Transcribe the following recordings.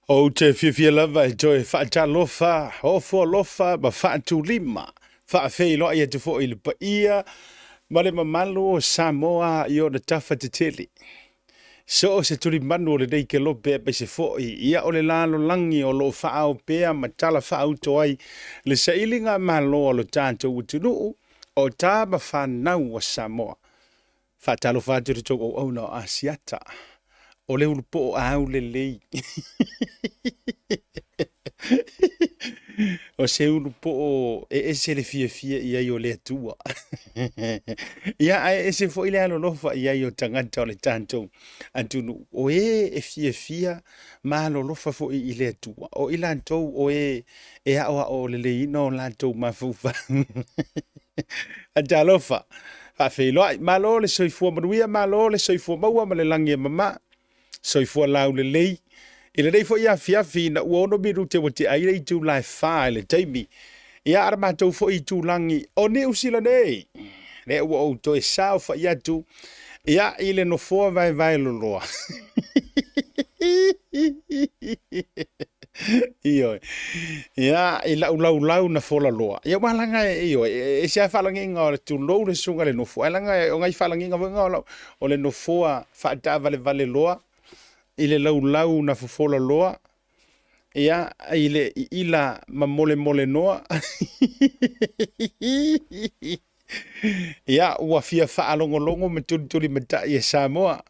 Ou te fiafia lava e toe faatalofa, ofo alofa ma faatulima, faafeiloai atu foi i le paia ma le mamalu o Samoa i ona tafa tetele. So o se tulimanu o lenei kelope aemaise foi ia o le lalolagi o lo o faaao pea ma tala faauto ai le sailiga malo a lo tatou atunuu o tama fanau a Samoa. Faatalofa atu i le tou auauna o Asiata, o le ulupoo aulelei. O se ulupoo e ese le fiafia i ai o le Atua. Ia, ae ese foi le alolofa i ai o tagata o le tatou atunuu, o e e fiafia ma alolofa foi i le Atua, o i latou o e e aoao leleiina o latou mafaufau. Talofa, faafeiloai, malo le soifua manuia, malo le soifua maua ma le lagi e mama, soifua laulelei. I lenei foi afiafi ina ua 6 minute ua tea ai le itula e 4 i le taimi, ia a na matou foi itulagi o Niu Sila nei, lea ua ou toe saofai atu ia i le nofoa vaevae loloa. Ioe. Ia, i lau laulau na fola loa. Ia, ua laga e, ioe, e ese lava faalagiga o le tulou le susuga i le nofo, ae laga o nai faalagiga foi na o le nofoa faataavalevale loa i le laulau na fofola loa, ia, i le iila mamolemolenoa. Ia, ua fia faalogologo ma tulitulimatai e Samoa.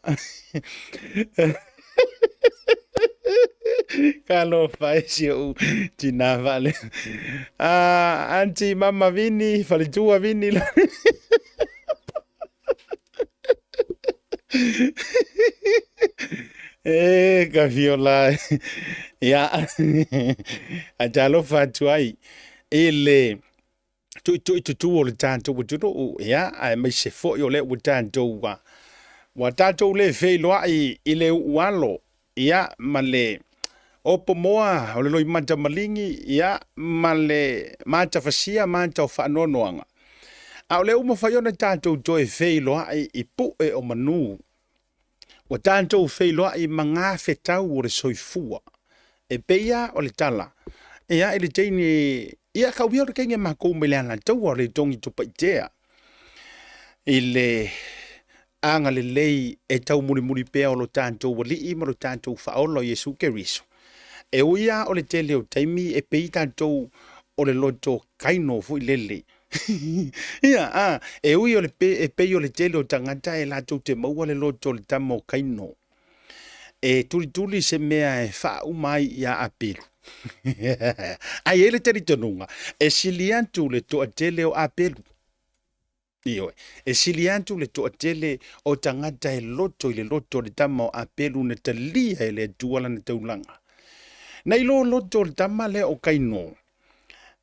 Talofa e si ou tinā faale. Ah, auntie Mama Vini, faletua Vini. E ka fiola. Ia, a talofa atu ai i le tuitui tutū o le tatou atunuu, ia, aemaise foi o lea ua tatou ua tatou le feiloai i le uu alo, ia, ma le opo moa o le loimata maligi, ia, ma le matafasia mata o faanoanoaga. A o lea ua mafai ona tatou toe feiloai i pu'e o manu. Ua tatou feiloai ma gafetau o le soifua. E pei lava o le tala, ia, i le teine, ia, kau ia o le teine makou mai le Alataua o le togi Tupaitea, i le agalelei e taumulimuli pea o lo tatou Alii ma lo tatou Faaola o Iesu Keriso. E ui lava o le tele o taimi e pei tatou o le loto kaino foi lele. Ia, a, e ui o le pe, e pei o le tele o tagata e latou te maua le loto o le tama o Kaino, e tulituli se mea e faauma ai iā Apelu. Ae i ai le talitonuga, e sili atu le toatele o Apelu. Ioe, e sili atu le toatele o tagata e loto i le loto o le tama o Apelu na talia e le Atua lana taulaga. Nai lo loto o le tama lea o Kaino,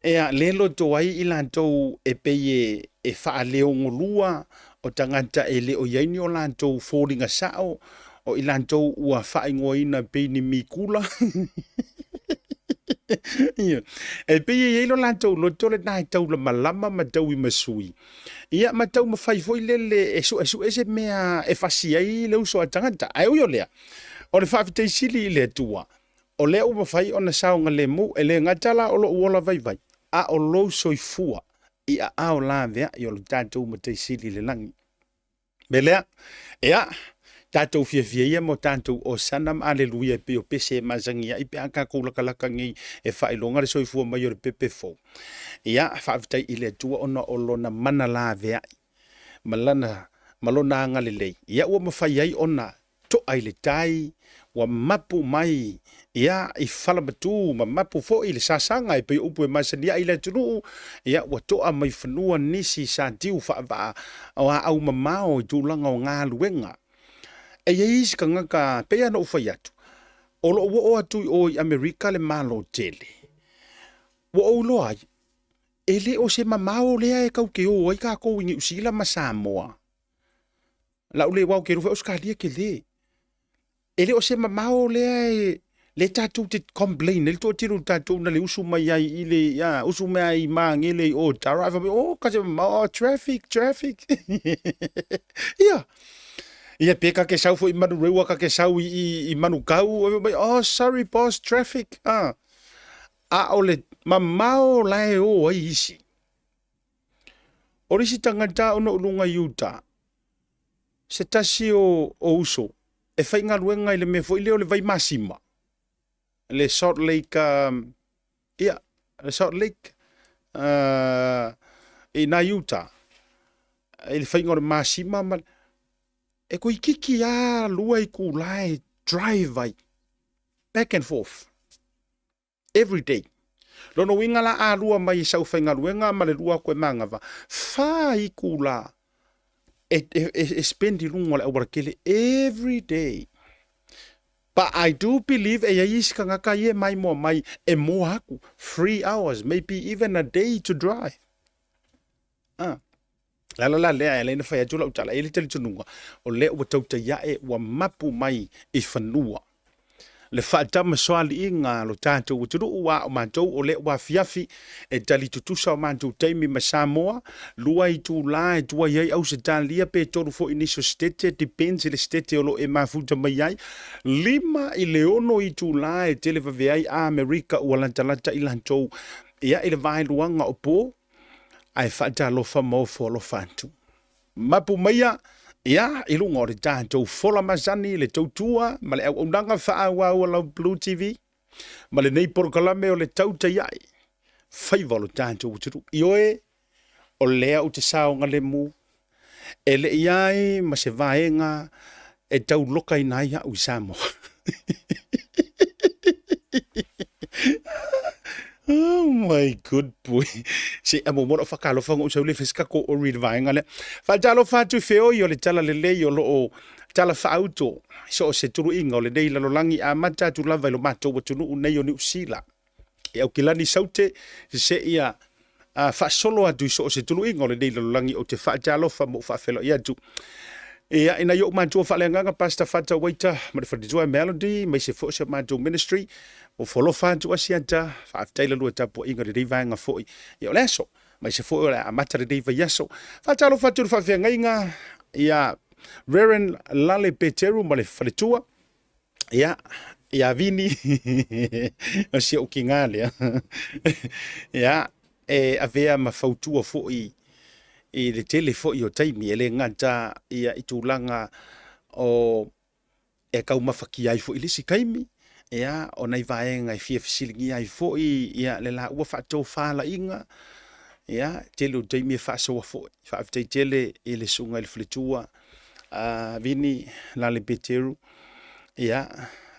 Ea, le loto ai i latou e pei e, e faaleogolua o tagata e le o i ai ni o latou foliga sao, o i latou ua faaigoaina pei ni mikula. Ia, e pei e i ai lo latou loto lena e taulamalama ma tauimasui, ia ma taumafai foi lele e suesue se mea e fasi ai le uso a tagata. Ae ui o lea, o le faafetai sili i le Atua, O lea ua mafai ona saogalemu, e le gata la o lou ola vaivai, a o lou soifua i aao laveai o lo tatou Matai Sili i le lagi. Mea lea, ea, tatou fiafia ia ma o tatou Osana ma Aleluia e pei o pese e masani ai pe a tatou lakalaka nei e faailoga le soifua mai o le pepe fou. Ia, faafetai i le Atua ona o lona mana laveai ma lana ma lona agalelei, ia ua mafai ai ona to'a i le tai, ua mapu mai ia i falamatū ma mapu foi i le sasaga e pei o upu e masani ai i le atunuu, ia ua to'a mai fanua nisi sa tiu faavaa o aau mamao i tulaga o galuega. E i ai isi tagata, pei lava ona ou fai atu, o lo o oo atu i o i Amerika le Malo tele, ua ou iloa ai, e le o se mamao lea e tatou te o ai tatou i Niu Sila ma Samoa. Lau le wao ke rufe Australia ke le. E le o se mamao lea e le tatou te complain ai le toatele o tatou na le usu mai ai i le ia, usu mai ai i Magele i o Tara ai fai mai, oh ka se mamao, oh, traffic, traffic. Ia. Ia pe ka ke sau foi i Manurewa ka ke sau i, i, i Manukau, e mai, oh sorry boss, traffic. Ah. A o le mamao la e o ai isi. O le isi tagata ona o luga i uta, se tasi o, o uso, e faigaluega i le mea foi lea o le vai masima, le Salt Lake, um, ia, le Salt Lake, uh, i nā Utah, i le faiga o le masima, ma, e toeitiiti lava lua itula e drive ai, back and forth. Every day. Lona uiga la a lua mai i sau faigaluega ma le lua atu e manava, fa itula e, e, e, e spend i luga o le aualatele every day. But I do believe e iai isi tagata ia e maimoa mai e moa atu 3 hours, maybe even a day to drive. Ah. Le ala la lea e ala ai ona fai atu lau tala, e i ai le talitonuga, o lea ua tautai ae ua mapu mai i fanua le faatamasoaliiga a lo tatou atunuu, a o matou o lea ua afiafi e tali tutusa o matou taimi ma Samoa, lua itula e tuai ai Ausetalia pe tolu foi nisi o Setete, depends i le Setete o lo o e mafuta mai ai, 5 i le 6 itula e televave ai Amerika ua latalata i latou ia i le vaeluaga o po. Ae faatalofa ma ofo alofa atu. Mapu maia, ia, i luga o le tatou fola masani, le tautua ma le auaunaga faaauau a lau Blue TV, ma lenei polokalame o le tautai ae, faiva o lo tatou atunuu. Ioe, o lea ou te saogalemu, e le i ai ma se vaega e taulokaina ai au i Samoa. Oh my good boy. Se a mo mo whakalofa ngo sau le fiska ko ori le vaenga le. Whakalofa atu feoi o le tala lelei o loo tala whaauto. So o se turu inga o le nei lalolangi a mata atu lava i lo matou atunuu nei o Niu Sila. E Aukilani Saute, seia faasolo atu i so o se tuluiga o lenei lalolagi ou te faatalofa ma ou faafeiloai atu. Ia, i nai ou matua faaleagaga, Pastor Fata Waita ma le faletua Melody, maise foi o si a matou ministry, ua folofa atu Asiata, faafetai la lua tapuaiga i lenei vaega foi. Ia, o le aso, maise foi o le a amata lenei vaiaso. Faatalofa atu i le faafeagaiga ia Reverend Lale Peteru ma le faletua, Ia, ia Vini, o si ou kīngā lea. Ia, e avea ma fautua foi i le tele foi o taimi, e le gata ia i tulaga o e taumafatia ai foi i le isi taimi, ia, o nai vaega e fia fesiligia ai foi ia le laua faatofalaiga, ia, tele o taimi e faasoa foi. Faafetai tele i le susuga i le faletua a Vini Lale Peteru, ia,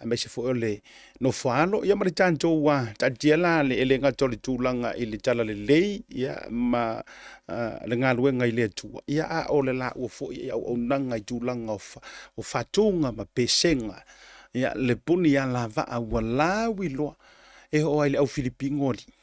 aemaise foi o le nofoaalo, ia ma le tatou taatia la le, e le gata o le tulaga i le talalelei, ia, ma le galuega i le Atua, ia, a o le laua foi i auaunaga i tulaga o, o faatuga ma pesega, ia, le puni alavaa ua lauiloa e oo ai i le au Filipino alii.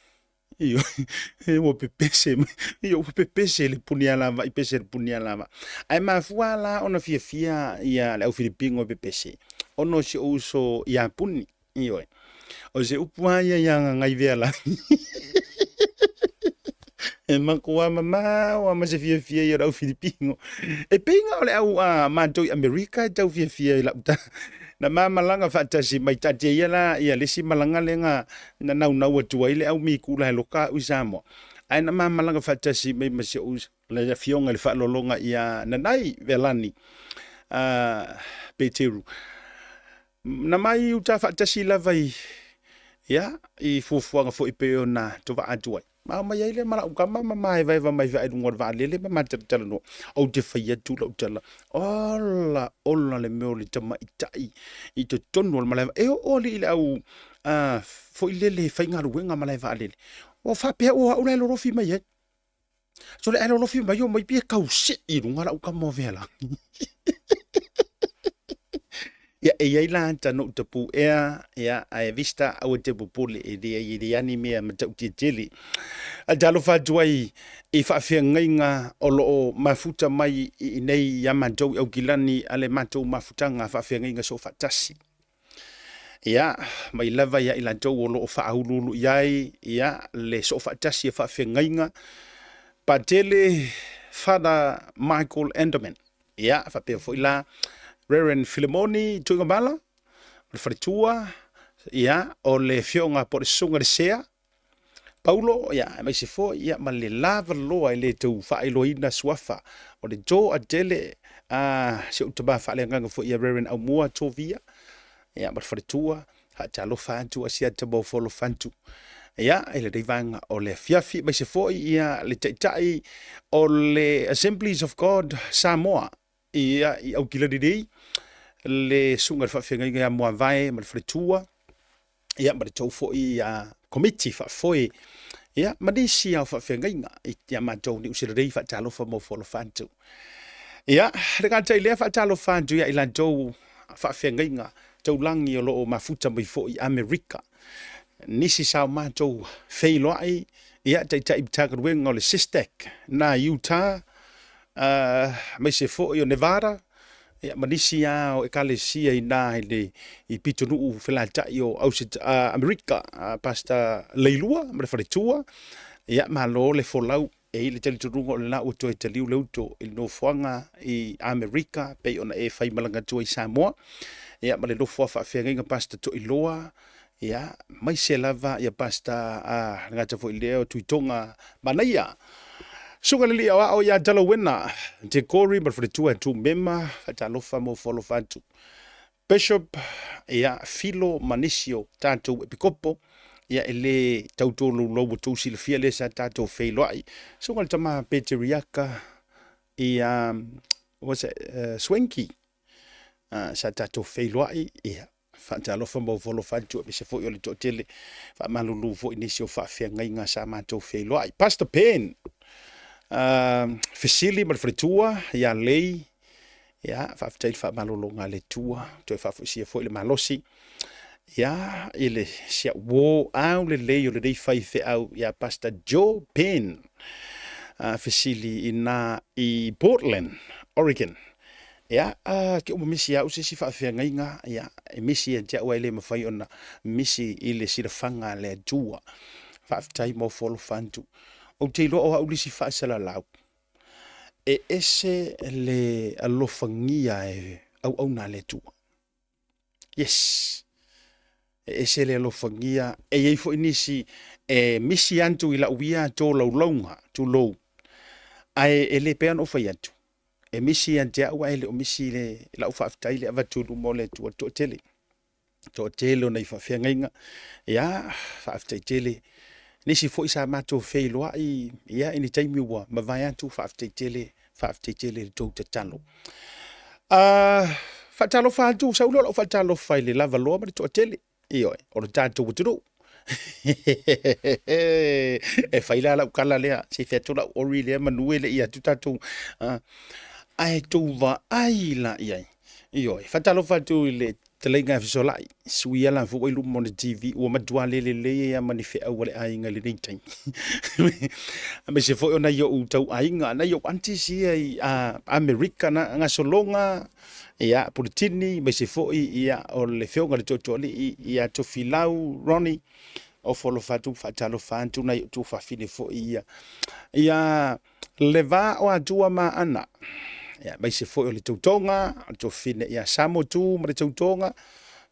Ioe, ua pepese mai, ioe, ua pepese le puni alavai, pese le puni alavai. Ae mafua la ona fiafia ia le au Filipino e pepese, ona o si ou uso ia Puni, ioe. O se upu lava ia ia Gagaifealagi. E matua mamao lava ma se fiafia ia o le au Filipino. E pei na o le au a matou i Amerika e tau fiafia i lau tala. Na ma malaga faatasi mai taatia ia la ia le isi malaga lea na na naunau atu ai le au mikula e loka au i Samoa. Ae na ma malaga faatasi mai ma si ou le afioga i le faaaloaloga ia Nanai Velani Peteru. Na mai uta faatasi lava i ia i fuafuaga foi pei ona tovaa atu ai. Ma omai ai lea ma lau tama ma maevaeva mai vaa i luga o le vaalele ma ma talatalanoa. Ou te fai atu lau tala, ola, ola le mea o le tamaitai i totonu o le malae. E oo alii i le au foi lele faigaluega malae vaalele. Ua faapea o au la e lolofi mai ai. Sole ae lolofi mai omai pei e tau sii i luga lau tama o Vealagi. Ia, e i ai la ata na ou tapuʻea, ia, ae Vista, aua e te popole, e leai, e leai ni mea matautia tele. Ae talofa atu ai i faafeagaiga o lo o mafuta mai i inei ia matou i Aukilani a le matou mafutaga faafeagaiga soofaatasi. Ia, mai lava ia i latou o lo o faauluulu i ai, ia, le soofaatasi a faafeagaiga, Patele Father Michael Enderman. Ia, faapea foi la, Reverend Filemoni Tuigamala, o le faletua, ia, o le afioga po o le susuga i le Sea, Paulo, ia, aemaise foi, ia, ma le lava loa e le tau faailoaina suafa o le toatele, a si ou tama faaleagaga foi ia Reverend Aumua Tovia, ia, ma le faletua, faatalofa atu a si ata maofoalofa atu, ia, i lenei vaega o le afiafi, aemaise foi, ia, le taitai o le Assemblies of God Samoa, ia, i Aukilani nei, le susuga i le faafeagaiga ia Muavae ma le faletua, ia ma le tou foi ia komiti faafoe ia ma nisi ao faafeagaiga ia matou Niu Sila nei faatalofa mo foalofa atu. Ia le gata i lea faatalofa atu ia i latou faafeagaiga taulagi o lo o mafuta mai foi i Amerika. Nisi sa o matou feiloai ia taitai Matagaluega o le SISTEC na Utah aemaise foi o Nevada ia ma nisi lava o ekalesia i ina i le i pitonuu felata'i o Amerika, Pastor Leilua ma le faletua, ia malo le folau. E i ai le talitonuga o lena ua toe taliu le uto i le nofoaga i Amerika pei ona e faimalaga atu ai i Samoa, ia ma le nofo a faafeagaiga Pastor Toiloa, ia aemaise lava ia Pastor le gata foi lea o Tuitoga Manaia. Susuga i le Alii Aoao ia Talauena Tekori ma le faletua e Tumema, faatalofa ma ofo alofa atu. Bishop ia Filo ma nisi o tatou epikopo, ia e le tau tolaulau ua tou silafia lea sa tatou feiloai. Susuga i le tama Peteriaka ia what's that, Swanky, sa tatou feiloai, ia faatalofa ma ofo alofa atu aemaise foi o le toatele faamalulu foi nisi o faafeagaiga sa matou feiloai. Pastor Pen, fesili ma le faletua ia Lei, ia faafetai i le faamalologa a le Atua, toe faafoisia foi le malosi ia i le si au uo au lelei o lenei faifeau ia Pastor Joe Penn, fesili ina i Portland, Oregon. Ia, ke uma misi au se isi faafeagaiga, ia, e misi ia te au ae le mafai ona misi i le silafaga a le Atua. Faafetai mo ofo alofa atu. Ou te iloa o au le isi faasalalau e ese le alofagia e auauna a le Atua. Yes. E ese le alofagia. E i ai foi nisi e misi atu i lau ia tolaulauga, tulou, ae e le pei ona ou fai atu, e misi ia te au ae le o misi le lau faafetai le avatu i luma o le Atua toatele. Toatele o nai faafeagaiga, ia, faafetai tele. Nisi foi sa matou feiloai, ia, i ni taimi ua mavae atu, faafetai tele, faafetai tele i le tou tatalo. Faatalofa atu, sau lea o lau faatalofa i le lavaloa ma le toatele. Ioe, o le tatou atunuu. E fai la lau tala lea, se i fai atu lau ori lea manu e le i atu tatou. Ae tou vaai la i ai. Ioe, faatalofa atu i le fetalaiga e fesolai, sui ala foi i luma o le TV, ua matua le lelei ai lava ma ni feau a le aiga i lenei taimi. Aemaise foi o nai ou tauaiga, nai ou aunties ia i Amerika, na gasologa, ia, Puletini, aemaise foi ia, o le afioga i le Tootooalii ia Tofilau Ronnie, ofo alofa atu, faatalofa atu nai ou tuafafine foi ia. Ia, le va o Atua ma Ana, ia, aemaise foi o le tautoga, o le tuafafine ia Samotu ma le tautoga,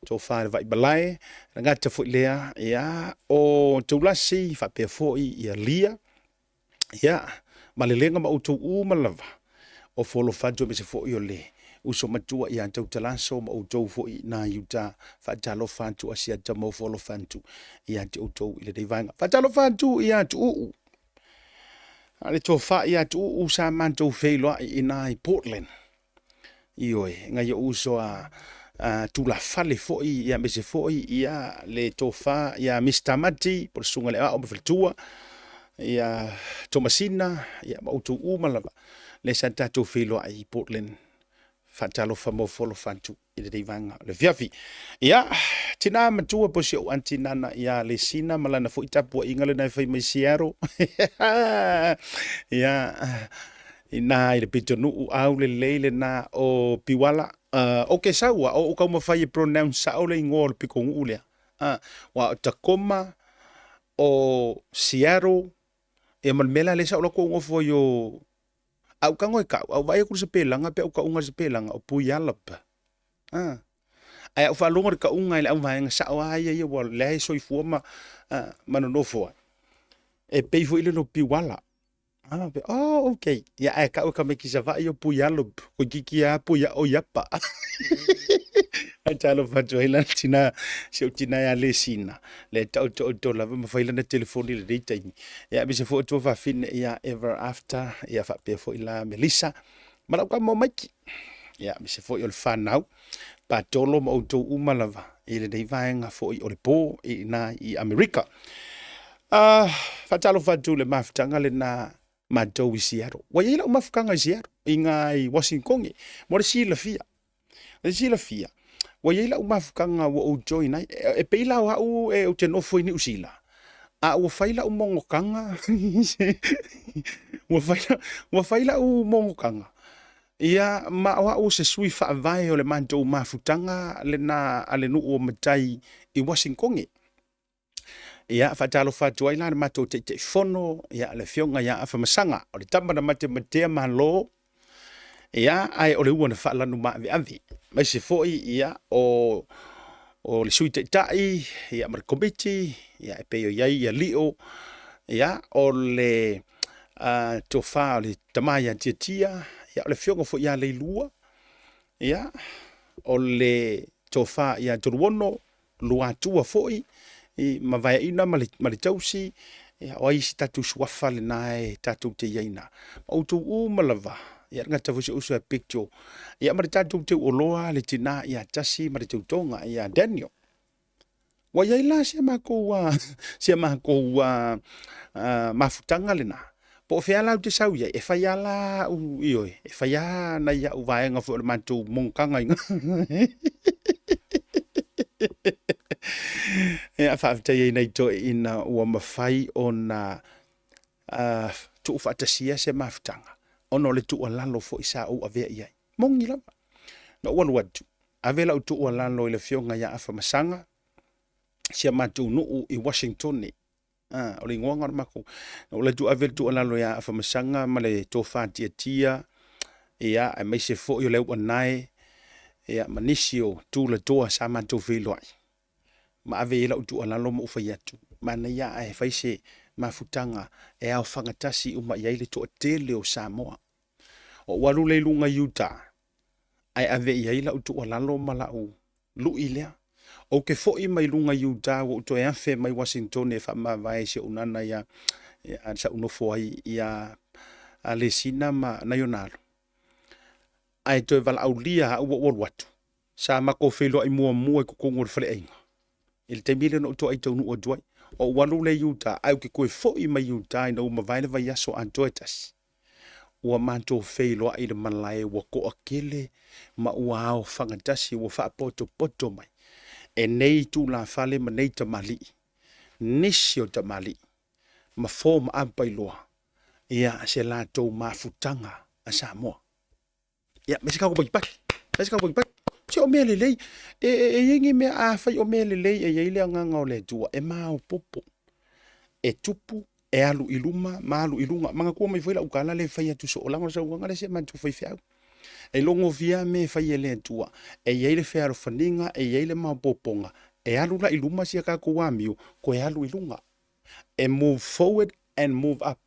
tofa i le Vaimalae, le gata foi lea, ia, o Taulasi, faapea foi ia Lia, ia, ma Lelega ma outou uma lava, ofo alofa atu aemaise foi o le uso matua ia Tautalaso ma outou foi na i uta, faatalofa atu Asiata ma ofo alofa atu ia te outou i lenei vaega. Faatalofa atu ia Tuuu, a le tofa ia Tuuu sa matou feiloai i ina i Portland. Ioe, nai ou uso a tulafale foi, ia aemaise foi ia le tofa ia Mister Mati, po o le susuga i le Aoao ma Faletua, ia Tomasina, ia ma outou uma lava, lea sa tatou feiloai i Portland. Faatalofa ma ofo alofa atu i lenei vaega o le afiafi. Ia, tina matua po o si ou aunty Nana ia Lesina ma lana foi tapuaiga lena e fai mai Seattle. Ia, ina i le pitonuu au lelei lena o Piwala. Okay sau a o ou taumafai e pronounce sao le igoa o le pitonuu lea. Aua o Tacoma, o Seattle, ia ma le mea la lea sa ou alu atu ou nofo ai o... A ou tago e tau, a ou vaai atu i le sapelaga pe a ou tauga i le sapelaga, o Puyallup. A. Ae a ou faalogo i le tauga i le auvaega sao lava ia ia ua lea e soifua ma, ma nonofo ai, e pei foi lele o piuala. Ah, oh, okay. Ia, ae tau e tamaiti Savaii o Puialo, toeitiiti lava Puia o Iapa. Ae talofa atu ai la le tina, si ou tina ia Lesina, lea e taotooto lava ma fai lana telefoni i lenei taimi. Ia, aemaise foi o tuafafine ia Ever After, ia faapea foi la Melissa, ma lau tama o Maiki. Ia, aemaise foi o le fanau, Patolo ma outou uma lava i lenei vaega foi o le po i ina i Amerika. Faatalofa atu i le mafutaga lena matou i Seattle. Ua i ai lau mafutaga i Seattle, i ina i Washington, mo le silafia. Le silafia, ua i ai lau mafutaga ua ou join ai. E pei la o au e, ou te nofo i Niu Sila, a ua fai lau mogotaga, ua fai lau mogotaga, ia, ma o au o se sui faavae o le matou mafutaga lena a le nuu o Matai i Uasinitone. Ia, faatalofa atu ai la le matou Taitaifono, ia, le Afioga ia Afamasaga, o le tama na matematea Malo, ia, ae o le ua na faalanu maaveave. Aemaise foi, ia, o o le Sui Taitai, ia, ma le Komiti, ia, e pei o i ai ia Lio, ia, o le tofa o le tama ia Tiatia, ia, o le afioga foi ia Leilua, ia, o le tofa ia Toluono, Luatua foi, i, ma Vaeaina ma le, ma le Tausi, ia, o ai isi tatou suafa lena e tatou te i ai na. Ma outou uma lava, ia, le gata foi si ou uso ia Big Joe, ia, ma le tatou teuoloa le tina ia Tasi ma le teutoga ia Daniel. Ua i ai la si a makou si a makou mafutaga lena, po o fea la ou te sau i ai, e fai lava la au, ioe, e fai lava nai au vaega foi o le matou monotaga i Ia, faafetai ai nai toeaiina ua mafai ona tuufaatasia se mafutaga ona o le tuualalo foi sa ou avea i ai. Moni lava. Na ou alu atu, ave lau tuualalo i le afioga ia Afamasaga, si a matou nuu i Washington. Ah, o le igoaga o le matou. Na ou alu atu ave le tuualalo ia Afamasaga ma le tofa tiatia, ia, aemaise foi o le auanae, ia, ma nisi o tulatoa sa matou feiloai. Ma ave i ai lau tuualalo ma ou fai atu, manaia ae fai se mafutaga e aofagatasi uma i ai le toatele o Samoa. Ou alu lea i luga i uta, ae ave i ai lau tuualalo ma lau lui lea. Ou te foi mai luga i uta ua ou toe afe mai Washington e faamavae i si ou nana ia, ia sa ou nofo ai ia Alesina ma nai ona alo. Ae toe valaaulia au ua ou alu atu. Sa matou feiloai muamua i totonu o le faleaiga i le taimi lea na ou toai taunuu atu ai. Ou alu lea i uta, ae ou te toe foi mai uta ina ua mavae le vaiaso atoa e tasi. Ua matou feiloai i le malae ua toatele ma ua aofagatasi, ua faapotopoto mai e nei tulafale ma nei tamalii, nisi o tamalii ma fo ma apailoa ia se latou mafutaga a Samoa. Ia, me se tatou patipati, me se tatou patipati. Se o mea lelei, e, e, e i ai ni mea, afai o mea lelei e i ai le agaga o le Atua, e maopoopo, e tupu, e alu i luma ma alu i luga. Manatua mai foi lau tala lea e fai atu soo, leaga o le saunoaga lea si a matou faifeau. E logofia mea e fai e le Atua, e i ai le fealofaniga, e i ai le maopoopoga, e alu la i luma si a tatou amio, toe alu i luga. E move forward and move up.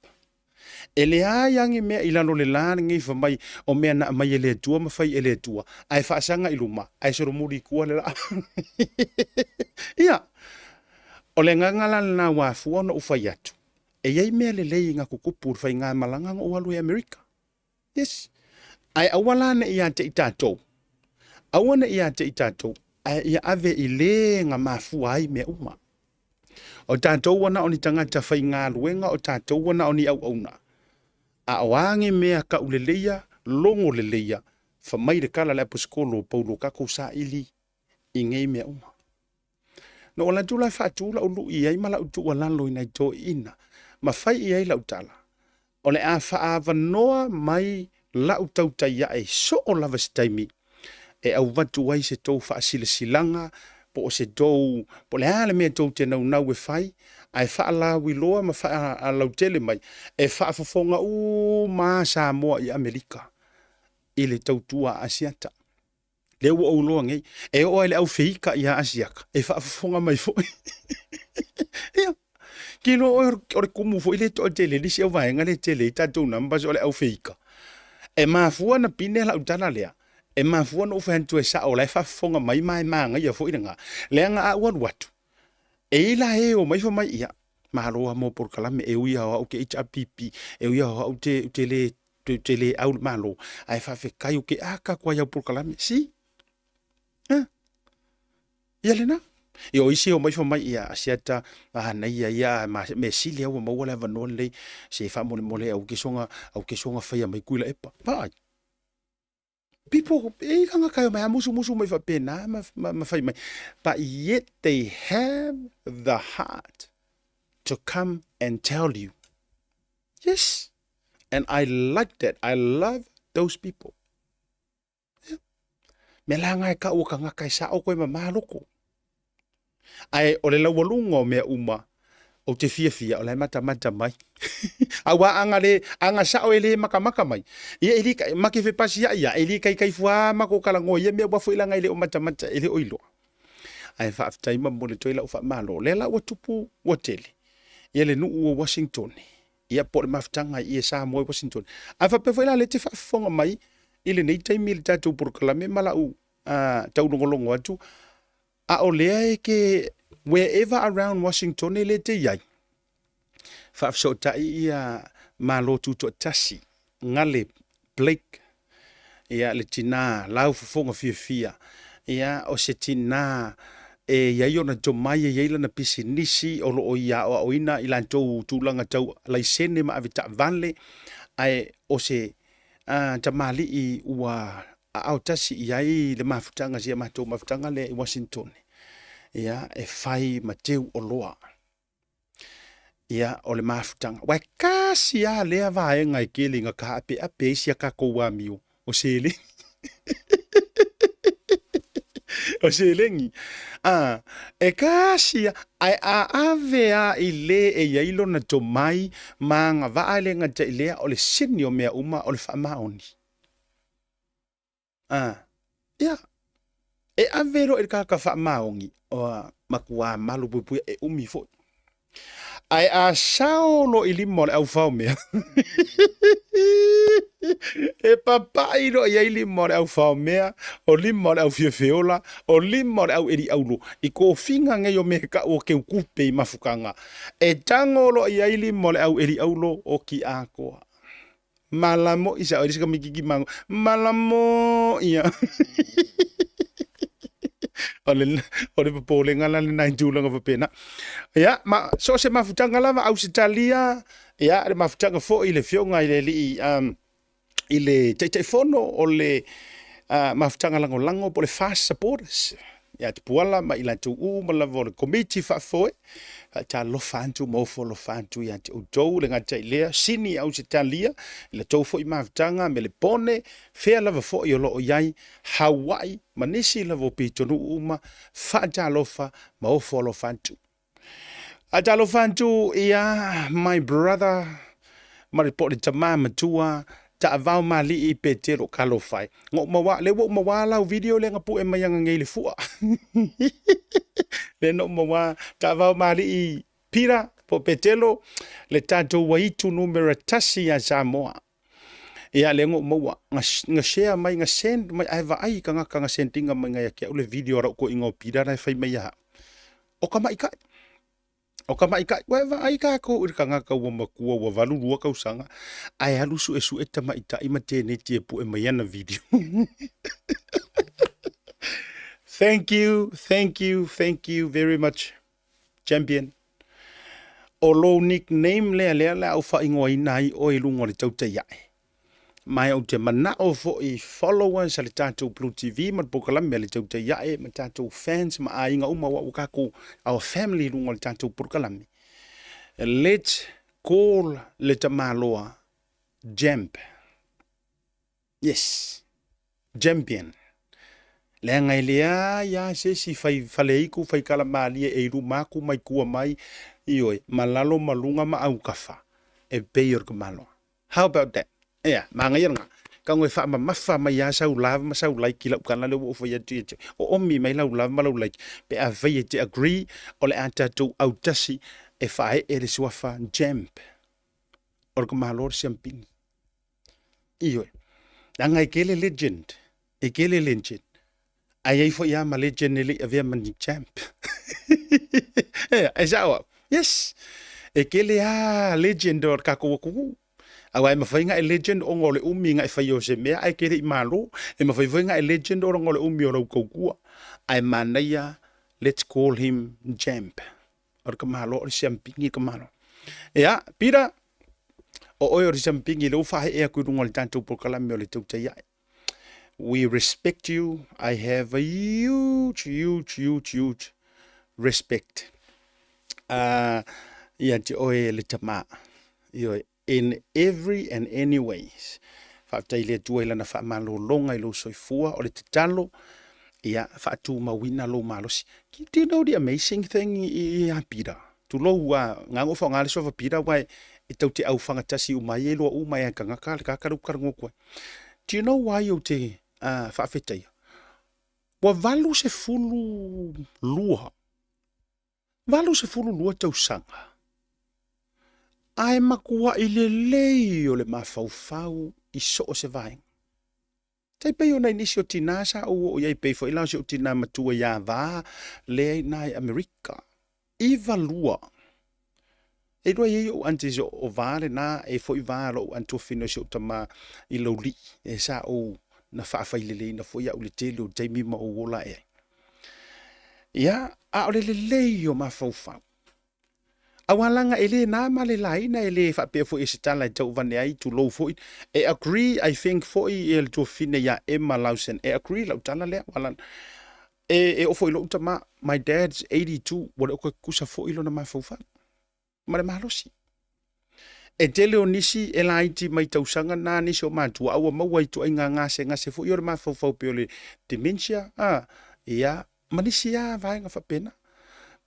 E leai lava ni mea i lalo o le la lenei fai mai o mea na aumai e le Atua ma fai e le Atua, ae faasaga i luma, ae solomuli i tua le laa. Ia, o le agaga la lena ua afua ona ou fai atu, e i ai mea lelei na tutupu i le faigamalaga na ou alu ai i Amerika. Yes. Ae aua la ne i ia te i tatou, aua ne i ia te i tatou, ae ia ave i le na mafua ai mea uma. O tatou ua na o ni tagata faigaluega, o tatou ua na o ni auauna. A o a ni mea tauleleia, logo leleia, fai mai le tala a le Aposetolo o Paulo, tatou saili i nei mea uma. Na ou alu atu la e faatu lau lui i ai ma lau tuualalo i nai toeaiina, ma fai i ai lau tala, o le a faaavanoa mai lau tautai ae soo lava se taimi e auvatu ai se tou faasilasilaga po o se tou, po o le a le mea tou te naunau e fai, ae faalauiloa ma faalautele mai e faafofoga uma Samoa i Amerika i le tautua a Asiata. Lea ua ou iloa nei, e oo lava i le au feika ia Asiaka, e faafofoga mai foi. Ia, ke iloa oe o le kumu foi lea e toatele ai le isi auvaega lea e tele ai tatou numbers o le au feika. E mafua ona pine lau tala lea, e mafua ona ou fai atu e sao o la e faafofoga mai ma e manaia foi lena, leaga a ou alu atu, e i ai la e omai fai mai, ia, malo lava mo polokalame, e ui lava o au ou te HRPP, e ui lava o au ou te le ou te le au i le Malo, ae faafetai ou te aka atu ai i au polokalame. See? Ha? Ia lena. Ia o isi e omai fai mai, ia Asiata, manaia ia, mea sili lava ua maua le avanoa lenei, se faamolemole aua e te soona, aua e te soona faia mai Tuilaepa. Vaai. People, e i ai tagata e omai lava musumusu mai faapena ma, ma, ma fai mai. But yet they have the heart to come and tell you. Yes. And I like that. I love those people. Yeah. Mea la nga e ka ua kangaka e sao koe ma maloko. Ae o le laualuga o mea uma, ou te fiafia o la e matamata mai. Aua a ga le, a ga sao e le makamaka mai, ia e le, ma ke fepasiaʻi ia, e le kaikai fua ma ko kalagoa i ia mea ua foi laga e le o matamata, e le o iloa. Ae faafetai ma momoli atu ai lau faamalo. O lea la ua tupu ua tele ia le nuu o Washington, ia po o le mafutaga i Samoa i Washington. Ae faapea foi la lea e te faafofoga mai i lenei taimi i le tatou polokalame ma lau taulogologo atu, a o lea e ke wherever around Washington e le te i ai, faafesootai ia Malo Tutoatasi, Gale Blake, ia le tina lau fofoga fiafia, ia o se tina e i ai ona tomai, e i ai lana pisinisi o lo o ia aoaoina i latou tulaga tau laisene ma avetaavale, ae o se tamalii ua aao tasi i ai le mafutaga, si a matou mafutaga lea i Washington, ia, e fai ma teu oloa. Ia, o le mafutaga. Ua e kasi lava lea vaega e tele ina taapeape ai si a tatou amio, o seleni. O seleni. A, e kasi lava, ae a ave lava i le e i ai lona tomai ma agavaa e le gata i lea, o le sini o mea uma o le faamaoni. A, ia, e ave loa i le tagata faamaoni, ua matua malupuipuia, e umi foi. Ae a sao loa i lima o le aufaomea, e papai loa i ai lima o le aufaomea, o lima o le aufiafeola, o lima o le aueliaulo, i tofiga nei o mea e tau o teutupe i mafutaga, e tago loa i ai lima o le aueliaulo o tiakoa. Malamo i sa oi se tamaititi mago malamo ia o le o le popolega la lena i tulaga faapena. Ia ma so o se mafutaga lava Ausetalia, ia le mafutaga foi i le afioga i le alii um, i le Taitaifono o le mafutaga lagolago po o le Fast Supporters ia Tupuala ma i latou uma lava o le Komiti Faafoe. Faatalofa atu ma ofo alofa atu ia te outou, le gata i lea, Sini Ausetalia, i la tou foi mafutaga, Melepone, fea lava foi o lo o i ai, Hawaii ma nisi lava o pitonuu uma, faatalofa ma ofo alofa atu. Faatalofa atu ia my brother ma le po o le tama matua taavao malii Petelo talofa e. Na ou maua, lea ua ou maua lau video lea na pue mai ana nei i le fua. Lea na ou maua taavao malii Pira po o Petelo le tatou aitu numera tasi ia Samoa. Ia lea na ou maua, na share mai, na send mai, ae vaai i tagata na send ina mai ia te au le video a lou toeaina o Pira la e fai mai ia au. O tamaitai, o tamaitai, ua e vaai tatou i le tagata ua matua ua 82 tausaga, ae alu suesue tamaitai ma teneti e pue mai ana video. Thank you, thank you, thank you very much, champion. O lou nickname lea lea o le a ou faaigoaina ai oe i luga o le tautai ae. Ma ou te manao foi i followers a le tatou Blue TV ma le polokalame a le tautai ae ma tatou fans ma aiga uma aua ua tatou our family i luga o le tatou polokalame. Let's call le tamaloa Jamp. Yes. Champion. Leaga e leai lava se isi fai faleitu, fai kalamalie e i luma atu ma i tua mai, ioe, ma lalo ma luga ma autafa e pei o le tamaloa. How about that? Ea, manaia lena. Tago e faamamafa mai lava sau love ma sau like i lau tala lea ua ou fai atu ia te oe. Oomi mai lau love ma lau like pe afai e te agree o le a tatou autasi e faaee le suafa Jamp o le tamaloa le Siampini. Ioe. Leaga e tele legend, e tele legend. Ae i ai foi lava ma legend e le i avea ma ni champ. E sao au? Yes. E tele lava legend o le tatou atunuu. Aua e mafai ona e legend ona o le umi na e faia o se mea ae e te le i malo. E mafai foi ona e legend ona o le umi o lau tautua. Ae manaia, let's call him Champ. O le tamaloa o le siampigi le tamaloa. Ia, Peter, o oe o le siampigi lea ua faahee atu i luga o le tatou polokalame o le Tautai Ae. We respect you. I have a huge, huge, huge, huge respect. Ia te oe le tama. Ioe, in every and any ways. Faafetai i le Atua i lana faamalologa i lou soifua. O le tatalo, ia, faatumauina lou malosi. Do you know the amazing thing ia Peter? Tulou a, nga o whaonga le sofa Peter, wa e tau te au whangatasi uma ai e loa uma e tagata le kaka le ukarango koe. Do you know why o te faafetaia? Ua 82, 82 tausaga, ae matuai lelei o le mafaufau i so o se vaega. Tai pei o nai nisi o tinā sa ou oo i ai, pei foi la o si ou tinā matua iā Va lea i ina i Amerika. 92. E iloa i ai ou aunties o Va lena, e foi Va lou aunt tuafafine o si ou tama i Laulii, e sa ou na faafaileleina foi au i le tele o taimi ma ou ola ae ai. Ia, a o le lelei o mafaufau. Aua laga e le na ma le laina e le faapea foi e se tala e tau avane ai, tulou foi. E agree I think foi ia le tuafafine ia Emma Lawson, e agree lau tala lea, aua lana e, e oo foi i lou tama, my dad's 82, ua le o toe tutusa foi lona mafaufau ma le malosi. E tele o nisi e laiti mai tausaga na nisi o matua, a ua maua i ituaiga gasegase foi o le mafaufau pei o le dementia, a, ia, ma nisi lava vaega faapena.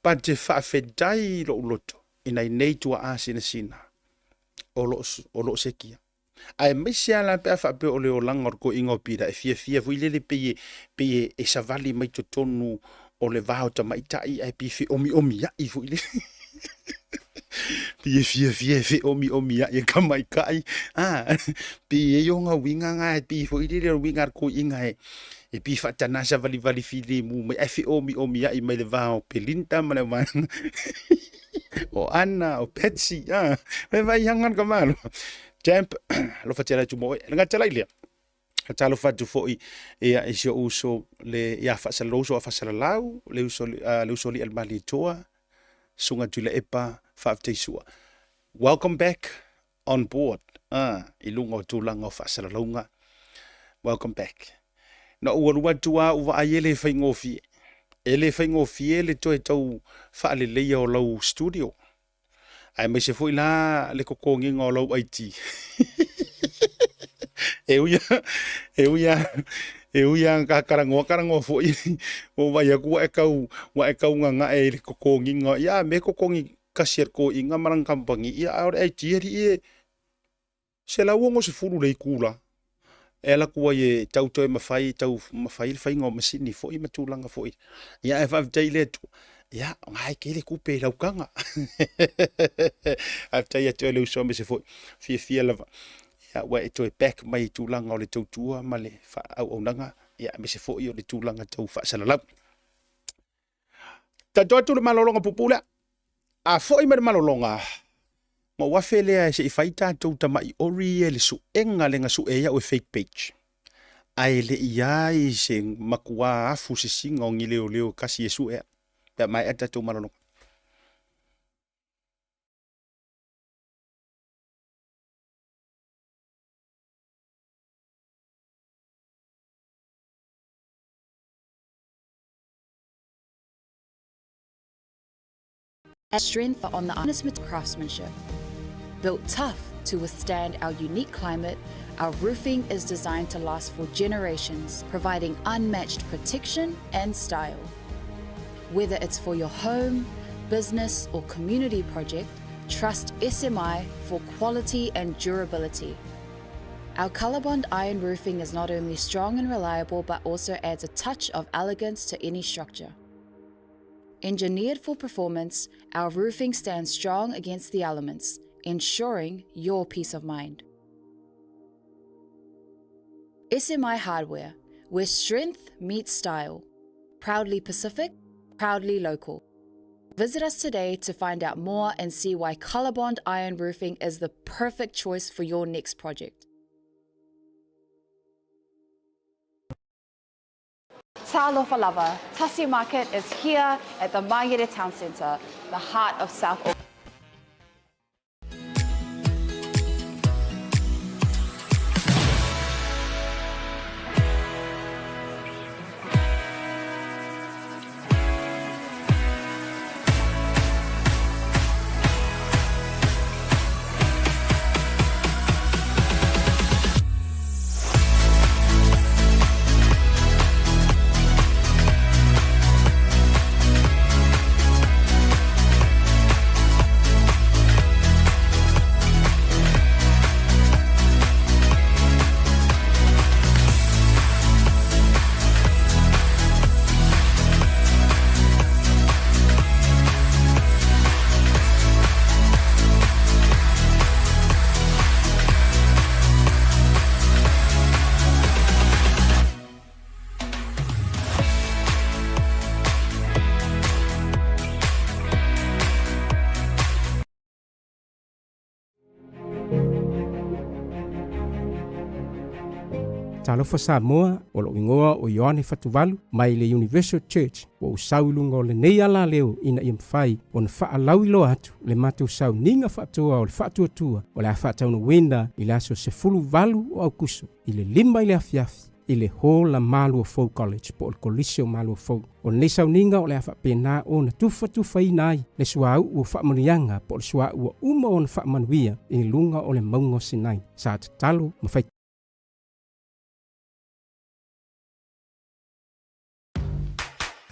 But te faafetai i lou loto i nai nei tuaa sinasina o lo o lo o sekia. Aemaise lava la pe a faapea o le olaga o le toeaina o Pita e fiafia foi lele pei e pei e, e savali mai totonu o le va o tamaitai ae pei e feomiomiai foi lele. Pei e fiafia e feomiomiai e tamaitai. Ah, pei e i ai ona uiga na e pei foi lele o le uiga a le toeaina e e pei e faatana savalivali filemu mai ae feomiomiai mai le va o Belinda ma le vaega o Anna, o Patsy, ah, e vai hanga le kamalo. Champ, alofa tele atu mo oe. Le gata lai lea, talofa atu foi ia i si ou uso le ia faasalalau uso a faasalalau, le uso le uso alii a le Malietoa, Susuga Tuilaepa, faafetai sua. Welcome back on board i luga o tulaga o faasalalauga. Welcome back. Na ou alu atu lava ou vaai e le faigofie. E le faigofie le toe tau faaleleia o lau studio. Aemaise foi la le totogiga o lau IT. E ui e ui e ui lava ta talanoa talanoa foi ua ou vaai atu ua e tau ua e tau gaga'e i le totogiga ia a mea e totogi tasi e le toeaina ma lana kamupani, ia a o le IT alii e 160 le itula e alu atu ai e tau toe mafai, tau mafai le faiga o masini foi ma tulaga foi. Ia ae faafetai i le Atua, ia o na e tele tupe i lau taga. Faafetai atu ai le uso aemaise foi fiafia lava ia ua e toe back mai i tulaga o le tautua ma le auaunaga, ia aemaise foi o le tulaga tau faasalalau. Tatou atu le malologa puupuu lea. A foi mai le malologa, ona ou afe lea se i fai tatou tamai ori ia i le suega lea na sue ai au e fake page. Ae le i ai se matua afu sisiga o ni leoleo kasi e sue au pe a maea le tatou malologa. Strength on the honest craftsmanship. Built tough to withstand our unique climate, our roofing is designed to last for generations, providing unmatched protection and style. Whether it's for your home, business, or community project, trust SMI for quality and durability. Our Colorbond iron roofing is not only strong and reliable but also adds a touch of elegance to any structure. Engineered for performance, our roofing stands strong against the elements, ensuring your peace of mind. SMI Hardware, where strength meets style. Proudly Pacific, proudly local. Visit us today to find out more and see why Colorbond Iron Roofing is the perfect choice for your next project. Talofa lava, Tasi Market is here at the Mangere Town Centre, the heart of South Auckland. Talofa Samoa, o lou igoa o Ioane Fatuvalu mai le Universal Church ua ou sau i luga o lenei alaleo ina ia mafai ona faalauiloa atu le matou sauniga faatoa o le faatuatua o le a faataunuuina i le aso 18 o Aukuso i le 5 i le afiafi i le Hall a Maluafou College po o le Kolisi o Maluafou. O lenei sauniga o le a faapena ona tufatufaina ai le suauu o faamanuiaga po o le suauu ua uma ona faamanuia i luga o le mauga o Sinai. Sa tatalo ma fai.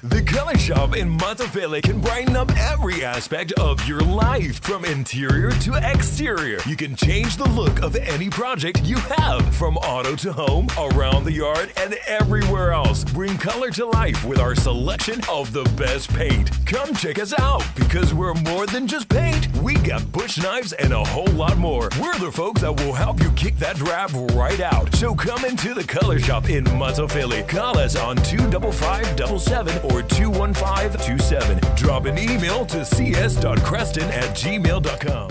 The Color Shop in Matafele can brighten up every aspect of your life, from interior to exterior. You can change the look of any project you have, from auto to home, around the yard, and everywhere else. Bring color to life with our selection of the best paint. Come check us out because we're more than just paint. We got bush knives and a whole lot more. We're the folks that will help you kick that drab right out. So come into the Color Shop in Matafele. Call us on 25577 or 21527. Drop an email to cs.creston at gmail.com.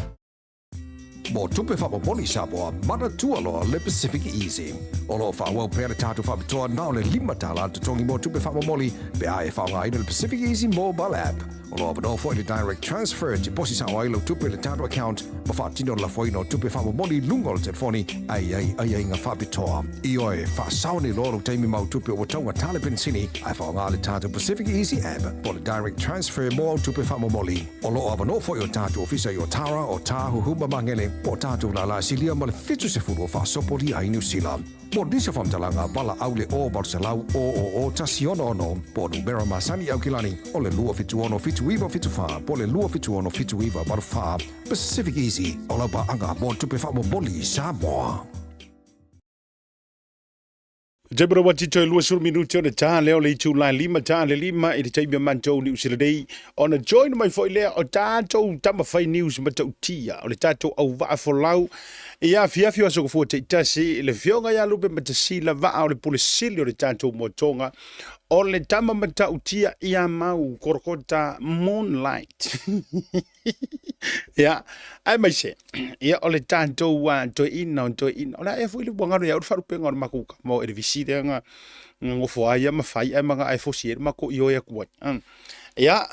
Mo tupe faamomoli Samoa, manatua loa le Pacific Easy. O lo o faaauau pea le tatou faapitoa na o le $5 le totogi mo tupe faamomoli pe a e faaaogaina le Pacific Easy Mobile App. O lo o avanoa foi le Direct Transfer e tiposi sao ai lau tupe i le tatou account ma faatino le lafoina o tupe faamomoli i luga o le telefoni ae i ai aiaiga faapitoa. Ioe, faasao nei loa lou taimi ma au tupe ua taugata le penisini ae faaaoga le tatou Pacific Easy App po o le Direct Transfer mo au tupe faamomoli. O lo o avanoa foi o tatou ofisa i Otara, Otāhuhu ma Magele, po o tatou lālā silia ma le 70 o faasopolia ai Niu Sila. Mo nisi o faamatalaga, valaau le 0 800 000 166 po o numera masani i Aukilani o le 276 7974 po o le 276 7984. Pacific Easy, o lau paaga mo tupe faamomoli i Samoa. Jebra wa tito e 20 minuti o le tā lea o le itulai 5 tā le 5 i le taimi o matou Niu Sila nei ona join mai foi lea o tatou tamafai news matautia o le tatou auvaa folau i afiafi o aso gafua taitasi i le fioga ia Lupe Matasila vaa o le pule sili o le tatou moatoga o le tama matautia ia mau korokota moonlight Ia, aemaise, ia o le tatou toeaina o toeaina, o le a ea foi le ua galo ia au le faalupega o le matou tama o Elevisi lea na nofo ai ia ma fai ae ma na ae fosi ai le matou ioe atu ai. Ia,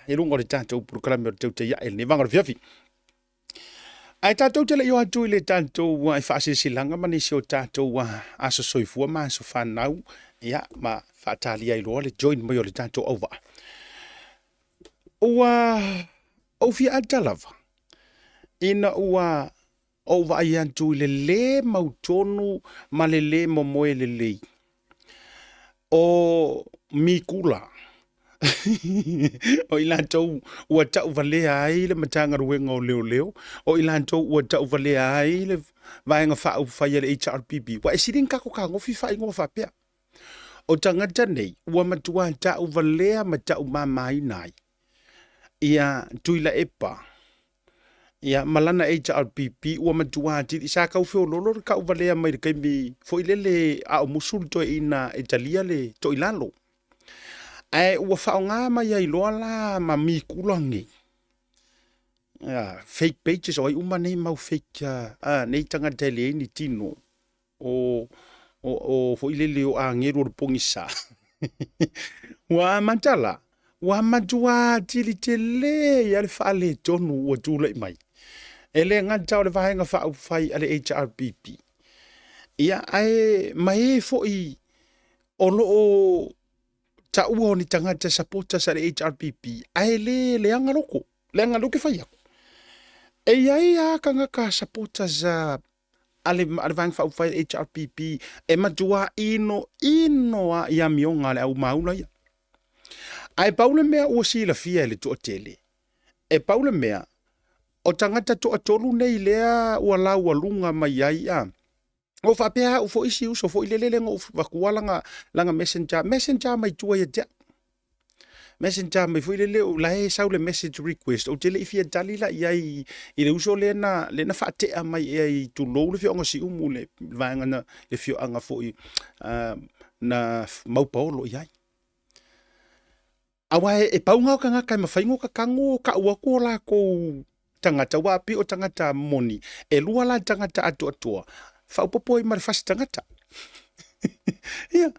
i luga o le tatou polokalame o le tautai ae lenei vaega o le afiafi. Ae tatou te le i o atu i le tatou faasilasilaga ma nisi o tatou aso soifua ma aso fanau, ia, ma faatalia ai loa le join mai o le tatou auvaa. Ua ou fia ata lava ina ua ou vaai atu i le lē mautonu ma le lē momoe lelei o mikula O i latou ua tauvalea ai le Matagaluega o Leoleo, o i latou ua tauvalea ai le Vaega Faaupufai a le HRPP, ua e sili ni tatou tagofi faaigoa faapea. O tagata nei ua matua tauvalea ma taumamaina ai ia Tuilaepa ia ma lana HRPP ua matua atili sa tau feololo le tauvalea mai le taimi foi lele a o musu le toeaina e talia le toilalo. Ae ua faaaoga mai ai loa la ma mikula nei fake pages o ai uma nei mau fake nei tagata e leai ni tino o o o foi lele o agelu o le pogisa. Ua amata la, ua matua atili tele ia le faaletonu ua tulai mai. E le gata o le Vaega Faaupufai a le HRPP, ia ae ma e foi o lo o taua o ni tagata supporters a le HRPP, ae le leaga loko, leaga lea ou te fai atu. E i ai lava tagata supporters a le Vaega Faaupufai a le HRPP e matua ino ino lava i amioga a le aumaula ia. Ae pau le mea ua silafia e le toatele, e pau le mea, o tagata toatolu nei lea ua laualuga mai ai a Ua faapea au foi si uso foi lele lea na ou avatua lana, lana messenger, messenger mai tua ia te au. Messenger mai foi lele o la e sau le message request, ou te le i fia tali la i ai i le uso lea na, lea na faatea mai ea i tulou le afioaga o Siumu le vaega na, le afioaga foi na maupaolo i ai. Aua e pau lena o tagata e mafai ona tatago tau atu o latou tagata, aua pei o tagata moni, e lua la tagata atoatoa, faaopoopo ai ma le fasi tagata. Ia,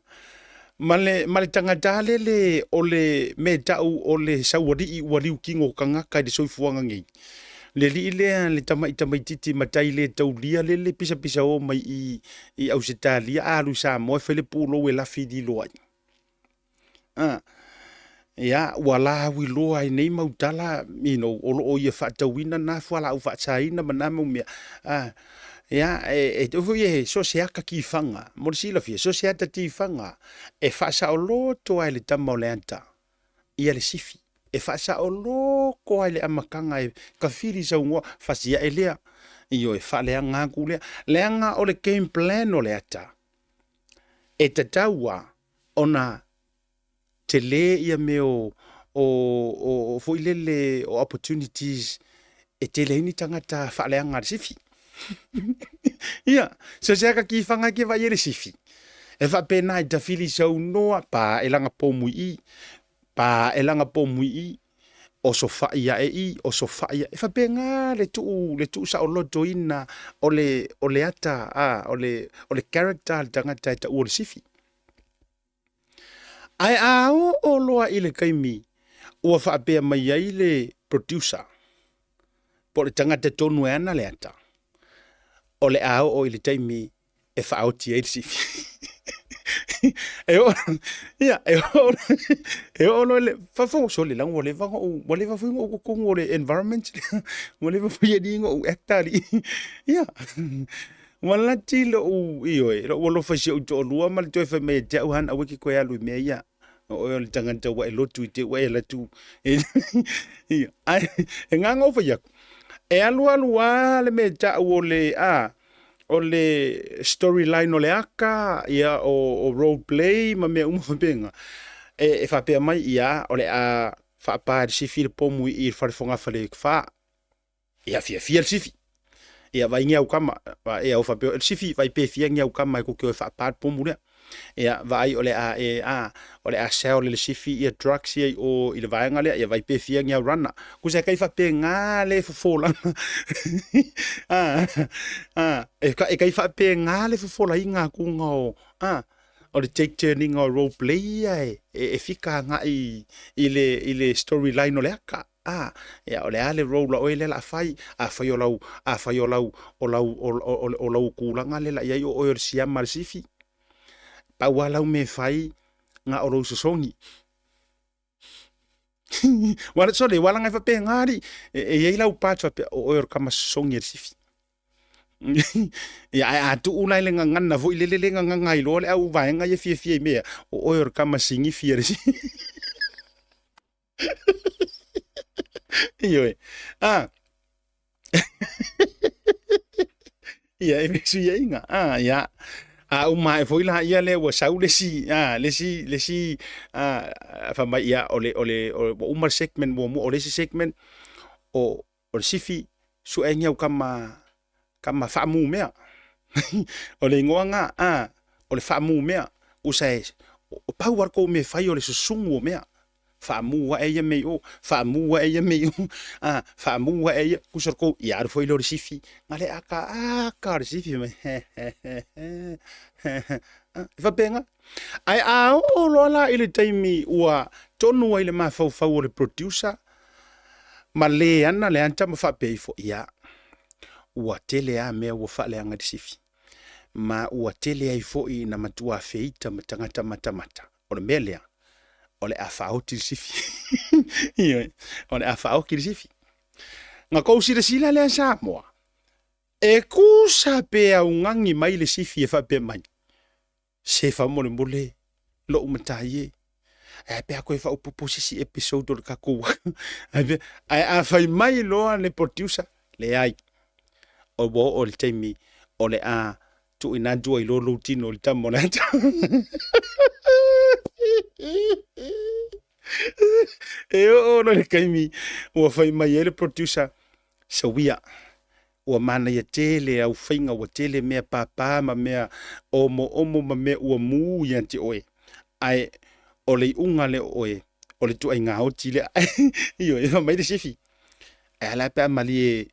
ma le, ma le tagata lele o le mea e tau o le saualii ua liutino o tagata i le soifuaga nei. Le alii lea le tamai tamaitiiti matai le taulia lele pisapisa o mai i, i Ausetalia a alu i Samoa e fai le pulou e lafi lilo ai. Ia, ua lauiloa ai nei mau tala, you know, o lo o ia faatauina na fualaau faasaina ma na mau mea. Ia, e foi e so o se ata tifaga, mo le silafia, so o se ata tifaga e faasaoloto lava e le tama o le ata ia le sifi. E faasaoloto lava i le amataga e tafili saunoa, fasi ae lea, ioe, faaleaga atu lea. Leaga o le game plan o le ata, e tatau lava ona tele ia mea o, o, o, foi lele o opportunities e tele ai ni tagata faaleaga le sifi. Ia, so se aka kiwhanga ke vai e le sifi. E faapena i tawhili saunoa, pa e langa pōmui i, pa e langa pōmui i, osofai ae i, osofai ae. E faapena le tuu, le tuu saolotoina o le, o le ata, a, o le, o le character a le tagata e taua o le sifi. Ae a oo loa i le taimi ua faapea mai ai le producer, po o le tagata tonu e ana le ata, o le a oo i le taimi e faaoti ai le sifi. E oo, ia, e oo, e oo loa i le faafofoga, sole leaga ua leva ona ou, ua leva foi ona ou totonu o le environment lea, ua leva foi alii ona ou actor alii. Ia, Ua lati lou, ioe, lou alofa i si ou toalua ma le toe fai mai ia te au, Han, aua e te toe alu i mea ia. O oe o le tagata ua e lotu i te ua e alu atu. Ia, ae, e ngā ngau fai aku. E alu alu a le mea ta'u o le, a, o le storyline o le aka, ia, o, o role play ma mea uma faapena. E, e faapea mai, ia, o le a faapa e le sifi le pomu i i le fale fogafale fa. Ia fiafia le sifi. Ia vaai ni au kama, ia o faapea, le sifi vaai pe fia ni au kama e koke o e faapa le pomu lea. Ia vaai o le a e a, o le a sell e le sifi ia drugs ia i o i le vaega lea, ia vaai pe fia ni au rana. Kusa e kai faapena le fofolaga. A, a, e, e kai faapena le fofolaina atuga o, a, o le take turning o role play ia e, e, e fika agai i le, i le storyline o le aka. A, ia, o le a le role a oe lea la a fai? Afai o lau, afai o lau, o lau, o, o, o lau tulaga lea la i ai o oe o le siama a le sifi, pau lava lau mea e fai, na o lou sosogi. Ua, sole, ua laga e faapena alii, e, e i ai lau part faapea, o oe o le tama sosogi a le sifi. Ia, ae a tuu la i le gagana foi lele le gagana ai loa le au vaega ia fiafia i mea, o oe o le tama sinifi a le sifi. Ioe. A. Ia, e fesuiaiga. A, ia. A uma ae foi la ia lea ua sau le isi, a, le isi, le isi, a, fai mai, ia, o le, o le, ua uma le segment muamua, o le isi segment, o, o le sifi suegia au kama, kama faamumea. O le igoa lena, a, o le faamumea. Usa e, o pau lava le tou mea e fai o le susugu o mea. Faamu ae ia mea i o, faamu ae ia mea i o, a, faamu ae ia, tusa le tou, ia alu foi lea o le sifi, na le akaaka o le sifi mai, he he he he he he, e faapena. Ae a oo loa la i le taimi ua tonu ai le mafaufau o le producer ma le ana le anta ma faapea ifo, ia, ua tele lava mea ua faaleaga i le sifi, ma ua tele ai foi ina matua feita ma tagata matamata. O le mea lea, o le a faaoti le sifi. Ioe, o le a faaoki le sifi. Na kou silasila lea Samoa, e tusa pe augani mai le sifi e faapea mai, se faamolemole lou matai e. Ae pe a toe faaopoopo se isi episode o le tatou ae a fai mai loa le producer, leai, ua oo i le taimi o le a tuuina atu ai loa lou tino i le tama o le ata. E oo loa i le taimi ua fai mai ai le producer, Sawia, ua manaia tele au faiga, ua tele mea pāpā ma mea omoomo ma mea ua mū ia te oe, ae o le iuga lea o oe, o le ituaiga oti lea. Ioe, fai mai le sifi, ae a la pe a malie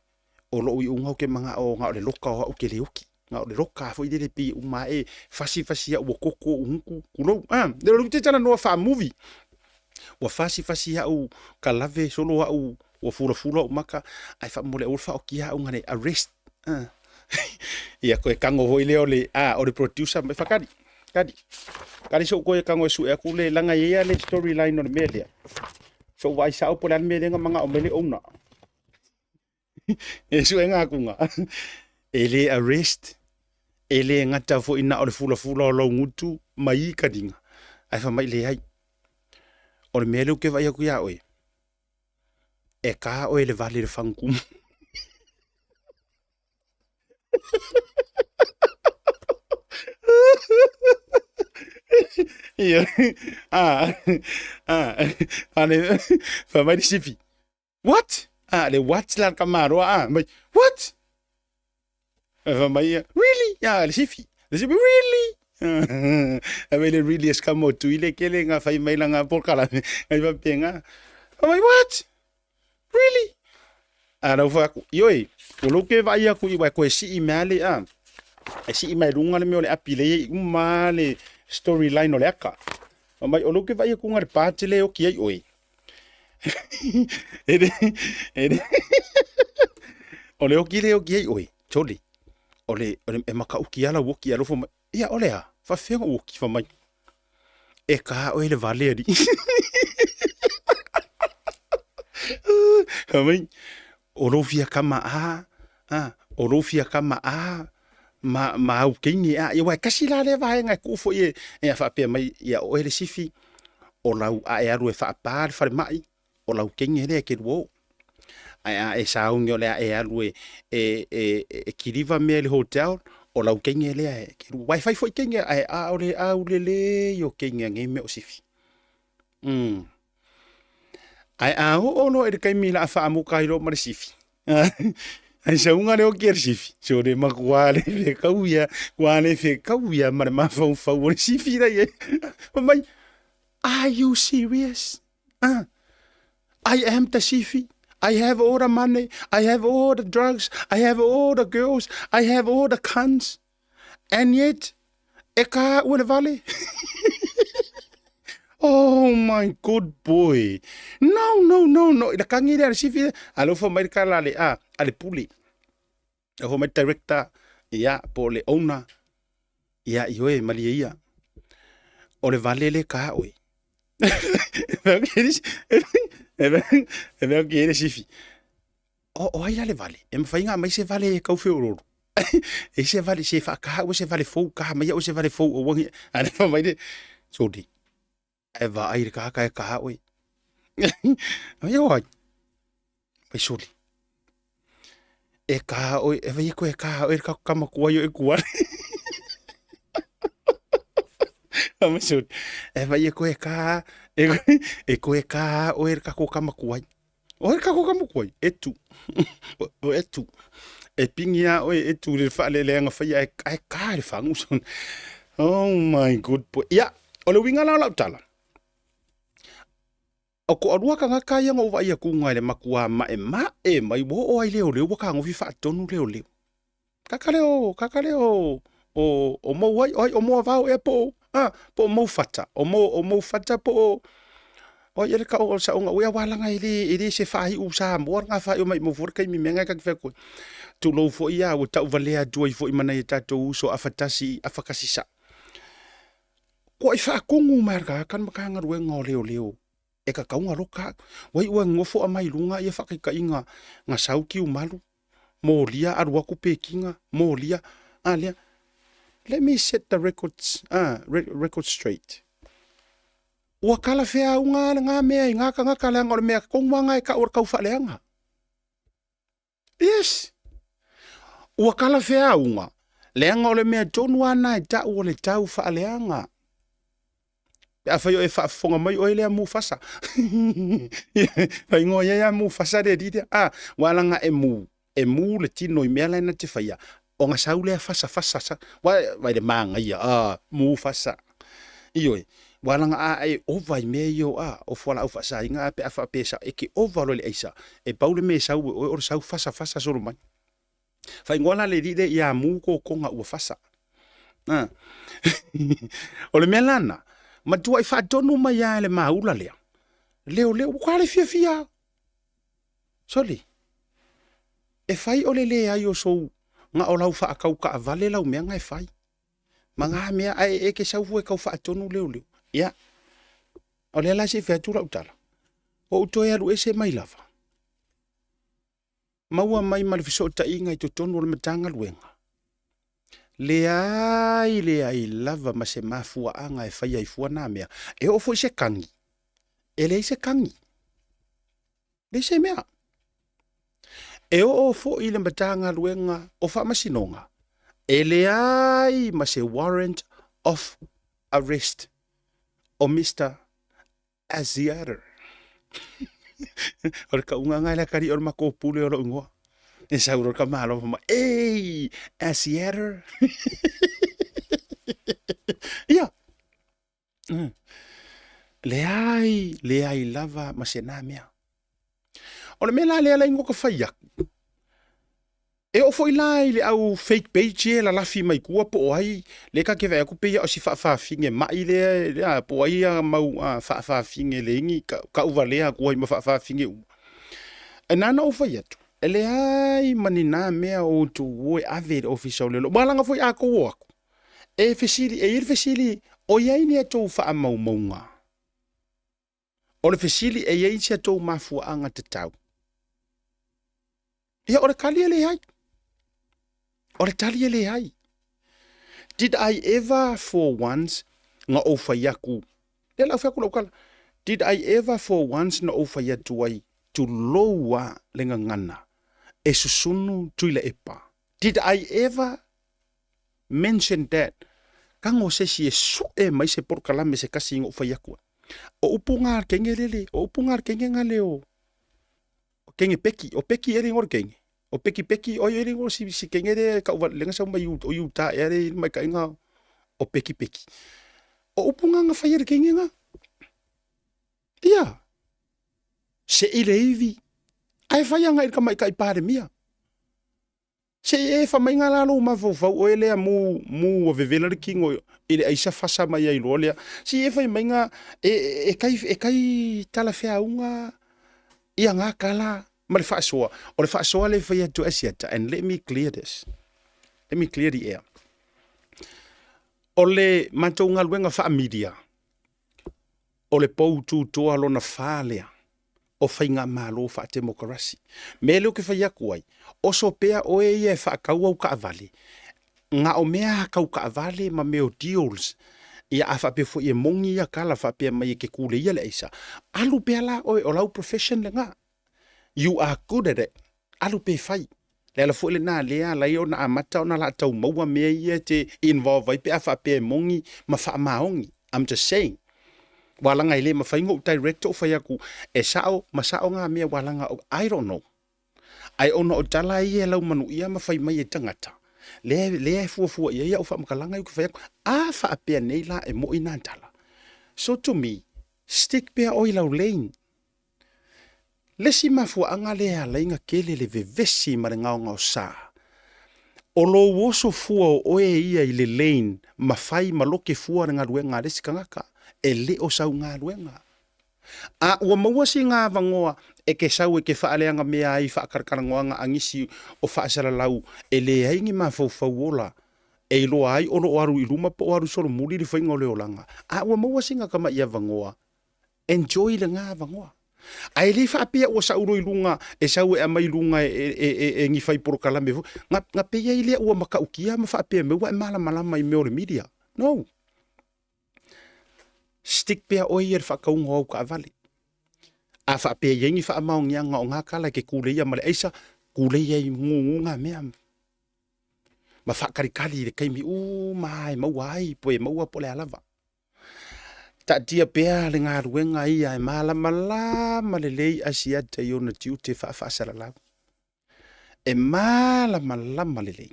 o lou iuga ou te manao na o le loka o au ou te le oki. Na o le loka foi lele pei e uma ae fasi fasi au ua koko ou gutu, tulou. Ah, le lou te talanoa faa-movie. Ua fasi fasi au kalave solo au ua fulafula ou maka, ae faamolemole aua le faaokia au na le arrest. Ah. Ia koe kago foi lea o le, ah, o le producer mai fakali. Kali. Kali sou koe kago e sue aku le langa ia le storyline o le mea lea. Sou vaai sao po o le a le mea lea na manao mai le owner. E suega akuga. E le arrest, e le gata foi na o le fulafula o lou gutu ma i kaliga, ae fai mai leai. O le mea lea ou te vaai atu ia oe, e ka oe i le vale i le fagutumu. Ia, a, a, a le, fai mai le sifi, What? A, le what la le tamaloa a, mai, what? Ae fai mai ia, really? A, le sifi, le sifi, really? Ae mai le really e scam o tui le kele nga fai mai langa polokalame, ngai faapena. Fai mai, what? Really? A lau fai aku, ioe, o lou ke vaai aku i wai koe sii mea le a, e sii mai lunga le mea o le api le i uma le storyline o le aka. Fai mai, o lou ke vaai aku nga le pate le oki ai oe. E le, e le, o le oki le oki ai oe, Jolly. O le, o le, e makauki ala oki alofa mai. Ia, o le a, faafefea ona ou oki fai mai. E ka oe le vale alii. Fai mai, o lou fia kama a, a, o lou fia kama a, ma, ma au teine a, ia, aua e tasi la lea vaega e tuu foi e, e a faapea mai, ia oe le sifi, o lau a e alu e faapa le falemai, o lau teine lea e te lua o. Ae a e sauni o le a e alu e, e, e, e kiliva mea i le hotel, o lau teine lea e te lua. Aua e fai foi teine, ae aole aulelei o teine a nei mea o sifi. Mm. Ae a oo loa i le taimi o le a faamuta ai loa ma le sifi, ai sauga le oki a le sifi, so le matua le fekau ia, ua le fekau ia ma le mafaufau o le sifi la i ai. Fai mai, are you serious? Ah, I am the sifi. I have all the money, I have all the drugs, I have all the girls, I have all the cunts. And yet, e ka ua le vale. Oh my good boy. No, no, no, no. I le kangi lea le sifi, a lea ua fai mai le kala a le, a, a le pule. Lea ua fai mai le director, ia, po o le owner, ia, ioe, malie ia. O le vale le ka oe. E mea ki e le sifi. O, o ai la le vale? E mawhai ngā mai se vale e kau wheororo. E se vale, se whaakaha ua se vale fou, kaha mai au se vale fou o wangi. A le mai le, sorry. E va ai le kahaka e kaha oe. Ai o ai. Pai soli. E ka oi, e vai koe ka oi ka kama kuai o e kuare. Ama soli. E vai koe ka, e, e koe ka oi ka ko kama kuai. Oi ka ko kama kuai, e tu. O e tu. E pingi a oi e tu le whaaleleanga whaia e, e ka le whangu. Oh my good boy. Ia, o le winga la o lau tala. O ko alua kangaka ia ngo vaai aku ngai le makua ma'ema'e mai ua oo ai leoleo ua kagofi faatonu leoleo. Kaka leo, kaka leo o o mou ai, o ai o moavao ea po o a po o moufata, o mo o moufata po o o ai ele ka o saonga ua walaga e le e le se faaiu Samoa nga faaiu mai mo fua kaimi mea ngai ka fai ko. Tulou foi ia ua tauvalea atu ai foi ma nai o tatou uso afatasi afakasi sa. Kua i faakugu mai ka kan Matagaluega o Leoleo e ka kauga loka wai ua ngofo a mai lunga ia whakaikaiga nga sau ki umalu molia alu aku pekinga molia a lea. Let me set the records, record straight. Ua kala whea unga le ngā mea i ngā kangaka leanga o le mea konguanga e ka ua kau whaaleanga. Yes. Ua kala feauga, leaga o le mea tonu ana e tau o le tau faaleaga. Pe afai o e faafofoga mai oe lea Mufasa. Faingoa ia ia Mufasa le alii lea. Ah, ua laga e mu, e mu le tino i mea la e na te faia. O ga sau lea fasa fasa sa, wa vai le magaia, ah, Mufasa. Ioe, ua laga a e ova i mea ia o a, o fualaau faasaina a pe a faapea sa e ke ova loa i le aisa, e pau le mea e sau e oe o le sau fasa fasa solo mai. Faingoa la le alii lea ia mu kokoga ua fasa. A. O le mea lana, matuai faatonu mai lava e le maula lea, leoleo, ua ka le fiafia. Soli, e fai o le leai o sou ga o lau faakau kaavale lau mea ga e fai. Ma ngā mea, ae e ke sau fua e kau faatonu leoleo. Ia, o lea la se i fai atu lau tala. O ou toe alu ese mai lava. Maua mai ma le fesootaiga i totonu o le Matagaluega. Leai, leai lava ma se mafuaaga e faia ai fua nā mea. E oo foi se kagi. E leai se kagi. Leai se mea. E oo foi i le Matagaluega o Faamasinoga, e leai ma se warrant of arrest o Mister Asiater. O le kauga ngai la kali o le makou pule o lou ingoa. E sau loa le tamaloa fai mai, Ei, Asiater. Ia. Leai, leai lava ma se na mea. O le mea la lea la ingoa ka fai aku. E oo foi la i le au fake page e lalafi mai tua po o ai le ka ke vaai atu pei o si faafafine mai lea lea po o ai ia mau faafafine le ingi ka kauvalea atu ai ma faafafine uma. E nana ou fai atu, e leai ma ni nā mea o outou o e ave i le ofisa o leoleo. Ua laga foi a tou o aku. E fesili, e i ai le fesili, o i ai ni a tou faamaumauga? O le fesili, e i ai si a tou mafuaaga tatau? Ia, o le tali e leai. O le tali e leai. Did I ever for once na ou fai atu, lea la ou fai atu lau tala, did I ever for once na ou fai atu ai, tulou a le gagana, e susunu Tuilaepa? Did I ever mention that? Kago se isi e sue mai se polokalame se kasi na ou fai atu ai. O upu ngā le kenge lele, o upu ngā le kenge ngā leo, o kenge peki, o peki e le ingoa o le kenge. O peki peki, oi e le ingoa si, si kenge le ka uva lenga sau mai o Utah ea le mai ka inga o peki peki. O upu ngā ngā whai e le kenge ngā. Ia, se i le iwi, ai whai anga i le kama i ka i Palemia. Se i e fa mai nga la lou mafaufau oe lea mu mu ua vevela le kino i le aisa fasa mai ai loa lea. Se i e fai mai nga e e kai e kai talafeauga ia nga kala ma le faasoa. O le faasoa le fai atu e Asiata and let me clear this. Let me clear the air. O le matou galuega faa-media, o le pou tutoa lona fa lea o faigamalo faatemokarasi. Mea lea ou te fai atu ai, oso pea oe ia e faatau au taavale, na o mea a tau taavale ma mea o deals Ia a faapea foi e moni ia tala faapea mai e ke kuleia le aisa, alu pea la oe o lau profession lena. You are good at it. Alu pea e fai. Le ala foi lena lea ala ai ona amata ona latou maua mea ia e te involve ai pe a faapea e moni ma faamaoni. I'm just saying. Ua laga e le mafai ona ou direct ou fai atu e sao ma sao na mea ua laga I don't know. Ae ona o tala ia e laumanuia ma fai mai e tagata, lea, lea e fuafua i ai au faamatalaga ia ou te fai atu, a faapea nei la e moi na tala. So to me, stick pea oe i lau lane. Le isi mafuaaga lea e ala ai ona tele le vevesi ma le gaogaosa, o lou oso fua o oe ia i le lane ma fai ma loke fua le galuega a le isi tagata, e le o sau galuega. A ua maua sina avanoa e ke sau e ke faaleaga mea ai i faakalakalanoaga a nisi o faasalalau e leai ni mafaufau ola e iloa ai o lo o alu i luma po o alu solomuli le faiga o le olaga. A ua maua sina tama'i avanoa, enjoy lena avanoa. Ae le faapea ua sau loa i luga e sau e aumai i luga e ni fai polokalame foi, na pei ai lea ua matautia ma faapea mai ua e malamalama i mea o le media. No. Stick pea oe ia i le faatauga o au taavale. A faapea e i ai ni faamaoniaga o na tala e te kuleia ma le aisa, kuleia i gugu na mea ma faatalitali i le taimi uma lava e maua ai po e maua po o le a lava. Taatia pea le galuega ia e malamalama lelei Asiata i ona tiute faafaasalalau. E malamalama lelei.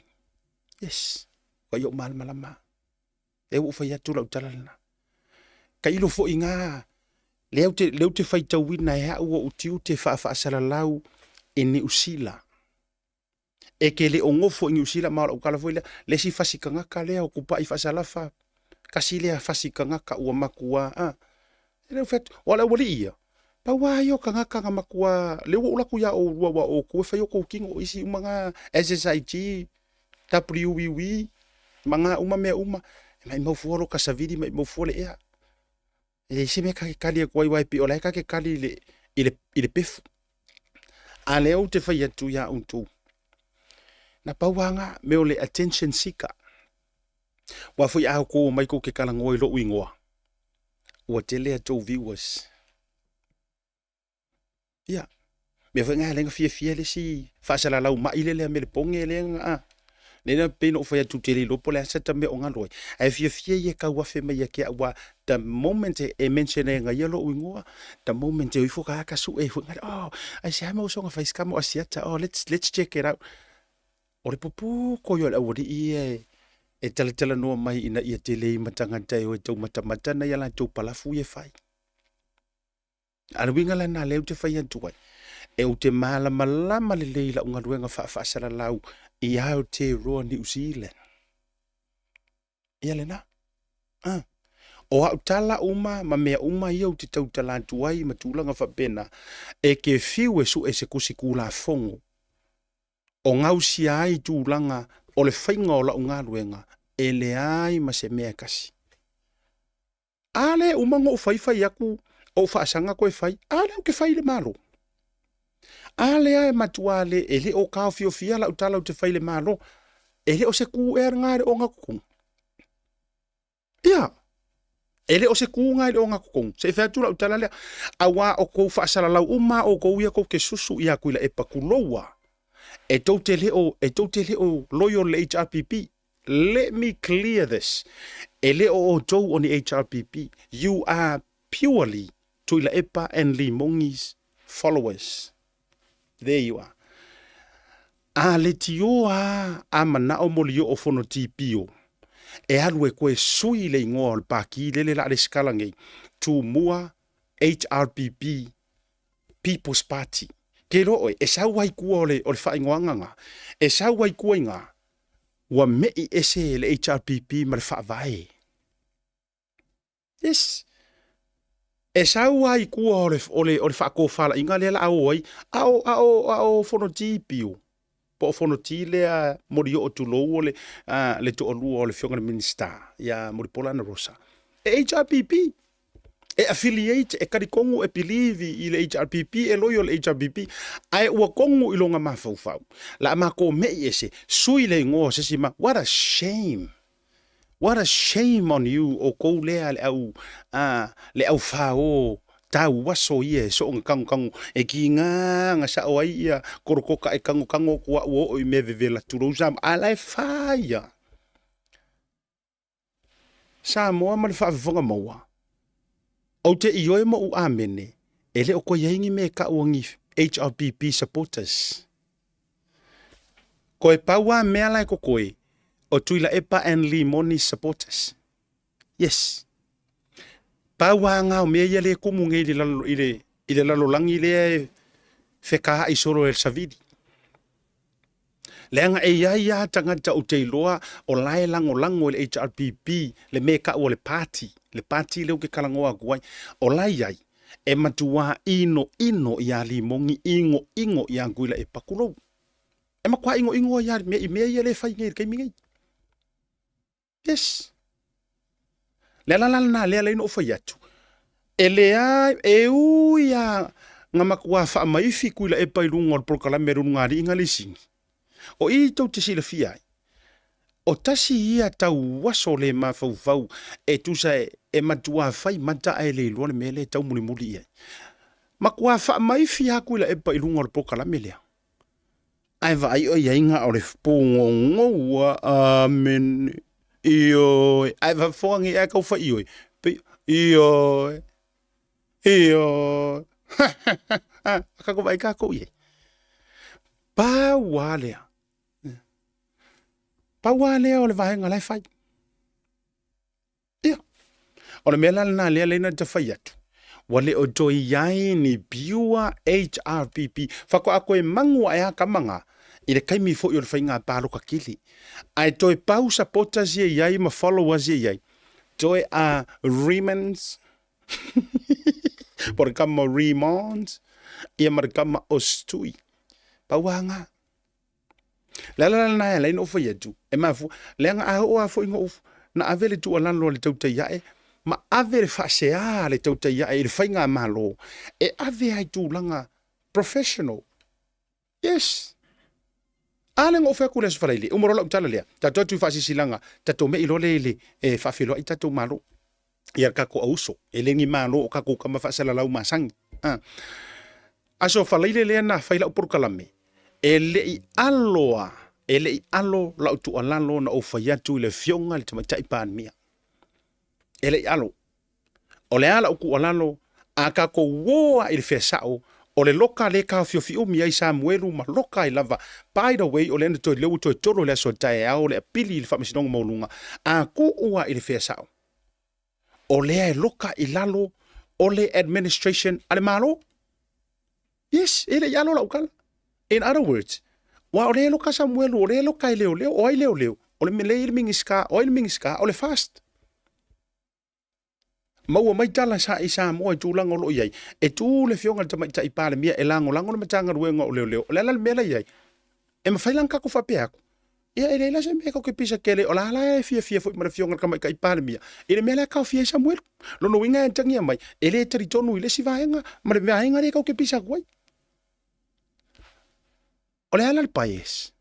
Yes, ua i ou malamalama. Lea ua ou fai atu lau tala lena. Tailo foi ngā, lea ou te, lea ou te faitauina e au ou tiute faafaasalalau i Niu Sila. E ke le o nofo i Niu Sila, ma o lau tala foi lea, le isi fasi tagata lea o Kupa'i Faasalafa, kasi lea fasi tagata ua matua, a. E le o fai atu, o le aualii ia, pau lava ia o tagata na matua, lea ua ou alu atu ia oulua aua o outou e fai o outou tino, o isi uma na SSIG, WWW, ma na uma mea uma, e maimau fua lo ta savili, maimau fua le ea. E leai se mea ta te tali atu ai, aua e pei o la e ta te tali i le, i le, i le pefu. A lea ou te fai atu iā outou, na pau lava na mea o le attention seeker. Aua foi a outou omai tou te talanoa i lou igoa, ua tele a tou viewers. Ia, mea foi na e ala ai ona fiafia le isi faasalalau mai lea lea mele poge lea na a. Lea na pei ona ou fai atu ou te le iloa po o le a se ta mea o galo ai. Ae fiafia ia e tauafe mai ia te au aua the moment e mention ai e ia lou igoa, the moment e o ifo ka aka sue foi ngale, oh, aisea mau soga fai scam o Asiata, oh, let's check it out. O le pupū ko ia o le aualii ia e talatalanoa mai ina ia tele ai ma tagata e o e taumatamata nai a latou palafu ia e fai. A o le uiga lena lea ou te fai atu ai, e ou te malamalama lelei i lau galuega faafaasalalau i Aotearoa New Zealand. Ia lena. Ah. O au tala uma ma mea uma ia ou te tautala atu ai ma tulaga faapena, e ke fiu e sue se kusi Tulafono o gausia ai tulaga o le faiga o lau galuega, e leai ma se mea e kasi. A lea e uma ona ou fai fai atu ou faasaga toe fai, a lea ou te fai i le Malo. A lea e matua le, e le o taofiofia lau tala ou te fai i le Malo, e le o se kū ea lena i le ogatotonu. Ia, e le o se kū lena i le ogatotonu. Se i fai atu lau tala lea, auā o kou faasalalau uma lava outou ia tou te susu ia Tuilaepa, tulou lava, e tou te le o, e tou te le o loyal i le HRPP. Let me clear this, e le o outou o ni HRPP, you are purely Tuilaepa and Limongi's followers. There you are. A letioa a a manao molioo Fonoti pio e alu e koe sui le igoa o le pākī lele la a lesikala nei, Tumua HRPP People's Party. Ke iloa oe, e sau ai kua o le, o le faaigoaga na, e sau ai kua i na, ua me'i ese le HRPP ma le Faavae. Yes. E sau lava i tua o le, o le, o le faatofalaiga lea la a o ai, a o, a o, a o Fonoti pio, po o Fonoti lea molioo tulou o le, a, le toalua o le Afioga i le Minisita ia Mulipola Anarosa. E HRPP. E affiliate, e talitonu, e believe i le HRPP, e loyal i le HRPP, ae ua tonu i lona mafaufau. La a matou me'i ese, sui le igoa o se isi ma, what a shame! What a shame on you ʻoukou lea le au a le au fāō tauaso ia e soonga kagokago e kīgāga sao ai ia kolokoka e kagokago aku a ua oo i mea vevela tulou Samoa a la e fā ia Samoa ma le faafofoga maua ou te ioe ma ou amene e le o koe ai ni mea e kau ni HRPP supporters. Koe pau a mea la e kokoe o Tuilaepa and Limoni supporters. Yes. Pau a ngā o mea ia le kumu ngei i le, lalo, i le, i le lalolagi lea e whekaai solo e savili. Leaga e iai a tagata ou te iloa o la e lagolago i le HRPP le mea e kau o le party, le party lea ou ke kalagoa atu ai, o la iai e matuā inoino iā Limogi, igoigo iā Tuilaepa, tulou. E matua igoigo ai a i mea ia le fai nei i le taimi nei. Yes. Le ala la lena lea lea na ou fai atu. E leai, e ui a nga matua faamaifi Tuilaepa i luga o le polokalame a le ulugalii na le isini. O i tou te silafia ai, o tasi ia tauaso le mafaufau e tusa e matua fai mata ae le iloa le mea lea e taumulimuli i ai. Matua faamaifi lava Tuilaepa i luga o le polokalame lea. Ae vaai oe i ai na o le pūgogoua, amene, ioe, ae faafofoga nei ae tau fai ioe, pei, ioe, ioe, a tatou vaai tatou i ai. Pau lava lea, pau lava lea o le vaega la e fai. Ia, o le mea la lena lea lea na ta fai atu, ua le o toe i ai ni pure HRPP. Faatoa toe magu ae a tama na i le taimi foi o le faiga paloka tele. Ae toe pau supporters ia i ai ma followers ia i ai, toe a Remans, po o le tama o Remons, ia ma le tama o Stui. Pau lava na. Le ala la lena e ala ai ona ou fai atu, e mafua, leaga a oo lava foi na ou, na ave le tuualalo a le tautai ae, ma ave le faasea a le tautai ae i le faigamalo, e ave lava i tulaga professional. Yes. A lea na ou fai atu i le Aso Faraile, uma loa lau tala lea, tatou atu i faasilasilaga, tatou mei loa lea i le, e faafeiloai tatou Malo. Ia le tatou auuso, e le ni Malo o tatou tama faasalalau masani. A. Aso Faraile lea na fai lau polokalame, e le i alo a, e le i alo lau tuualalo na ou fai atu i le Afioga i le Tamaitai Palemia. E le i alo. O le a lau tuualalo, a tatou o lava i le fea sao, o le loka lea e taofiofi umi ai Samuelu ma loka ai lava. By the way, o lea na toe, lea ua toe tolo i le aso taeao le apili i le Faamasinoga Maualuga, a tuu lava i le fea sao, o lea e loka i lalo o le administration a le Malo. Yes, e le i alo lau tala. In other words, aua o lea e loka Samuelu, o lea e loka e leoleo, o ai leoleo? O le lea e i ai le Minisita, o ai le Minisita? O le FAST. Maua mai tala sa i Samoa i tulaga o lo o i ai. E tu le Afioga i le Tamaitai Palemia e lagolago le Matagaluega o Leoleo. O le a la le mea la i ai? E mafai la ona tatou faapea atu, ia e leai la se mea tatou te pisa tele, o la la e fiafia foi ma le Afioga i le Tamaitai Palemia i le mea la e taofia ai Samuelu. Lona uiga e atagia mai, e le talitonu i le isi vaega ma le vaega lea tatou te pisa atu ai. O le a la le bias?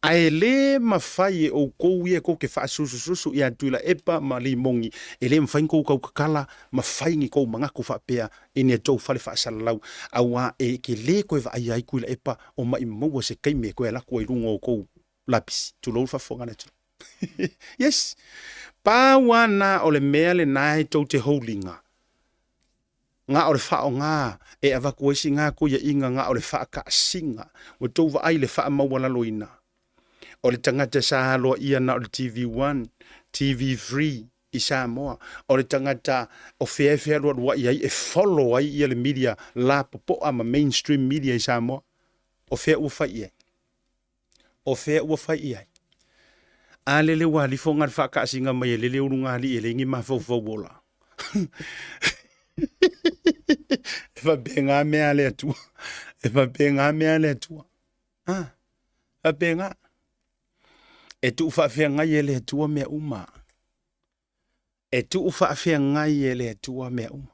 Ae le mafai e outou ia tou te faasusususu ia Tuilaepa ma Limogi, e le mafai ona tou tautatala ma fai ni tou manatu faapea i ni a tou fale faasalalau, auā e te le toe vaaia ai Tuilaepa o maimau se taimi e toe alu atu ai i luga o tou lapisi, tulou le faafofoga a le atunuu. Yes! Pau lava na o le mea lena e tou te houliga, Ga o le faaaoga e avatu ai si ga koiaʻiga ga o le faakaasiga. Ua tou vaai i le faamaualaloina o le tagata sa aloaia na o le TV1, TV3 i Samoa, o le tagata o fea e fealualuai ai e follow ai ia le media lapopoa ma mainstream media i Samoa. O fea ua fai i ai? O fea ua fai i ai? A lele ua alifo nga le faakaasiga mai e lele ulugalii e leai ni mafaufau ola. E faapena mea a le Atua. E faapena mea a le Atua. Ah, faapena. E tuu faafeagai e le Atua mea uma. E tuu faafeagai e le Atua mea uma.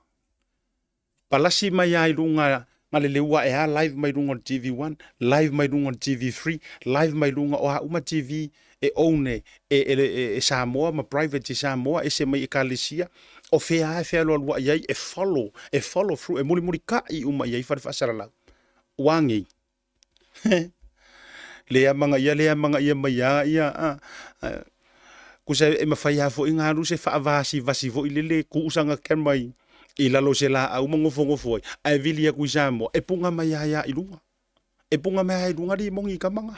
Palasi mai lava i luga Galeleu ae a live mai luga o le TV1, live mai luga o le TV3, live mai luga o a uma TV e own e, e, e, e Samoa ma private i Samoa, ese mai ekalesia, o fea lava e fealualuai ai, e follow, e follow through, e mulimulikai uma i ai fale faasalalau. Ua agei. Le amagaia, le amagaia mai a ia, a, a, kusa e mafai lava foi ona alu se faavasivasi foi lele kuusaga camera i, i lalo o se laau ma nofonofo ai, ae vili atu i Samoa, e puga mai lava ia i luga. E puga mai lava i luga limogi i kamaga.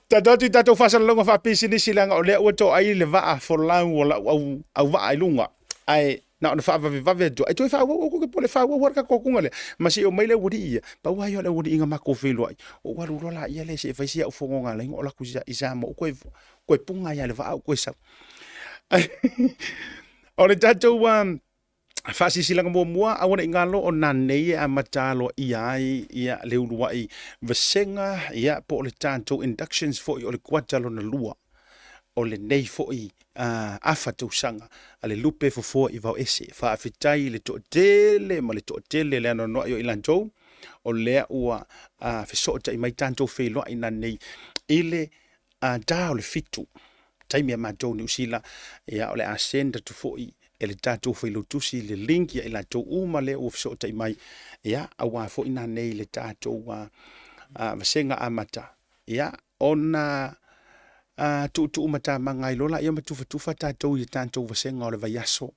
Tatou atu i tatou faasalalauga faapisinisi leaga o lea ua toai le vaa folau o lau au, auvaa i luga. Ae na ona faavavevave atu, e toe faaauau au koke po o le faaauau lava le tatou atuga lea. Ma se i omai le aualii ia, pau lava ia o le aualii na matou feiloai, ou alu loa laia lea se i fai si au fono na ala ai ona ou alu atu i Samoa, ou toe, toe puga ai lava i le vaa ou toe sau. O le tatou um, faasilasilaga muamua, aua ne i galo o nanei e amata aloaia ai ia le uluai vasega ia po o le tatou inductions foi o le kuata lona lua o lenei foi afa tausaga a le lupe fofoa i Vaoese. Faafetai i le toatele ma le toatele le anoanoai o i latou o lea ua fesootai mai tatou feiloai nanei i le ta o le fitu taimi a matou Niu Sila, ia o le a send atu foi e le tatou failautusi le link ia i latou uma lea ua fesootai mai, ia aua foi nanei le tatou vasega amata, ia ona tuutuu matamaga ai loa laia ma tufatufa tatou i tatou vasega o le vaiaso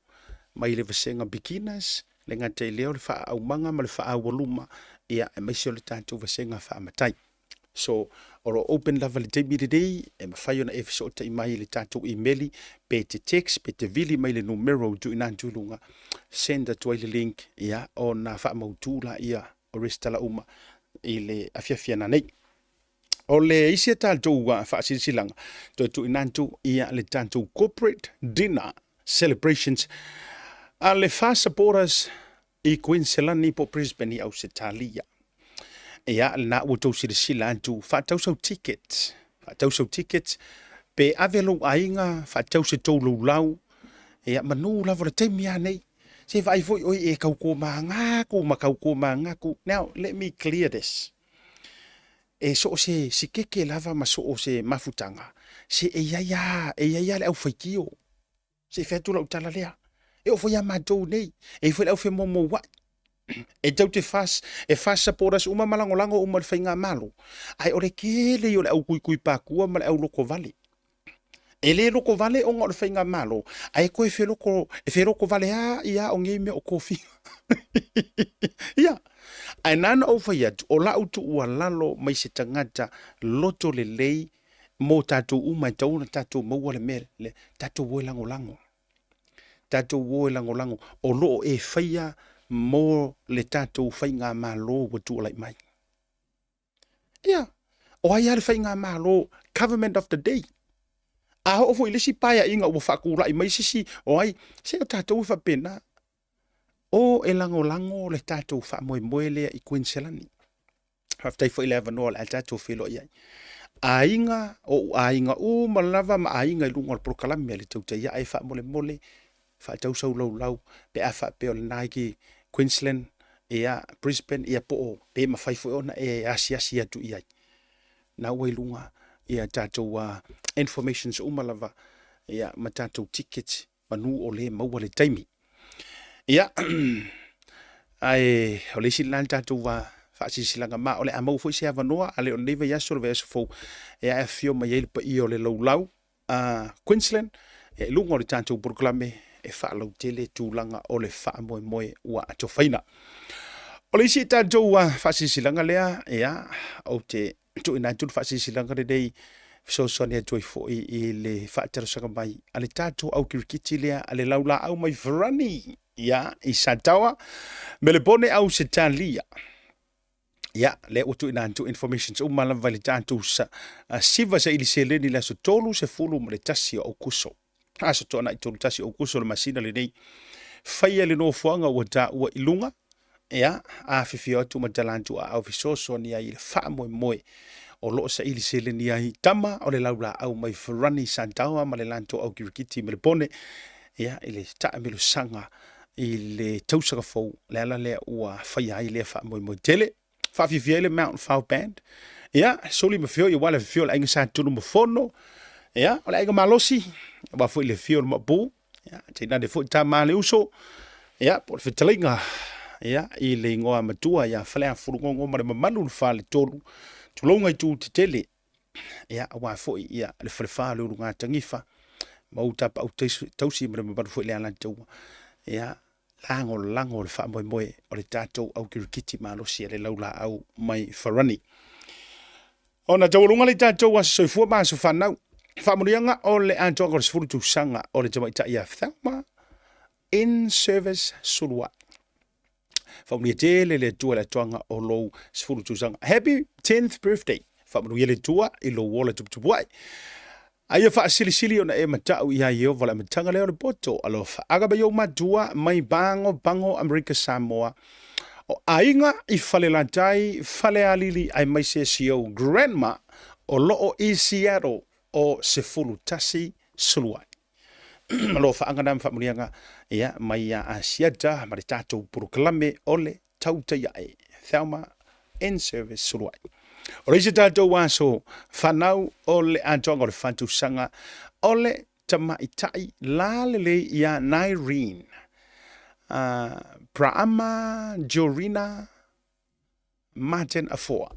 mai le vasega beginners, le gata i lea o le faaaumaga ma le faaaualuma, ia aemaise o le tatou vasega faamatai. So, o lo o open lava le taimi lenei e mafai ona e fesootai mai i le tatou imeli pe te text pe te vili mai le numera ua tuuina atu i luga, send atu ai le link ia ona faamautu laia o resitala uma i le afiafi ana nei. O le isi a tatou faasilasilaga, toe tuuina atu ia le tatou corporate dinner celebrations a le Fa Supporters i Kuiniselani po o Brisbane i Ausetalia. Ia, lena ua outou silasila atu, faatau sau ticket, faatau sau ticket, pe ave lou aiga, faatau se tou laulau, ia, manu lava o le taimi lava nei. Se vaai foi oe e tau kōmāgā ku ma tau kōmāgā ku. Now, let me clear this. E so o se sikeke lava ma so o se mafutaga, se e i ai lava, e i ai lava le aufaitio. Se i fai atu lau tala lea. E oo foi ia matou nei, e i ai foi le au femoumouai. E tou te fas, e fas supporters uma ma lagolago uma i le faigamalo, ae o le tele ia o le au kuikui pakua ma le au lokovale. E le lokovale ona o le faigamalo, ae toe feloko, e felokovale lava ia o nei mea o tofiga. Ia, ae na ona ou fai atu, o lau tuualalo mai se tagata loto lelei mo tatou uma e tatau ona tatou maua le mea lea, tatou o e lagolago. Tatou o e lagolago, o lo o e faia mo le tatou faigamalo ua tualai mai. Ia, o ai lava le faigamalo, government of the day. A oo foi i le isi paeaiga ua faatulai mai se isi, o ai, se o tatou e faapena. O e lagolago le tatou faamoemoe lea i Kuiniselani. Faafetai foi i le avanoa o le a tatou feiloai ai. Aiga, o ou aiga uma lava ma aiga i luga o le polokalame a le Tautai Ae faamolemole, faatau sau laulau pe a faapea o lena i Queensland, ia Brisbane, ia po o pe mafai foi ona e asiasi atu i ai. Na ua i luga ia tatou informations uma lava ia ma tatou tickets manu o lē maua le taimi. Ia, ae o le isi lena le tatou faasilasilaga ma o le a maua foi se avanoa, a le o lenei vaiaso, le vaiaso fou, e afifio mai ai le paia o le laulau a Queensland i luga o le tatou polokalame e faalautele tulaga o le faamoemoe ua atofaina. O le isi tatou faasilasilaga lea, ia, ou te tuuina atu le faasilasilaga lenei e fesoasoani atu ai foi i le faatalosaga mai a le tatou au kirikiti lea a le laulaau mai Farani, ia, i Sataoa, Melepone, Ausetalia. Ia, lea ua tuuina atu informations uma lava i le tatou siva saili seleni i le aso 31 o Aukuso. Aso Toonai 31 o Aukuso le masina lenei. Faia le nofoaga ua taua i luga, ia, afifio atu ma tala atu aao fesoasoani ai i le faamoemoe o lo o saili seleni ai tama o le laulaau mai Farani Santaoa ma le latou au kirikiti Melepone. ia, i le taamilosaga i le tausaga fou, le ala lea ua faia ai lea faamoemoe tele. Faafiafia ai le Mount Fao Band. Ia, soli ma feoi aua le afifio o le aiga Sa Tunumafono. Ia, o le aiga malosi, aua foi le afio o le Maopu. Ia, tainane foi tama le uso. Ia, po o le fetalaiga, ia, i le igoa matua ia Faleafulugogo ma le mamalu o le faletolu. Tulouna i tu tetele. Ia, aua foi ia le falefa o le Ulugatanifa ma ou tapaau tausi ma le mamalu foi le Alataua. Ia, lagolago le faamoemoe o le tatou au kirikiti malosi a le laulaau mai Farani. Ona taualuga le tatou aso soifua ma aso fanau. Faamanuiaga o le atoaga o le 10 tausaga o le tamaitai ia Thelma in service Suluai. Faamanuia tele le Atua i le atoaga o lou 10 tausaga. Happy 10th birthday. Faamanuia le Atua i lou ola tuputupua'i. A ia faasilisili ona e mata'u iā Ieova le amataga lea o le poto. Alofa. Aga mai ou matua mai Pago Pago Amerika Samoa. O aiga i Falelatai, Falealili aemaise si ou grandma o loo i Seattle o 11 Suluai. Alofaaga na ma faamanuiaga ia mai ia Asiata ma le tatou polokalame o le Tautai Ae Thelma in Service Suluai. O le isi tatou aso fanau o le atoaga o le fatusaga o le tamaitai lalelei ia Naireen Praama Jorina Martin Afoa.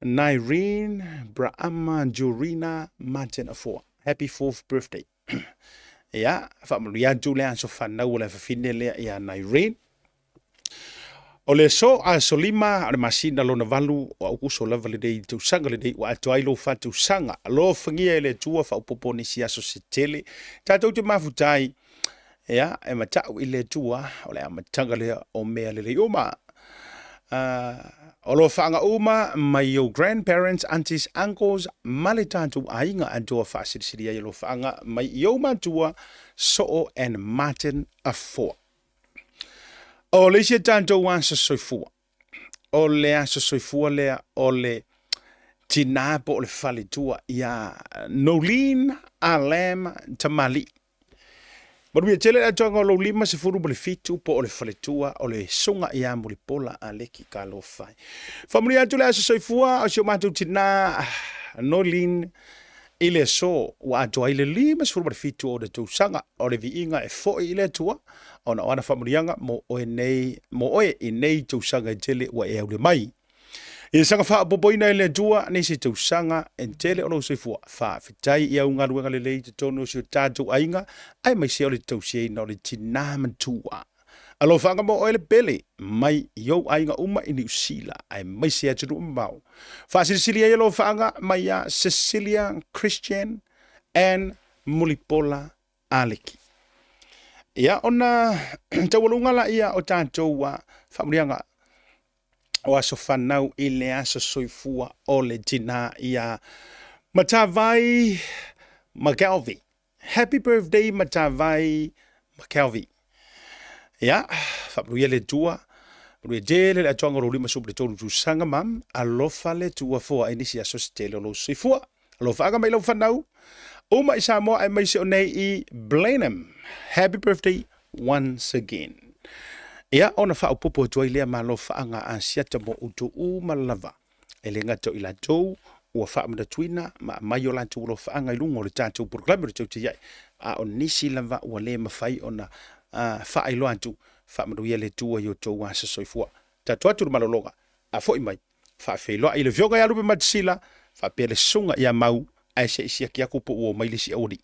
Naireen Brahama Jurina Martin Afoa. Happy fourth birthday. Ia, faamanuia atu le aso fanau o le afafine lea ia Naireen. O le aso aso lima o le masina lona valu o Aukuso lava lenei tausaga lenei ua atoa ai lou faatausaga. Alofagia e le Atua faaopoopo nisi aso se tele. Tatou te mafuta ai Ia, e matau i le Atua, o le amataga lea o mea lelei uma. O alofaaga uma mai ou grandparents, aunties, uncles ma le tatou aiga atoa faasilisili ai alofaaga mai i ou matua Soo and Martin Afoa. O le isi a tatou aso soifua, o le aso soifua lea o le tinā po o le faletua ia Noeline Alam Tamalii. Manuia tele le atoaga o lou 57 po o le faletua o le Susuga ia Mulipola Aleki Kalofai. Faamanuia atu le aso soifua o si o matou tinā Noeline i le aso ua atoa ai le 57 o ona tausaga o le viiga e foi i le Atua ona o ana faamanuiaga mo oe nei, mo oe i nei tausaga e tele ua e aulia mai. Ia saga faaopoopoina e le Atua nisi tausaga e tele o lou soifua. Faafetai i au galuega lelei i totonu o si o tatou aiga, aemaise o le tausiaina o le tinā matua. Alofaga mo oe le pele mai i ou aiga uma i Niu Sila, aemaise atunuu mamao. Faasilisili ai alofaga mai iā Cecilia Christian and Mulipola Aleki. Ia, ona taualuga laia o tatou faamanuiaga o aso fanau i le aso soifua o le tinā iā Matavai McKelvey. Happy birthday Matavai McKelvey. Ia, faamanuia le Atua. Manuia tele le atoaga o lou 53 tausaga mam. Alofa le Atua foai nisi aso se tele o lou soifua. Alofaaga mai lau fanau uma i Samoa aemaise o nei i Blenheim. Happy birthday once again. Ia, ona faaopoopo atu ai lea ma alofaaga Asiata mo outou uma lava. E le gata o i latou ua faamanatuina ma aumai o latou alofaaga i luga o le tatou polokalame o le Tautai Ae, a o nisi lava ua le mafai ona faailoa atu. Faamanuia le Atua i outou aso soifua. Tatou atu le malologa, a foi mai, faafeiloai i le Afioga ia Lupe Matasila faapea le Susuga ia Mau, ae se i siaki atu po ua omai le isi aualii.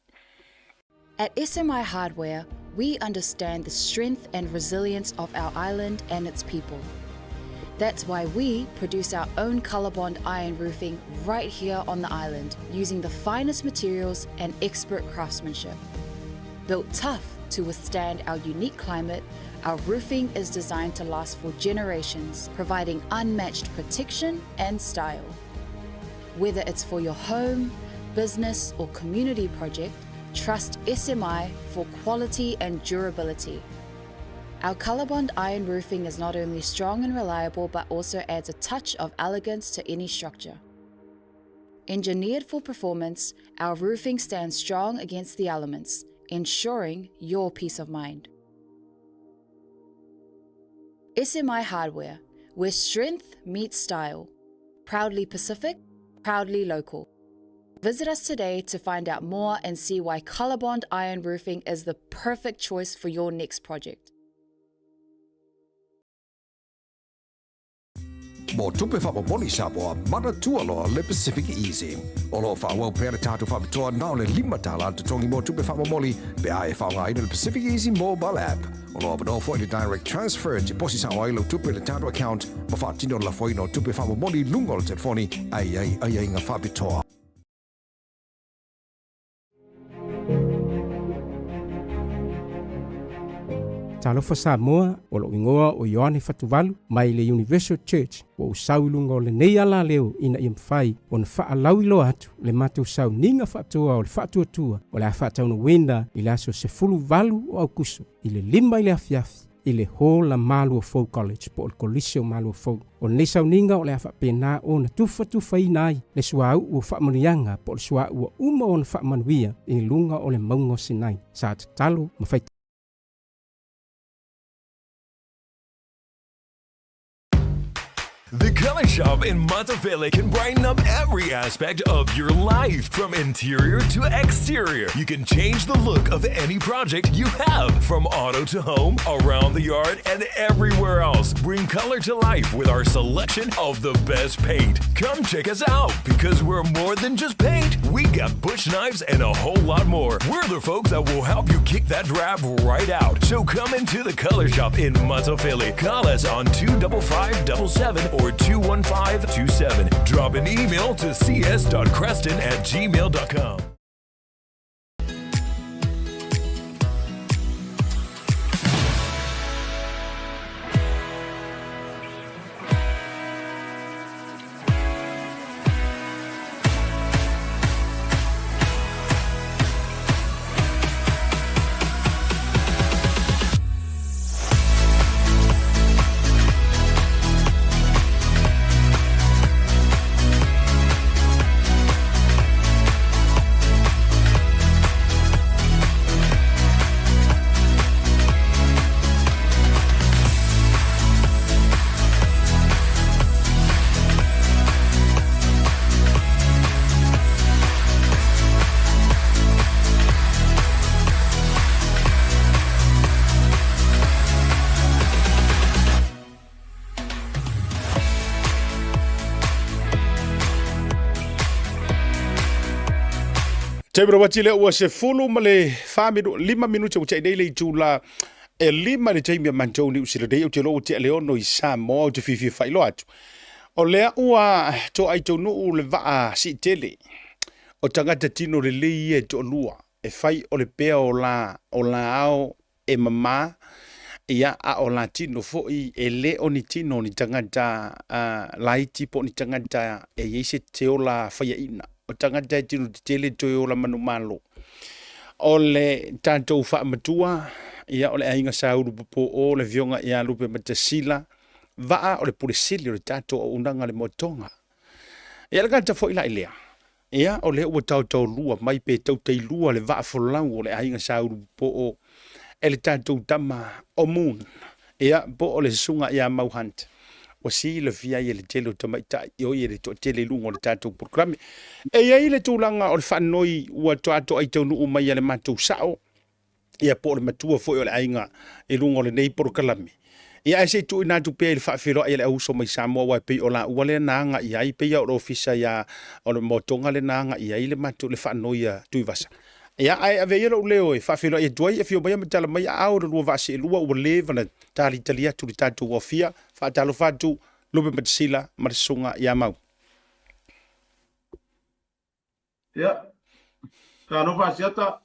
At SMI Hardware, we understand the strength and resilience of our island and its people. That's why we produce our own Colorbond iron roofing right here on the island using the finest materials and expert craftsmanship. Built tough to withstand our unique climate, our roofing is designed to last for generations, providing unmatched protection and style. Whether it's for your home, business, or community project, trust SMI for quality and durability. Our Colorbond iron roofing is not only strong and reliable, but also adds a touch of elegance to any structure. Engineered for performance, our roofing stands strong against the elements, ensuring your peace of mind. SMI Hardware, where strength meets style. Proudly Pacific, proudly local. Visit us today to find out more and see why Colorbond Iron Roofing is the perfect choice for your next project. Mo tupe faamomoli Samoa, manatua loa le Pacific Easy. O lo o faaauau pea le tatou faapitoa na o le $5 le totogi mo tupe faamomoli pe a e faaaogaina le Pacific Easy Mobile App. O lo o avanoa foi le Direct Transfer e te posi sao ai lau tupe i le tatou account ma faatino le lafoina o tupe faamomoli i luga o le telefoni a i ai aiaiga faapitoa. Talofa Samoa, o lou igoa o Ioane Fatuvalu mai le Universal Church ua ou sau i luga o lenei alaleo ina ia mafai ona faalauiloa atu le matou sauniga faatoa o le faatuatua o le a faataunuuina i le aso 18 o Aukuso i le 5 i le afiafi i le Hall a Maluafou College po o le Kolisi o Maluafou. O lenei sauniga o le a faapena ona tufatufaina ai le suauu o faamanuiaga po o le suauu ua uma ona faamanuia i luga o le mauga o Sinai. Sa tatalo ma fai. The Color Shop in Monteville can brighten up every aspect of your life, from interior to exterior. You can change the look of any project you have, from auto to home, around the yard, and everywhere else. Bring color to life with our selection of the best paint. Come check us out because we're more than just paint. We got bush knives and a whole lot more. We're the folks that will help you kick that drab right out. So come into the Color Shop in Philly. Call us on 25577 or 21527. Drop an email to cs.creston at gmail.com. Taimi rawati lea ua sefulu ma le fa minu, lima minute ua tai nei le itula e lima le taimi a matou Niu Sila nei, ou te iloa ua tea le ono i Samoa, ou te fiafia faailoa atu. O lea ua toai taunuu le vaa siitele o tagata tino lelei ia e toalua e fai o le pea o la, o la ao e mamā, ia, a o la tino foi e le o ni tino o ni tagata uh, laiti po o ni tagata e i ai se te ola faiaina. O tagata e tino tetele toe ola manumalo. O le tatou faamatua, ia, o le aiga sa Ulupopo o le Afioga ia Lupe Matasila, vaa o le pule sili o le tatou auaunaga le moetoga. Ia le gata foi la i lea, ia o lea ua taotaolua mai pe tautailua le vaa folau o le aiga sa Ulupopo e le tatou tama o Moon, ia po o le susuga ia Mau Hunt. Ua silafia ai e le tele o tamaitai, oi e le toatele i luga o le tatou polokalame. E i ai le tulaga o le faanoi ua toatoai taunuu mai a le matou sao, ia po o le matua foi o le aiga i luga o lenei polokalame. Ia ae se i tuuina atu pea i le faafeiloai a le auuso mai Samoa aua e pei o laua lea na aga i ai, pei lava o le ofisa ia o le moatoga lea na aga i ai le matou le faanoi a Tuivasa. Ia ae avea ia lou leo e faafeiloai atu ai, afio maia ma tala mai aao i le lua vaa seelua ua leva na talitali atu le tatou ofia. Faatalofa atu Lupe Matasila ma le Susuga ia Mau. Ia, talofa Asiata,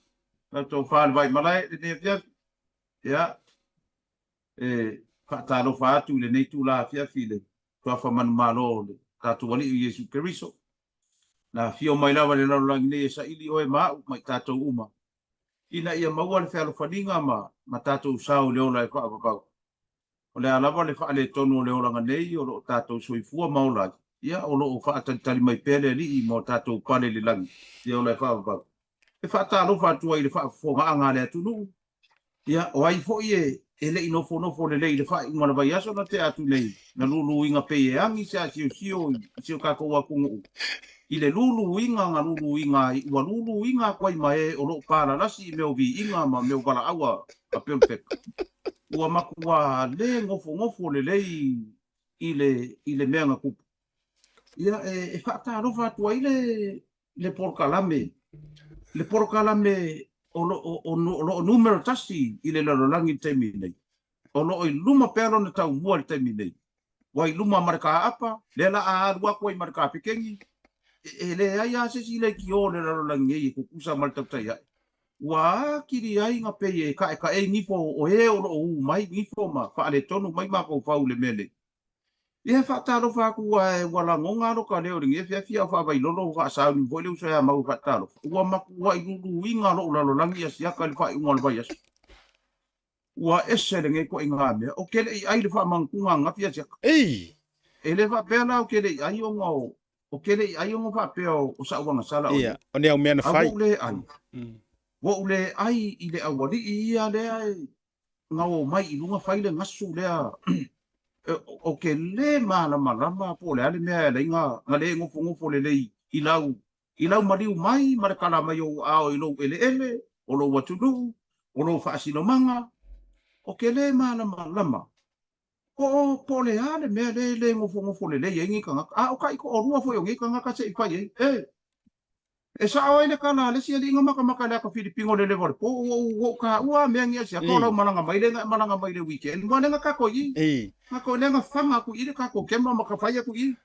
tatou fale vai malae lenei afiafi. Ia, e faatalofa atu i lenei tula afiafi i le Suafa Manumalo o le tatou Alii o Iesu Keriso. Na afio mai lava i le lalolagi nei e saili oe ma a'u ma i tatou uma, ina ia maua le fealofaniga ma ma tatou sao i le ola e faavavau. O le a lava le faaletonu o le olaga nei o lo o tatou soifua ma ola ai, ia, o lo o faatalitali mai pea le Alii mo tatou pale i le lagi, i le ola e faavavau. E faatalofa atu ai i le faafofogaaga a le atunuu, ia, o ai foi e le i nofonofo lelei i le faaiuga o le vaiaso na tea atu nei, na luluina pei e agi se asiosio i si o tatou atunuu i le luluina na luluina ai, ua luluina atu ai ma e o lo o palalasi i mea o viiga ma mea o valaau a Pelofeta. Ua matua le nofonofo lelei i le, i le mea na tupu. Ia, e, e faatalofa atu ai le, le polokalame, le polokalame o lo o, o, o lo o numera tasi i le lalolagi i le taimi nei. O lo o i luma pea lona taumua i le taimi nei. Ua i luma ma le kāapa, lea la a alu atu ai ma le kāpekeni, e, e leai lava se isi leitio o le lalolagi nei e tutusa ma le tautai ae. Ua atili ai na pei e kaʻekaʻei nifo o e o lo o ū mai nifo ma faaletonu mai mafaufau i le mea nei. Ia e faatalofa atu ae ua lagona lo ka leo i lenei afiafi a o faavailolo ua faasauni foi le uso ia Mau e faatalofa. Ua matuai luluina lou lalolagi ia siaka i le faaiuga o le vaiaso. Ua ese lenei ituaiga mea. Ou te le i ai le faamagatuga ananafi ia siaka. Ei! E le faapea la ou te le i ai ona o ou te le i ai ona faapea o sa'u agasala o Ia, o ni au mea na A fai. ua ou le ai. Ua ou le ai i le aualii ia lea e na o mai i luga fai le gasu lea ou te le malamalama po o le a le mea e ala ai na le nofonofo lelei i lau i lau maliu mai ma le kala mai o ou aao i lou eleele, o lou atunuu, o lou faasinomaga. Ou te le malamalama po o, po o le a le mea lea e le nofonofo lelei ai nei tagata. A o taitoalua foi o nei tagata se i fai ai, e, e sao ai le tala a le isi alii na matamata i le ata Filipino i le leva o le po, ua ou, ua ou taua a mea nei a siaka o lau malaga mai lea na e malaga mai i le weekend, ua lea na tatou i i, tatou lea na faga atu i i le tatou kema ma ka fai atu i i.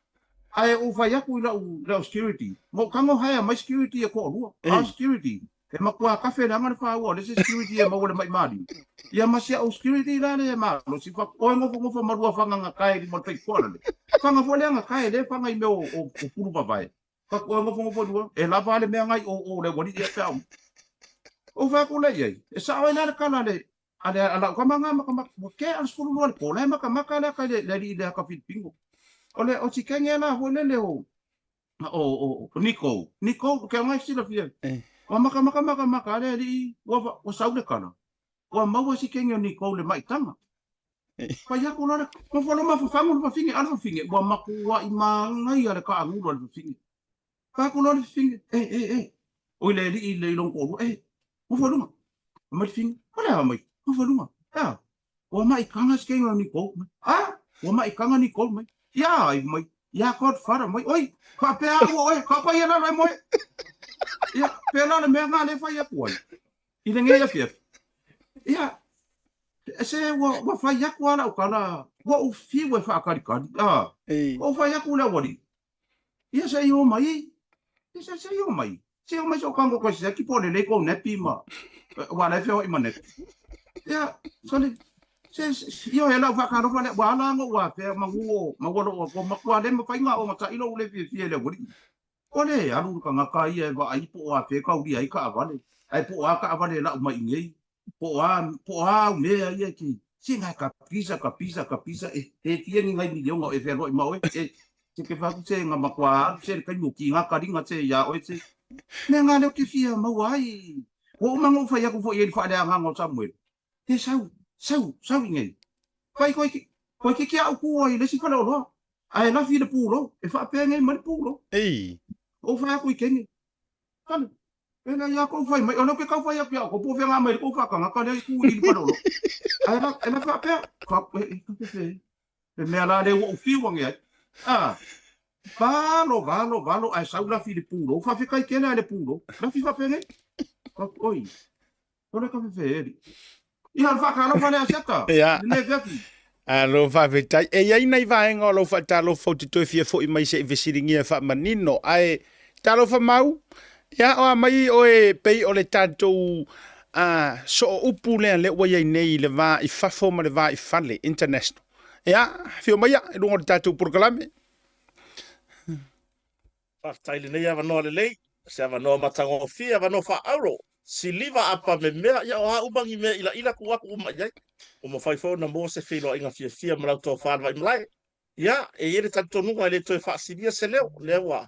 Ae ou fai atu i lau, lau security, ma ou tago haea mai security e toalua. A security, e matua kafe leaga le faua o le isi security e maua le mai maliu. Ia ma si au security la lea e malosi, fai atu, oe nofonofo ma lua faga gatae i lima o le faitotoa lale. Faga foi lea gatae, lea e faga i mea o, o, o pulu vavae. Fai atu, oe nofonofo i lua, e lava a le mea ngai o, o le aualii ia pe a uma. Ou fai atu lea i ai, e sao ai la le tala a le, a le a lau tama nga makamaka ua kea le 12 le po la e makamaka le aka i le le alii le aka Filipino. O le o si kenge la foi lele o o o o Nico. Nico ke ngai silafia. Ua makamaka makamaka le alii ua ua sau le kala. Ua maua si kenge o Nico le maitanga. Fai aku loa le nofo loa mafafangu le fafine a le fafine ua makuaʻi manaia le kaanulu a le fafine. Fai atu loa le fafine, e, e, e, oi le alii i le i lona toalua, e, nofo i luga. Fai mai le fafine, o le a mai? Nofo i luga. E a? Ua maʻitaga si keiga o Nicole mai. A? Ua maʻitaga Nicole mai. Ia ai mai. Ia Godfather mai. Oi, faapea au o oe, kapa ia lalo e moe. Ia, pēlā le mea ngā le fai atu ai. I lenei afiafi. Ia, se ua, ua fai atu a lau tala, ua ou fiu e faakalikali. A, ua ou fai atu le aualii. Ia se i o mai. Ia se, se i o mai. Se i o mai so kango koe se ki po lelei kou nepi ma wa lai feoai ma nepi. Ia, sole, se, se io he lau whakalofa le wa ala ngo wa fea ma nguo ma wa lo ko makua le ma whainga o ngata ilo ule fie fie le wuri. O le alu ka ngaka ia e wa ai po o a fe kauri ai ka awale. Ai po o a ka awale lau mai ngei. Po o a, po o a au mea ia ki, se ngai ka pisa, ka pisa, ka pisa, e, e fia ni ngai miliona o e wheroa i ma oe, e, se ke whaku se nga makua alu se le kaimi o ki ngā karinga se ia oe se. Mea ngā leo ke fia maua ai. Ua uma ngou whai aku fo i e whaale a nganga o Samuel. E sau, sau, sau i nei. Whai koe ki, koe ki ki au kua i lesi whale o loa. A e lafi le pūlo, e whaapea nei ma le pūlo. Ei. O whai aku i kene. Tane, pēnā i a kou whai mai, o leo ke kau whai aku i a kou, po whenga mai le kou whakanga, ka lea i kū i le whale A e la, e la whaapea, wha, e, e, ka pepe, e mea la lea ua u whiu ange ai. A, valo, valo, valo, a e sau lafi le pūlo, whawhekai kele a le pūlo, lafi whapea nei. Oi, Kore ka whewheri. Ia, o le whakaalofa lea Siata. Ia. Lenei afiafi. Alo faafetai. E i ai nai vaega o lau faatalofa ou te toe fia foi mai se i fesiligia e faamanino. Ae talofa mau, ia o a mai oe pei o le tatou uh, soo upu lea lea ua i ai nei i le va i fafo ma le va i fale, international. Ia, fio maia i luga o le tatou polokalame. Faafetai i lenei avanoa lelei, se avanoa matagofie, avanoa faaauro, siliva apa me mea, ia o a uma ni mea ilaila tuu atu uma i ai. Ua mafai foi ona maua se feiloaiga fiafia ma lau tofa le Vaimalae. Ia, e i ai le talitonuga e le toe faasilia se leo, lea ua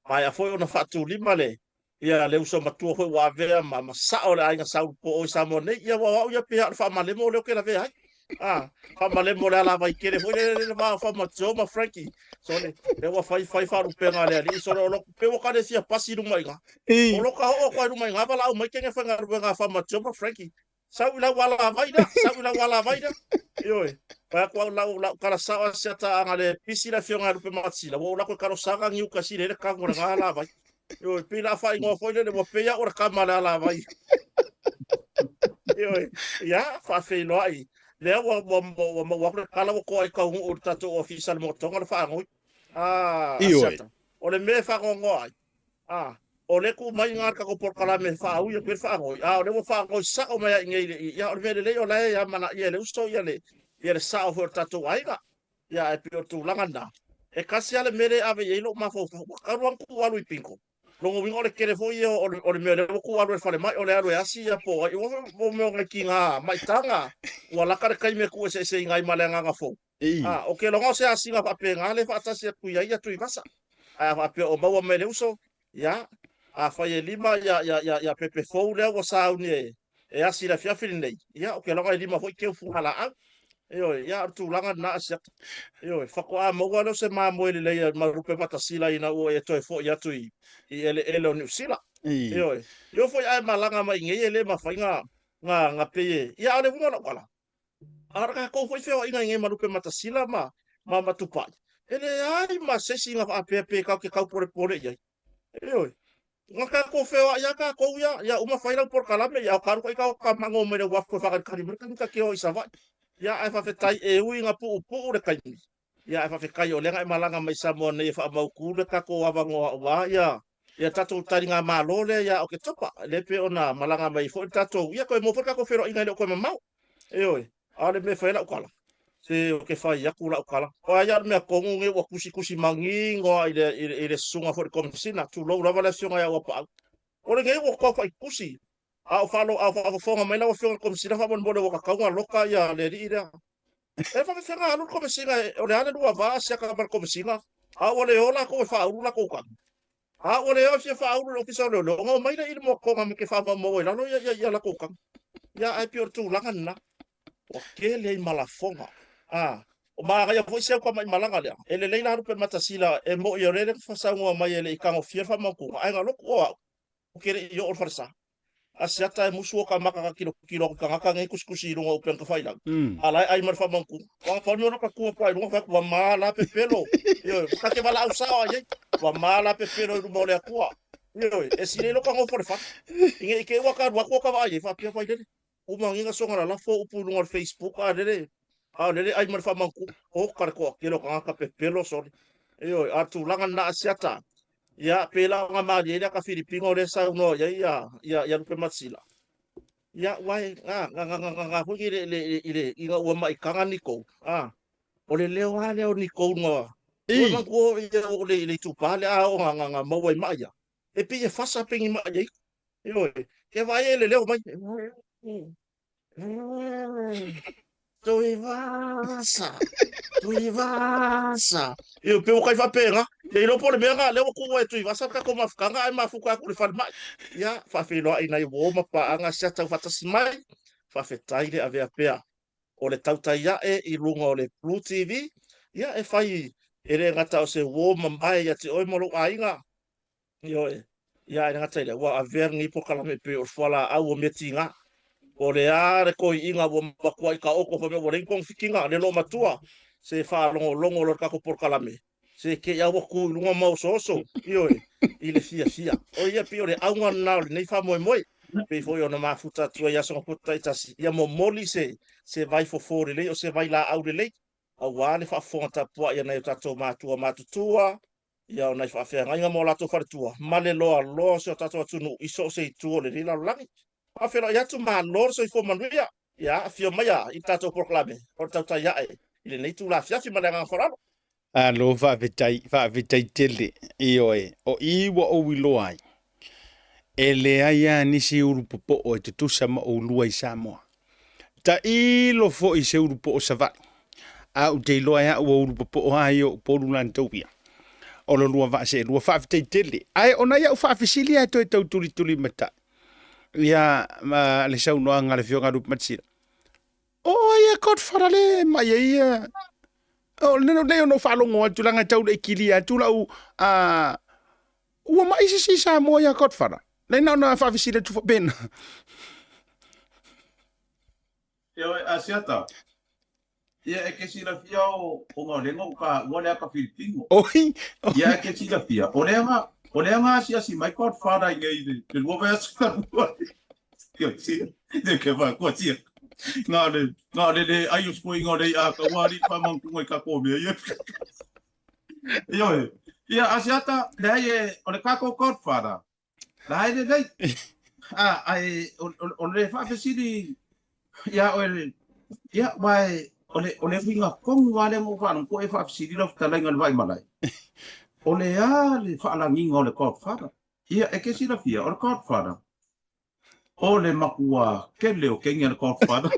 maea foi ona faatulima le. Ia, le uso matua foi ua avea ma, ma sao le aiga sa ulupo'o i Samoa nei, ia ua o au ia pei lava o le faamalemo lea ou te lavea ai. A, faamalemo le alavai tele foi lele le va o Faamatio ma Frankie. Sole, lea ua fai fai faalupega a le alii, sole o lo, pei ua ka le fia pasi i luma i ina. O lo ka oo atu ai luma i ina valaau mai kene faigaluega a Faamatio ma Frankie. Sau i lau alavai lea, sau i lau alavai lea. Ioe, fai atu au lau, lau tala sao a siata a na le pisi le afioga ia Lupematasila, ua ou alu atu e talosaga niu kasi le le tanu o lena alavai. Ioe, pei la faaigoa foi lele, ua pei au o le tama o le alavai. Ioe, ia, faafeiloai. Lea ua, ua, ua maua atu le tala ua toa i taunuu i le tatou ofisa i le motoga le faanoi. Ah, Ioe. Asiata. O le mea e faanoanoa ai, a, o lea e tuu mai i ina le tatou polokalame e faaui atu ai le faanoi, a o lea ua faanoi sao mai lava i inei i le, ia, o le mea lelei o la e amanaia e le uso ia le, ia le sao foi o le tatou aiga. Ia, ae pei o le tulaga lena. E tasi lava le mea lea e ave i ai lou mafaufau, ua talu lava ona tuu alu i bingo. Lona uiga o le tele foi ia o le, o le mea lea ua tuu alu e le falemai, o le alu e asi ia po o ai. Ua mea o nai tiga maitaga, ua laka le taimi e tuueseeseina ai ma le agaga fou. A, o ke loga o se asiga faapena le faatasi atu i ai ia Tuivasa. Ae a faapea o maua mai le uso, ia, afai e lima ia, ia, ia, ia pepe fou lea ua sauni e, e asi i le afiafi lenei, ia, o ke loga e lima foi keu fugalaau. Ioe, ia, o le tulaga lena Asiata. Ioe, faatoa maua lea o se mamoe lelei a ma Lupematasila ina ua e toe foi atu i, i eleele o Niu Sila. Ioe, ioe foi a e malaga mai iinei e le mafai na, na, na pei e, ia, a o le uiga o lau tala, A o le tatou foi feoaiga i nei ma Lupematasila ma, ma, ma Tupai, e leai ma se isi na faapea pe tatou te taupolepole i ai. Ioe. Na tatou feoai lava tatou ia, ia uma fai lau polokalame, ia o ka alu kai ka ka mago mai le uafu e faakalikali mai le taimi ta te o i Savaii. Ia ae faafetai e ui ina puupuu le taimi, Ia, ae faafetai o lea na e malaga mai Samoa nei e faamautu le tatou avanoa aua ia ia tatou taligamalo lea ia Oketopa, lea pei ona malaga mai ai foi le tatou, ia toe maua foi le tatou feiloaiga e le o toe mamao. Ioe, a o le mea e fai ai lau tala, se ou te fai atu lau tala. O ai a le mea tonu lenei ua tusitusi manino lava i le, i le, i le susuga foi i le Komesina, tulou lava le Afioga ia Auapaau. O lenei ua tau faitusi, a o faalo, a o faafofoga mai lau Afioga i le Komesina faamolemole ua tatau ona loka ia le alii lea. E faafefea alu le Komesina o le a le lua va siaka ma le Komesina, a ua le o latou e faaulu latou tagi. A ua le o e fia faaulu i le Ofisa o Leoleo, ona omai lea i le moatoga ma te faamaumau ai lalo ia latou tagi. Ia, ae pei o le tulaga lena, ua tele ai ma lafoga. A, o manaia foi si au tamaimalaga lea, e lelei la Lupematasila e moni o lea na saunoa mai e le i tagofia le faamautuga, ae na lotu o au, ou te le i oo i le falesa. Asiata e musu o ka maka ka kilokilo aku i tagata nei kusikusi i luga o upega tafailau. A la e ai ma le faamautuga. Ua pau le mea ka tua pua i luga fai atu, ua ma la pepelo. Ioe, ua ta te valaau sao ai ai. Ua ma la pepelo i luma o le Atua. Ioe, e sili ai lo ka nofo i le fale. I ne i te i ua ka alu atu o ka vaai ai, faapea mai lele. Uma ngiga soga lalafo upu i luga o le Facebook, a lele, a o lele ai ma le faamautuga. Oka le toatele o tagata pepelo sole. Ioe, a o le tulaga lena Asiata, Ia, pēlā o ngā mālie lea ka Filipino lea saunoa i ai ia, ia, ia Lupematasila. Ia, ua e, ngā, ngā, ngā, ngā, ngā, ngā hui i le, le, i le, i ngā ua maikaga ni kou. Ah, o le leo a lea o ni kou ngā, ua mantu o ia o le, le itupā le a o ngā, ngā, ngā maua i maa ia. E pei e fasa pengi maa ia iko. Ioe, ke vaai e le leo mai. Tuivasa! Tuivasa! Io, pe ua kai faapena, le iloa po o le mea lena, lea ua tuua e Tuivasa le tatou mafutaga ae mafuta atu i le falemai. Ia, faafeiloai nai uo ma paaga sia tau faatasi mai, faafetai le avea pea o le tautai ae i luga o le Blue TV, ia e fai e le gata o se uo mamae ia te oe ma lou aiga, Ioe. Ia, e le gata i lea, ua avea lenei polokalame e pei o le fualaau o mea tiga. O le a le toeaiina ua matuai taoto fai mai ua leai ni togafitiga, le loomatua, se faalogologo loa i le tatou polokalame, se te i lava ua tu i luga ma osooso, ioe, i le fiafia. O ia pei o le auga lena o lenei faamoemoe, pei foi ona mafuta atu ai i aso Gafua taitasi, ia momoli se, se vaifofo lelei, o se vailaau lelei, aua le faafofoga tapuai a nai o tatou matua matutua, ia o nai faafeagaiga ma o latou faletua, ma le loaloa o si o tatou atunuu i so o se itu o lenei lalolagi. Faafeiloai atu, malo le soifua manuia, ia afio maia i le tatou polokalame o le Tautai Ae i lenei itula afiafi ma le agaga faaaloalo. Malo faafetai, faafetai tele. Ioe, o i ua ou iloa ai, e leai lava nisi ulu popoo e tutusa ma oulua i Samoa. Tailo foi i se ulu poo Savaii, a ou te iloa e au ua ulu popoo lava ia o Upolu la na tau ia. o lo lua vaa seelua. Faafetai tele. Ae o nai au faafesili lava e toe tau tulituli matai ia ma le saunoaga a le Afioga ia Lupematasila. O ai a Godfather le e mai ai ia o le nei ona ou faalogo atu leaga e tau le i kilia atu lau a ua mai se isi Samoa ia Godfather. Lea na ona faafesili atu faapena. Ioe, Asiata, ia e ke silafia o o gaolega o ka ua le aka Filipino. Oi, Ia e ke silafia, o lea nga, o lea nga asiasi mai Godfather i nei le, le lua vaiaso talu ai. Ia, sia, te ke wha, kua sia. Ngā le, ngā le le ai o siko inga o le i a ka ua ali whamangunga i ka kōmea ia. Ioe, ia Asiata, leai e, o le kākou Godfather, La e lelei. A, ae o, o, o le faafesili ia oe le, ia, aua e, o le, o le uiga tonu lava lea na ou faalogo ko e faafesili lau fetalaiga i le Vaimalae. O le a le faalagiga o le Godfather? Ia, e te silafia, o le Godfather, o le matua kele o kenge a le Godfather.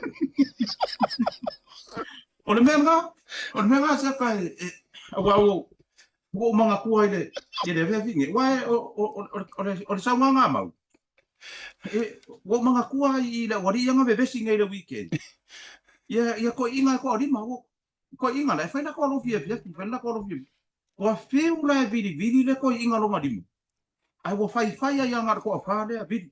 O le mea lena, o le mea lena Sefa e, e, aua ua, Ua ou manatua i le, i le afiafi nei, aua e, o, o, o, o, le, o le saunoaga a Mau, e, ua ou manatua i le aualii ia na vevesi nei i le weekend. Ia, ia toeaiina e toalima, ua, toeaiina la, e fai latou alofi i afiafi, fai latou alofi i afiafi. Ua fiu la e vilivili le toeaina lona lima, ae ua faifai ai lava na o le toafa lea, vili.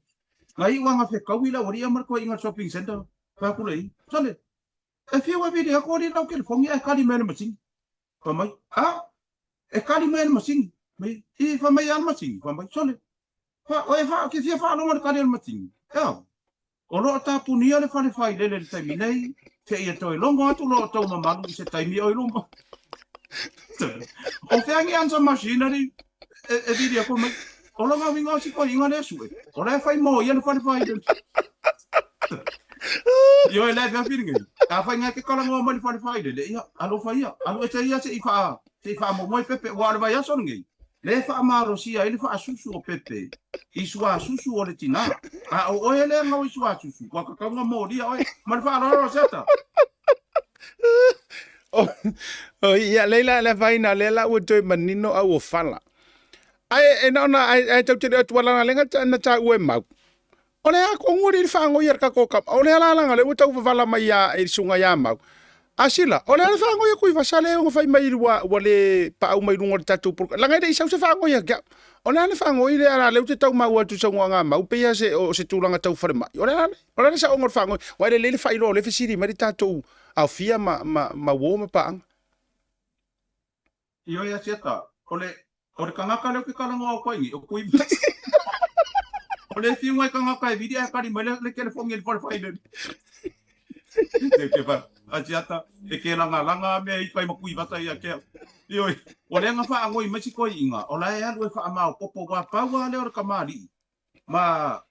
Na iu lava na fetaui le aualii ia ma le toeaina i le shopping centre, fai atu le ia, sole, e fiu e vili atu alii lau telefoni ae kali mai e le masini. Fai mai, a, e kali mai e le masini. Mai, i, fai mai e a le masini? Fai mai, sole, fa, o e fa, ke fia faalogo i le kali a le masini. Ea, o lo o tapunia le fale failele i le taimi nei, seia toe logo atu lo outou mamalu i se taimi o i luma. O fea ni answer machinery e, e vili aku mai, o lona uiga o si toeaina lea sue, o la e fai mo ia le fale failele. Ioe, le afiafi lenei, afai na e te talanoa mai le fale failele, ia, alofa ia, alu ese ia se i faa, se i faamomoe Pepe, aua o le vaiaso lenei, le faamalosia ai le faasusu o Pepe i suasusu o le tina. A o oe lea gau i suasusu, ua tatau ona molia oe. Ma le faaaloalo Rosetta. O, ia, lei la le afaina, lea la ua toe manino au o fala. Ae, e na ona, ae, ae tau te le atu ala lenga na taua e mau. O le a tonu alii le faanoi a le tatou tama, o le alalaga lea ua tau vavala mai ia i le susuga ia Mau. Asila, o le a le faanoi a Tuivasa lea e ono fai mai ua, ua le paau mai luga o le tatou polokalame. Leaga e le i sau se faanoi ia te au. O le a le faanoi lea la lea ou te tau maua atu i saunoaga a Mau, pei lava se, o se tulaga tau falemai. O le a le, o le a le saoga o le faanoi? Aua e lelei le faailoa o lea e fesili mai le tatou aofia ma, ma, ma uo ma paaga. Ioe Asiata, o le, o le kanaka lea ou te talanoa atu ai nei, o Tuivasa. O le fiu e kanaka e vili ae kali mai le, le telefoni e le fale failele. Te, te fa, Asiata, e ke lagalaga a mea i fai ma Tuivasa ia te au. Ioe, ua le na faanoi mai si toeaina, o la e alu e faamaopopo, aua pau lava lea o le kamali'i ma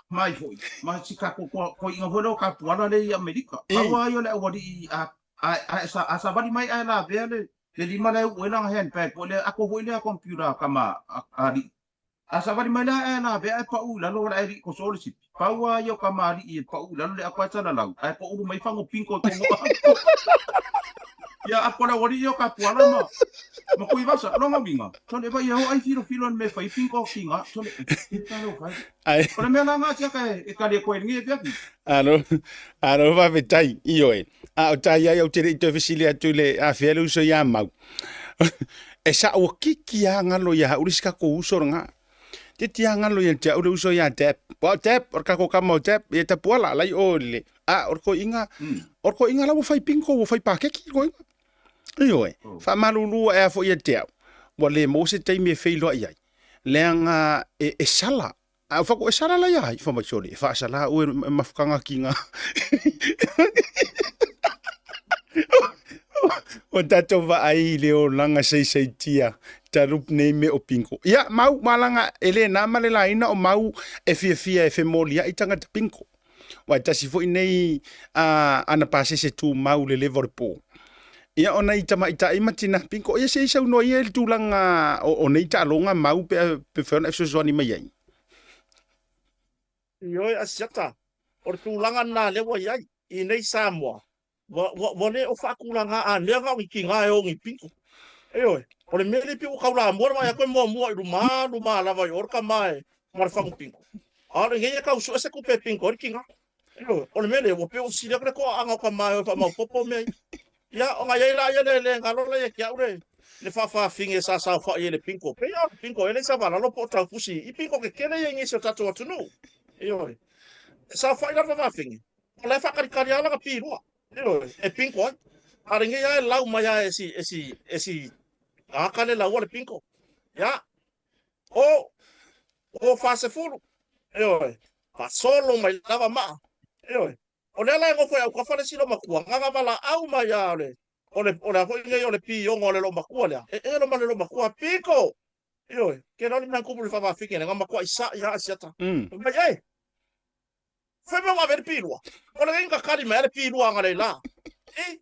mai foi, ma si tatou toeaina foi lea o Tapuala lea i Amerika. Pau lava ia o le aualii a, a, a, a, a savali mai ae lavea le, le lima la e uu ai lana handbag foi lea, ato foi lea computer a tama a, a alii. A savali mai la ae lavea ae pau i lalo o le ae koso le sipi. Pau lava ia o tama alii e pau i lalo le ato ae salalau, ae poulu mai fago pinko i tonu ato. Ia ato le aualii ia o Tapuala ma, ma Tuivasa, lona uiga, sole vai e o ai filofilo i le mea e fai pinko kinga, sole, e talo fai. Ae. O le mea la na siaka e, e tali atu ai i lenei afiafi. Alo, alo faafetai, ioe. A o tai ai ou te le i toe fesili atu i le afea le uso ia Mau. E sa ua kiki a ngalo ia hauli si kako uso nga. Te tia ngalo ia te au le uso ia Deb. Wa Deb, o kako kama o Deb, ia tapuala lai o le. A o ko inga, o ko inga la ua fai pinko, ua fai pakeki ko inga. Ioe, faamalulu ae a foi ia te au, ua le maua se taimi e feiloai ai, leaga e, e sala. A o whako e sala lai ai, whamai sole, e whaasala ue e mafukanga ki ngā. O tātou vaai i le olaga seiseitia, talup nei me o pinko. Ia, mau, malanga, e le nā ma le laina o mau e fiafia e femolia'i tangata pinko. Aua e tasi foi nei a ana pasese tumau le leva o le pō. Ia ona i tamaitai ma tina pinko, ia se i saunoa ia i le tulaga o, o nei taaloga mau pe, pe whai ona e fesoasoani mai ai. Ioe Asiata, o le tulaga lena lea ua i ai i nei Samoa, ua, ua, ua le o faatulaga anea na o ni tina e o ni pinko. Ioe, o le mea lea pei ua taulamua le vaai atu e muamua i luma luma lava i o le tama e ma le fagu pingo. A o lenei e tau sue se tupe e pingo ai le tina. Ioe, o le mea lea ua pei ua sili atu le toaaga o tama e o e faamaopopo mea ia. Ia, ona i ai laia le le galo la ia te au le le faafafine sa saofai ai i le pingo. Pei lava o le pingo ea le savalalo po o taufusi i pingo tetele ia i nisi o tatou atunuu. Ioe, e saofai la le faafafine, o la e faatalitali lava lana pilua. Ioe, e pinko ai. A o lenei lava e lau mai lava e si, e si, e si tagata lea e laua le pinko. Ia, o, o 40. Ioe, faasolo mai lava maa. Ioe, o lea la e nofo i autafa le isi loomatua, na valaau mai lava o le, o le, o le a foi nei o le pioga o le loomatua lea, e elo ma le loomatua, pinko! Ioe, ke loa le mea tupu i le faafafine lea, na matuai sa'i lava Asiata. Fai mai, e! Fai mai ua ave le pilua. O le inga kali mai le pilua anga le la. I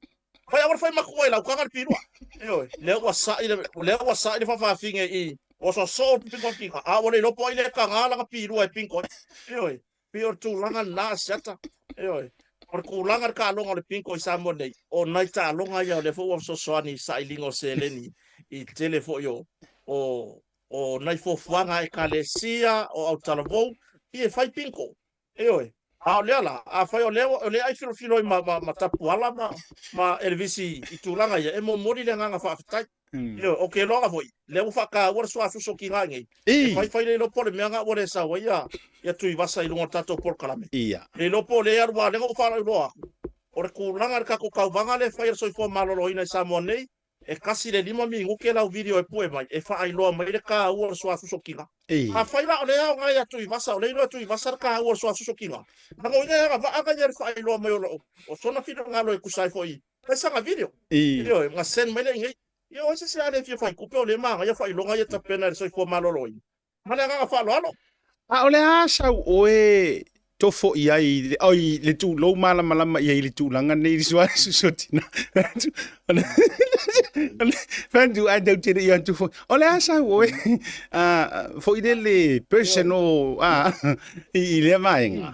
fai awa fai matua i lau kanga le pilua. Ioe, lea ua sa'i le lea ua sa'i le faafaafine i ua sosoo le pinko tika. A ua le iloa po o ai le taga lana pilua e pinko ai. Ioe, pei o le tulaga lena a Siata. Ioe, o le tulaga i le taaloga o le pinko i Samoa nei, o nai taaloga ia o lea foi ua fesoasoani i sailiga o seleni i le tele foi o o o nai fuafuaga a Ekalesia, o autalavou, ia e fai bingo. Ioe. A o lea la, afai o lea, o lea ai filofilo ai ma, ma, ma Tapuala ma, ma Elevisi i tulaga ia, e momoli le agaga faafetai. Mm. Ioe, o ke loaga foi, lea ua faataua le suasusu o kiga nei. E fai fai le iloa po o le mea na ua le sau ai ia, ia Tuivasa i luga o le tatou polokalame. Ia. Le iloa po o lea e alu a lea na ou faalauiloa atu. O le tulaga i le tatou tauvaga lea e fai e le soifua maloloina i Samoa nei, E kasi le lima minute lau video e pue mai e faailoa mai le taua o le suasusu kina. Afai la o lea aoga ia Tuivasa, o lea iloa e Tuivasa le taua o le suasusu kina, lana uiga e agavaa na ia le faailoa mai o lo o sona finagalo e tusa ai foi fai sana video. Ioe, na send mai lea i inei. Ia o ai se isi a le fia fai tupe o lea e manaia faailoga ia tapena e le soifua maloloina. Ma le agaga faaaloalo. A o le a sau oe tofo i ai i le, oi, le tulou malamalama i ai i le tulaga nei i le suasusu o tina. Fai ai tau tele i atu foi. O le a sau oe foi le le personal i lea vaega.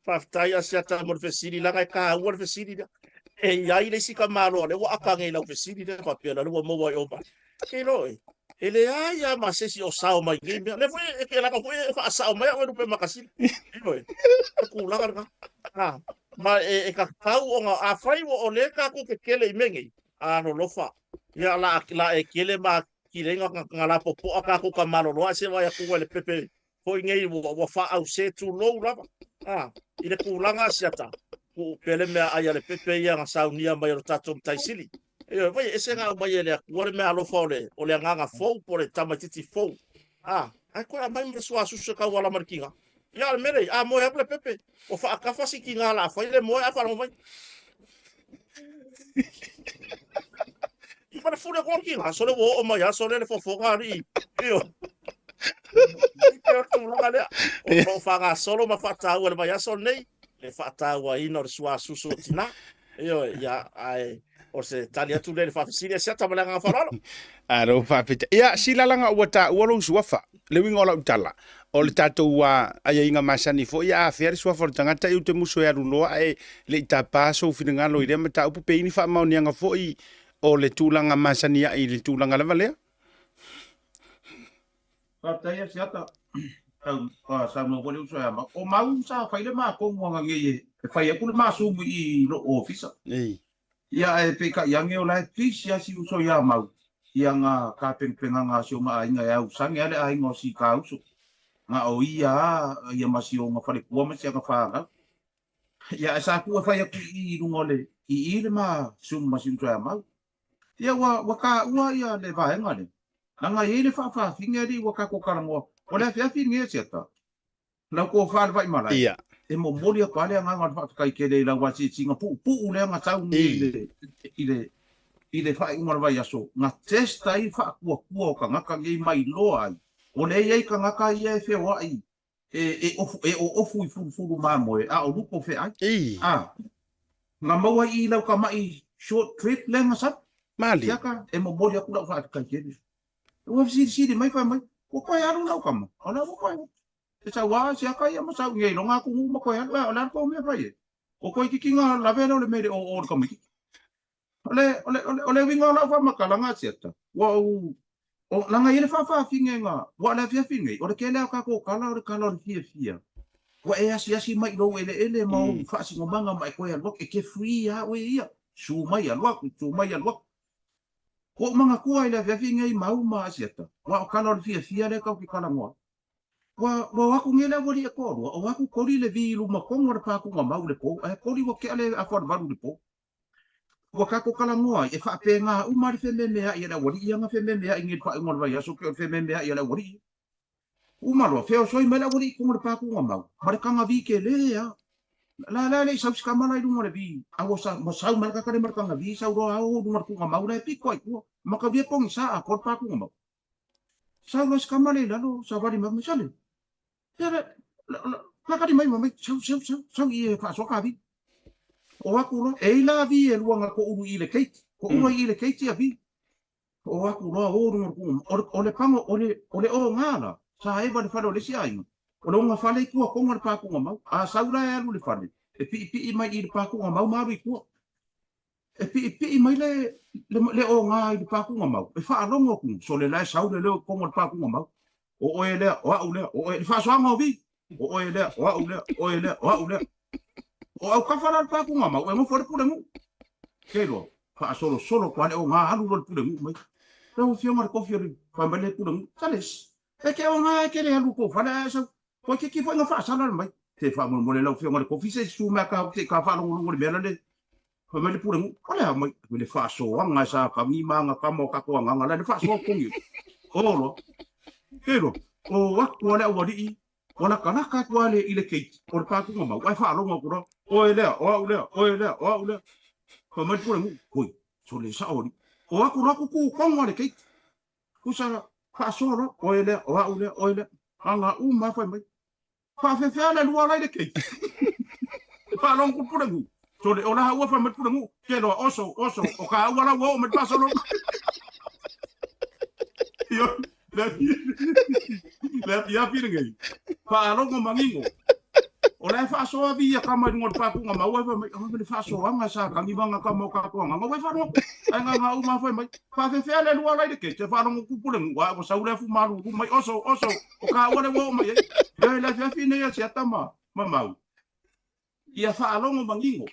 Faafetai Asiata mo le fesili, leaga e taua le fesili lea. E i ai le isi tamaloa lea ua aka nei i lau fesili lea faapea la ua maua i o mai. Ke iloa oe, e leai lava ma se isi o sao mai nei mea. Lea foi e leaga foi e faasao mai au e lupe makasina. Ioe, o le tulaga lena. A, ma e, e tatau ona, afai ua o lea tatou te kele i mea nei, alolofa, ia la, la e kele ma kilega nga lapopoa tatou tamaloloa ae se vaai atu ai le pepe foi nei ua, ua faaause tulou lava. A, i le tulaga Asiata, tuu pea le meaai a le pepe ia na saunia mai e lo tatou Matai Sili. Ioe, vai e ese na aumai e le Atua le meaalofa o le, o le agaga fou po o le tamaitiiti fou. A, ae toe aumai ma le suasusu e tauala ma le tiga. Ia, o le mea lea, a moe atu le pepe, ua faatafa si tiga o le a fai le moe ae faalogo mai. I ma le fuli atu o le tiga, sole ua oo mai aso lea le fofoga alii. Ioe. I te o tulaga lea. O lo o faagasolo ma faataua i le vaiaso lenei, le faatauaina o le suasusu o tina. Ioe, ia, ae o se tali atu lea i le faafesili a Siata ma le agaga faaaloalo. Alo faafetai. Ia, silalaga ua taua lou suafa. Le uiga o lau tala, o le tatou aiaiga masani foi, a afea le suafa o le tagata, ia ou te musu e alu loa ae le i tapa sou finagalo i lea mataupu, pe i ni faamaoniaga foi o le tulaga masani ai i le tulaga lava lea. Faafetai Asiata. Tau saunoa foi le uso ia Mau. O Mau sa fai le matou aga nei e fai atu le masumu i lou ofisa. Ia ae peitai ane o la e busy lava si uso ia Mau i ana tapenapenaga a si ona aiga e ausage lava le aiga o si ta uso. Na o ia lava ia ma si ona faletua ma si ana fanau. Ia ae sa tuu e fai atu i i luga o le i i le masumu ma si uso ia Mau. Ia ua ua taua ia le vaega lea. Leaga e i ai le faafafine alii ua tatou talanoa. O le afiafi lenei Asiata, lau tofa le Vaimalae, Ia. e momoli atu lava le agaga o le faafetai tele i lau asiasiga puupuu lea na sau nei i le i le i le faaiuga o le vaiaso, na test ai le faatuatua o tagata nei ma iloa ai o lea e i ai tagata ia e feoai e, e, ofu, e oofu i fulufulu mamoe, a o lupo feai. Ei. A, na maua i i lau tama'i short trip lea na sau. Malie. Siaka, e momoli atu lau faafetai tele. Ua fesilisili mai fai mai, ua koe alu lau tama. O lea ua koe alu. E sau a siaka ia ma sau i iloga atunuu ma koe alu. Ea, o le a le tou mea fai e? O koe kiki nga lave lea o le mele o o le tamaititi. O le, o le, o le, o le uiga o lau faamatalaga Asiata, ua ou, o, leaga e i ai le faafaafigega, ua o le afiafi nei, o le tele lava o tatou tala o le tala o le fiafia. Ua e asiasi mai i lou eleele ma ou faasinomaga ma e toe alu atu, e te free lava oe ia, susu mai alu atu, susu mai alu atu. Ua ou manatua i le afiafi nei Mau ma Asiata, aua o tala o le fiafia lea tatou te talanoa ai. Ua, ua o atu nei le aualii e toalua, o atu koli le vi i luma tonu o le pa tuugamau i le po, ae koli ua tea le afa o le valu i le po. Ua tatou talanoa ai, e faapena uma le fememeai a le aualii ia na fememeai nei i le faaiuga o le vaiaso pei o le fememeai a le aualii ia. Uma loa, feosoi mai le aualii i totonu o le pa tuugamau, ma le taga vi tele lava. La la e le i sau se tama la i luga o le vi, a ua sa, ua sau mai le tagata lea ma le taga vi, sau loa o i luga o le tuugamau la e pito lava i tua. Mataulia pogisa atoa le pa tuugamau. Sau loa se tama lea i lalo, savali mai, mai, sale, ia le, kakali mai mai, sau, sau, sau, sau i e faasoa ka vi. O atu loa, e i la vi e lua na toulu i le keiki, toulu ai i le keiki a vi. O atu loa, o luga o le tuugamau, o le, o le pago, o le, o le oga la, sa eva i le fale o le isi aiga. O le oga fale i tua tonu o le pa tuugamau. A sau la e alu i le fale, e piipii mai i le pa tuugamau ma alu i tua. E piipii mai le, le, le oga i le pa tuugamau, e faalogo atu, sole la e sau le leo i totonu o le pa tuugamau. O oe lea, o au lea, o oe, le faasoaga o vi. O oe lea, o au lea, o oe lea, o au lea. O autafa la o le pa tuugamau, e nofo ai le pulenuu. Ke iloa, faasolosolo atu lava le oga alu loa le pulenuu mai. Lau Afioga i le Kofi o le, fai mai le pulenuu, sale, e te oga e te le alu i tou fale ae sau. Toeitiiti foi na faasala le mai. Te faamolemole lau Afioga i le Kofi se i susu mai a ta te i ta faalogologo i le mea la le fai mai le pulenuu. O le a mai? Le faasoaga e sa tagi ma aga tama o tatou agaga la le faasoa totogi. O loa. Ke loa. O atu a le aualii ua latalata atu lava i le keiki o le pa tuugamau ae faalogo atu loa, oe lea, o au lea, oe lea, o au lea. Fai mai le pulenuu, oi, sole sao alii. O atu loa tutu tonu lava le keiki. Tusa faasoa loa, oe lea, o au lea, oe lea. Aga uma lava fai mai. Faafefea le lua la i le keiki. Faalogo ku pulenuu. Sole o laha ua fai mai pulenuu. Ke loa oso, oso, o ka ua la ua oo mai le faasologa. Io, le le afiafi lenei. Faalogo manino. O la e faasoa via kama i luga o le pākuga maua e fai mai, oh, le faasoaga sa tagi maga kama o tatou agaga, ua e faalogo. Ae gaga uma fai mai, faafefea le lua la i le keiki, e faalogo ku pulenuu, a ua sau le afu malulu mai, oso, oso, o ka ua le ua oo mai ai. Ioe, le afiafi nei a Siata ma, ma Mau. Ia faalogo manino.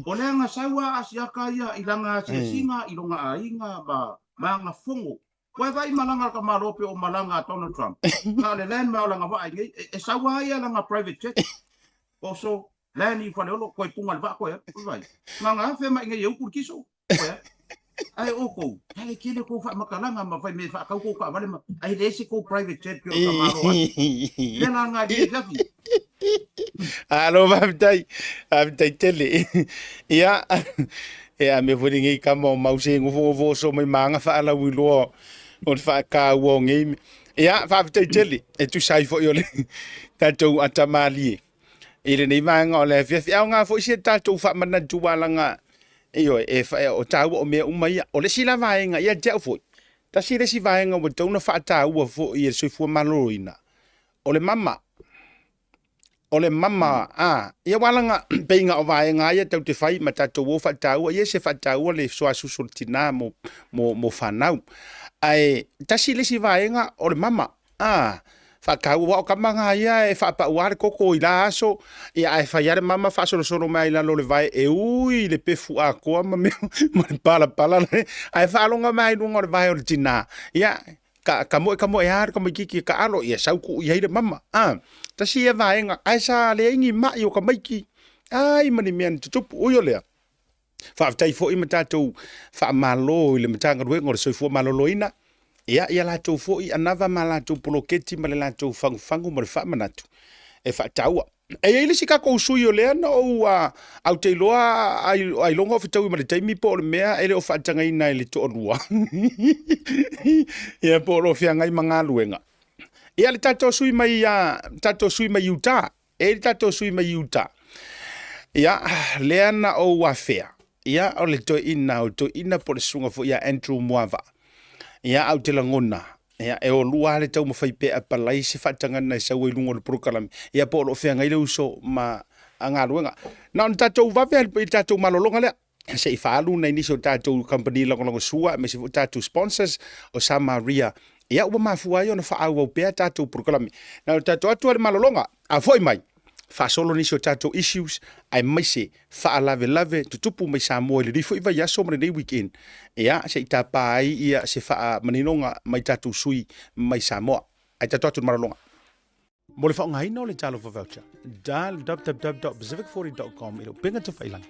O le aga sau a Asiata ia i lana asiasiga i lona aiga ma ma ana fono. Ua e vaai malaga a le tamaloa pei o malaga a Donald Trump. Na o le land ma o lana vaa i nei. E, e sau a ia lana private jet. O so land i Faleolo, koe punga le vaa koe alu. Ua vaai. Nganga afe mai nei e utu le kiso. Koe alu. Ae outou, tale tele kou faamatalaga ma fai mea e faatau kou taavale ma ae leai se kou private jet pei o le tamaloa atu. Lea la nga i afiafi. Alo, faafetai, faafetai tele. Ia, e a mea foi lenei kama o mau se nofonofo oso mai ma aga faalauiloa o le faataua o nei mea. Ia, faafetai tele, e tusa ai foi o le tatou atamalie i lenei vaega o le afiafi. E aoga foi si a tatou faamanatu alaga, ioe, e, o taua o mea uma ia. O le isi la vaega ia te au foi, tasi le isi vaega ua tatau ona faataua foi e le soifua maloloina, o le mama. O le mama, a, ia ua alaga pei na o vaega ia tau te fai ma tatou o faataua, ia se faataua le soasusu o le tinā mo, mo, mo fanau. Ae tasi le isi vaega o le mama. A, faataua, aua o tama na ia e faapaua le koko i la aso, ia ae fai lava le mama faasolosolo mai i lalo o le vae e ui le pefu atoa ma mea ma le palapala le, ae faaloga mai i luga o le vae o le tinā. Ia, ka, ka moe ka moe lava le tamaititi e taalo, ia sau tuu i ai le mama. A, tasi ia vaega, ae sa leai ni mai o tamaiti, ai ma ni mea na tutupu. Ui o lea, Faafetai foi ma tatou faamalo i le Matagaluega o le Soifua Maloloina, ia, ia latou foi anava ma latou poloketi ma le latou fagufagu ma le faamanatu e faataua. E i ai le isi tatou sui o lea na ou au te iloa ailoga o fetaui ma le taimi po o le mea e le o faatagaina e le toalua. Ia po o lo o feagai ma galuega. Ia le tatou sui mai tatou sui mai Utah. E i le tatou sui mai Utah. Ia, lea na ou afea. Ia, o le toeaina, o le toeaina po o le susuga foi ia Andrew Muava. Ia, au te lagona, ia, e o lua le taumafai pea apalai se faatagana e sau ai luga o le polokalame. Ia, po o lo o feagai le uso ma galuega. Na ona tatou vave i le tatou malologa lea. Se i faaalu nai nisi o tatou kamupani lagolagosua aemaise foi tatou sponsors o Samaria, ia ua mafua ai ona faaauau pea tatou polokalame. Na o tatou atu le malologa, a foi mai, faasolo nisi o tatou issues aemaise faalavelave tutupu mai Samoa i lenei foi vaiaso ma lenei weekend. Ia, se i tapa ai ia se faamaninoga mai tatou sui mai Samoa. Ae tatou atu le malologa. Mo le faaaogaina o le Talofa Voucher, dial www.pacific40.com i le upega tafailangi.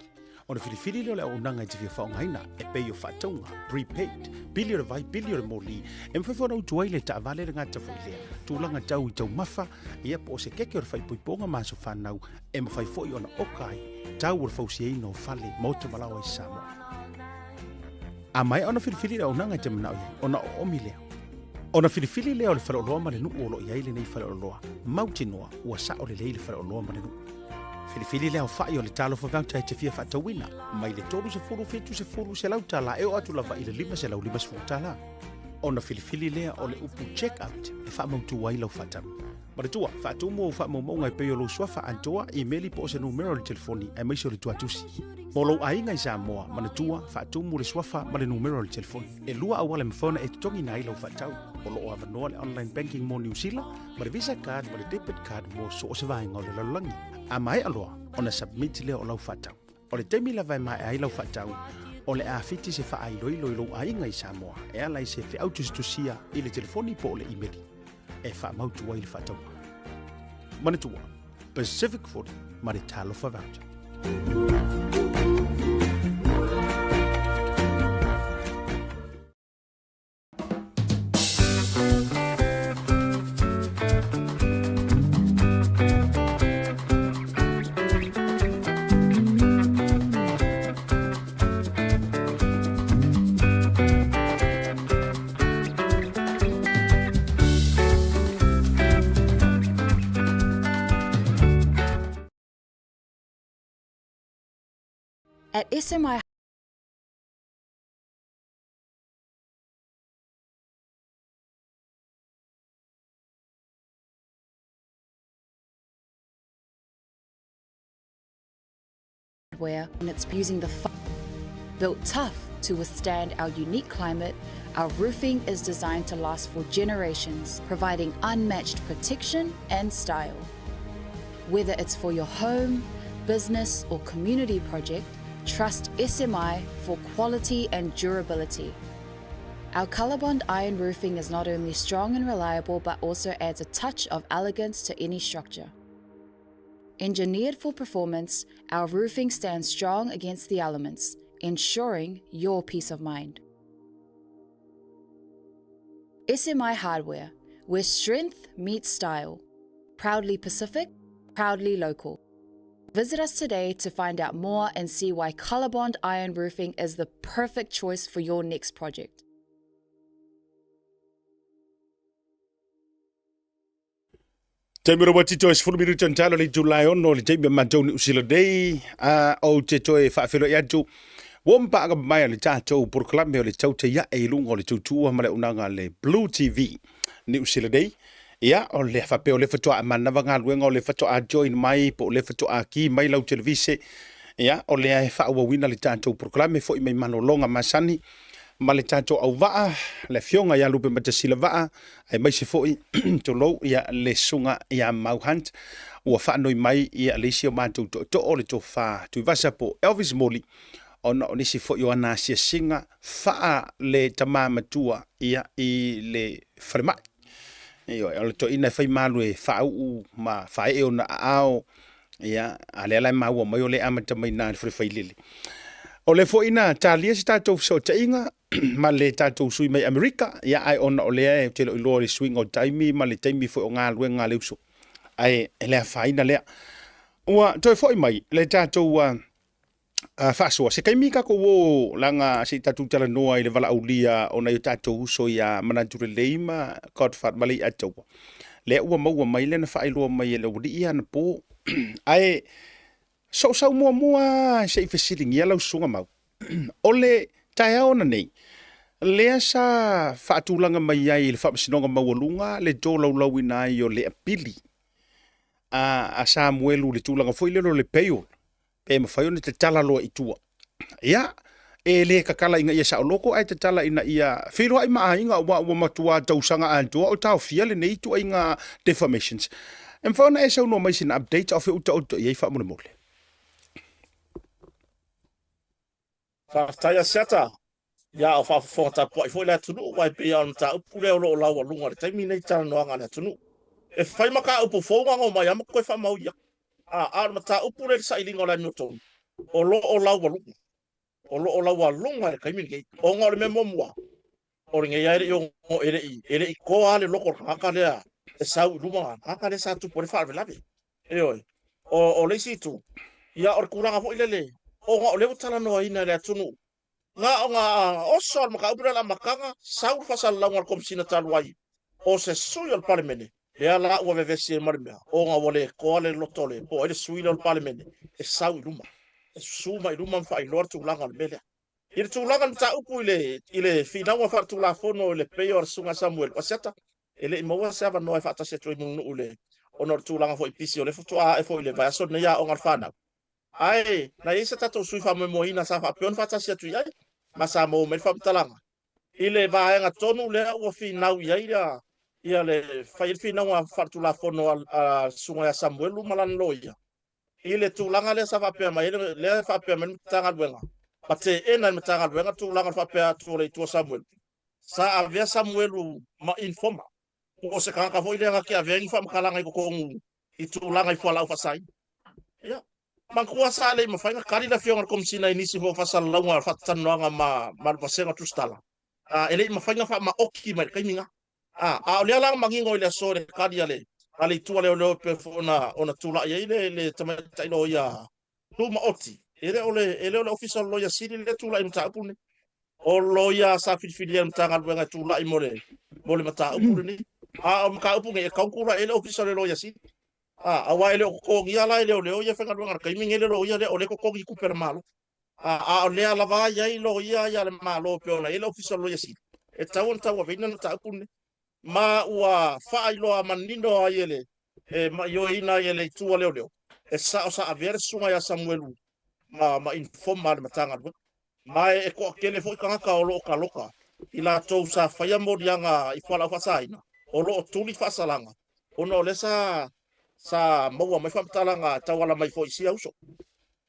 Ona filifili lea o le auaunaga e te fia faaaogaina, e pei o faatauga, prepaid, pili o le vai, pili o le moli, e mafai foi ona utu ai le taavale le gata foi lea, tulaga tau i taumafa, ia po o se keke o le faaipoipoga ma aso fanau, e mafai foi ona oka ai tau o le fausiaina o fale, maota ma laoa i Samoa. A maea ona filifili le auaunaga e te manao i ai, ona oomi lea. Ona filifili lea o le faleoloa ma le nuu o lo o i ai lenei faleoloa, mautinoa ua sao lelei le faleoloa ma le nuu. Filifili le aofai o le Talofa Voucher e te fia faatauina, mai le 30, 70, 100 tala e oo atu lava i le 550 tala. Ona filifili lea o le upu check out e faamautu ai lau faatau. Manatua, faatumu ou faamaumauga e pei o lou suafa atoa, imeli po o se numera o le telefoni, aemaise o le tuatusi. Mo lou aiga i Samoa, manatua, faatumu le suafa ma le numera o le telefoni. E lua auala e mafai ona e totogiina ai lau faatau. O lo o avanoa le online banking mo Niu Sila, ma le Visa card ma le debit card mo so o se vaega o le lalolagi. A maea loa ona submit lea o lau faatau. O le taimi lava e maea ai lau faatau, o le a fiti se faailoilo i lou aiga i Samoa e ala i se feau tusitusia i le telefoni po o le imeli e faamautu ai le faatauga. Manatua, Pacific 40 ma le Talofa Voucher. At SMI Hardware and it's using the built tough to withstand our unique climate, our roofing is designed to last for generations, providing unmatched protection and style. Whether it's for your home, business or community project, trust SMI for quality and durability. Our Colorbond iron roofing is not only strong and reliable but also adds a touch of elegance to any structure. Engineered for performance, our roofing stands strong against the elements, ensuring your peace of mind. SMI Hardware, where strength meets style. Proudly Pacific, proudly local. Visit us today to find out more and see why Colorbond Iron Roofing is the perfect choice for your next project. Taimi rawa tito e sefulu minuta na talo le itula e ono le taimi a matou Niu Sila nei a ou te toe faafeiloai atu ua mapaaga mai le tatou polokalame o le tautai ae i luga o le tautua ma le auaunaga a le Blue TV Niu Sila nei. Ia, o le faapea o lea faatoa manava galuega o lea faatoa join mai po o lea faatoa ki mai lau televise. Ia, o lea e faaauauina le tatou polokalame foi mai malologa masani ma le tatou auvaa, le afioga ia Lupe Matasila Vaa, aemaise foi tulou ia le susuga ia Mau Hunt, ua faanoi mai ia le isi o matou tootoo le tofa Tuivasa po o Elvis Moli, ona o nisi foi o ana asiasiga faa le tama matua ia i le falemai. Ioe, o le toeaina e fai malu e faauu ma faaee ona aao, ia, a lea la e maua mai o lea e amata mai i ina i le fale failele. O lea foi na talia se tatou fesootaiga ma le tatou sui mai Amerika, ia, ae ona o lea ou te le o iloa i le suiga o taimi ma le taimi foi o galuega a le uso, ae e le afaina lea. Ua toe foi mai le tatou faasoa, se taimi tatou o leaga se i tatou talanoa i le valaaulia o nai o tatou uso ia Manatu Lelei ma Godfrey Maleiataua. Lea ua maua mai lea na faailoa mai e le aualii anapo. Ae sou sau muamua se i fesiligia lau susuga Mau. O le taeao ananei, lea sa faatulaga mai ai i le Faamasinoga Maualuga le tolaulauina ai o le apili a Samuelu i le tulaga foi lele o le bail, pe mafai ona tatala loa i tua. Ia, e le tatala ina ia saoloto ae tatala ina ia feiloai ma aiga aua ua matua tausaga atoa o taofia lenei ituaiga defamations. E mafai ona e saunoa mai sina update a o fea utaoto i ai faamolemole? Faafetai Asiata. Ia, a o faafofoga tapuai foi le atunuu, aua e pei lava o le mataupu lea o lo o laualuga i le taimi lenei i talanoaga a le atunuu. E fai mataupu fou gago mai lava ma toe faamaui atu. A, a o le mataupu lea i le sailiga o le amiotonu, o lo o laualuga. O lo o laualuga i le taimi lenei. Ona o le mea muamua, o lenei lava e le i ono, e le i, e le i toa lava le loto o le tagata lea e sau i luma, le tagata lea sa tupu ai le faalavelave. Ioe. O, o le isi itu, ia o le tulaga foi lele, ona o lea ua talanoaina e le atunuu, na o na oso lava le mataupu lea i le amataga, sau le faasalalauga a le Komesina talu ai o se sui o le Palemene, lea la ua vevesi ai ma le mea, ona ua le toa le loto o le, po o ai le sui lea o le Palemene e sau i luma, e susu mai i luma ma faailoa le tulaga o le mea lea. I le tulaga o le mataupu i le, i le finauga faaletulafono i le pei o le Susuga ia Samuelu Asiata, e le i maua se avanoa e faatasi atu ai Mulinuu i le, ona o le tulaga foi pisi o lea faatoa ae foi i le vaiaso lenei aoga a le fanau. Ae na i ai se tatou sui faamoemoeina sa faapea ona faatasi atu i ai, ma sa maua mai le faamatalaga i le vaega tonu lea ua finau i ai ia, ia le fai ai le finauga faaletulafono a, a le Susuga ia Samuelu ma lana loia, i le tulaga lea sa faapea mai ai, lea e faapea mai le Matagaluega, ma teena e le Matagaluega le tulaga o le faapea atu o le Itu o Samuelu, sa avea Samuelu ma informer, po o se tagata foi lea na te avea ai ni faamatalaga i totonu i tulaga i fualaau faasaina. Ia, manatua sa le i mafai ona tali le Afioga i le Komesina i nisi foi o faasalalauga faatalanoaga ma ma le Vasega Tusitala, e le i mafai ona faamaoti mai i le taimi lena. A, a o lea la na manino i le aso i le tali a le, a le Itu a Leoleo e pei foi ona, ona tulai ai le, le tamaitai loia tumaoti. E le o le, e le o le Ofisa o le Loia Sili lea e tulai i le mataupu lenei. O loia sa filifilia e le Matagaluega e tulai mo le, mo le mataupu lenei. A o mataupu nei, e tatau ona tulai ai le Ofisa o le Loia Sili. A, aua e le o totogia la e leoleo ia e faigaluega i le taimi lenei le loia lea, o lea e totogi tupe a le Malo. A, a o lea lava e i ai loia ia a le Malo e pei ona i ai le Ofisa o le Loia Sili, e tatau ona tauaveina le mataupu lenei. Ma ua faailoa manino ai e le, e maioeina ai e le Itu a Leoleo, e sao sa avea le susuga ia Samuelu ma, ma informer a le Matagaluega. Ma e, e toatele foi tagata o lo o taloka i latou sa faia moliaga i fualaau faasaina, o lo o tuli faasalaga, ona o lea sa, sa maua mai faamatalaga e tauala mai foi i sia uso.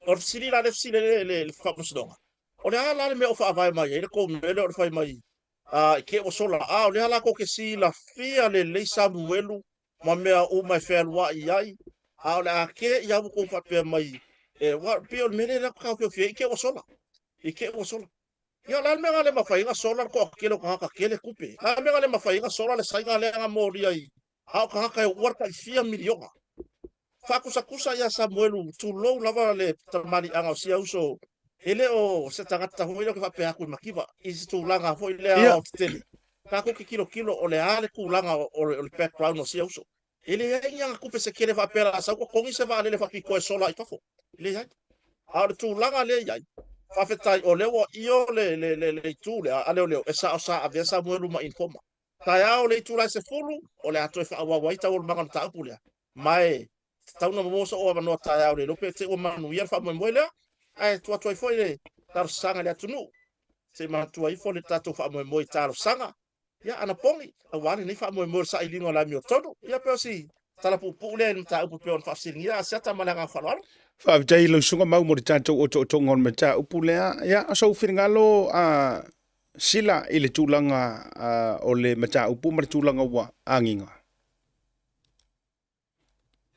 O le fesili la lea e fesili ai le, le, le Faamasinoga, o le a la le mea o faavae mai ai le tou mea lea o le fai mai i te i ua sola, a o lea la tou te silafia lelei Samuelu ma mea uma e fealuai ai, a o le a te i a ua tou faapea mai, e, ua, pei o le mea lea lea taofiofi ai, i te ua sola, i te ua sola. Ia, o le a le mea na le mafai ai ona sola le toatele o tagata tele tupe? O le a le mea na le mafai ai ona sola le Saina lea na molia i, a o tagata e uua le tai fia miliona? Faakusatusa ia Samuelu, tulou lava le tamaliiaga o sia uso, e le o se tagata foi lea ou te faapea atu i mativa, i se tulaga foi lea aoaotetele. Tatou te tilotilo o le a le tulaga o le background o sia uso. E leai ni ana tupe se tele faapea o le a sau totogi se vaalele faapitoa e sola ai i fafo. E leai. A o le tulaga lea e i ai, faafetai o lea ua io le itu lea a leoleo e sao sa avea Samuelu ma informer. Taeao le itula e 10, o le a toe faaauau ai taualumaga o le mataupu lea. Ma e tatau ona maua sou avanoa taeao le iloa pe te i ua manuia le faamoemoe lea, ae tuu atu ai foi le talosaga i le atunuu, se i manatua ifo le tatou faamoemoe i talosaga, ia anapogi, aua lenei faamoemoe o le sailiga o le amiotonu. Ia pei o si tala puupuu lea i le mataupu e pei ona faafesiligia Asiata ma le agaga faaaloalo. Faafetai i lau Susuga Mau mo le tatou otootoga o le mataupu lea. Ia, o sou finagalo a Sila i le tulaga o le mataupu ma le tulaga ua agiga.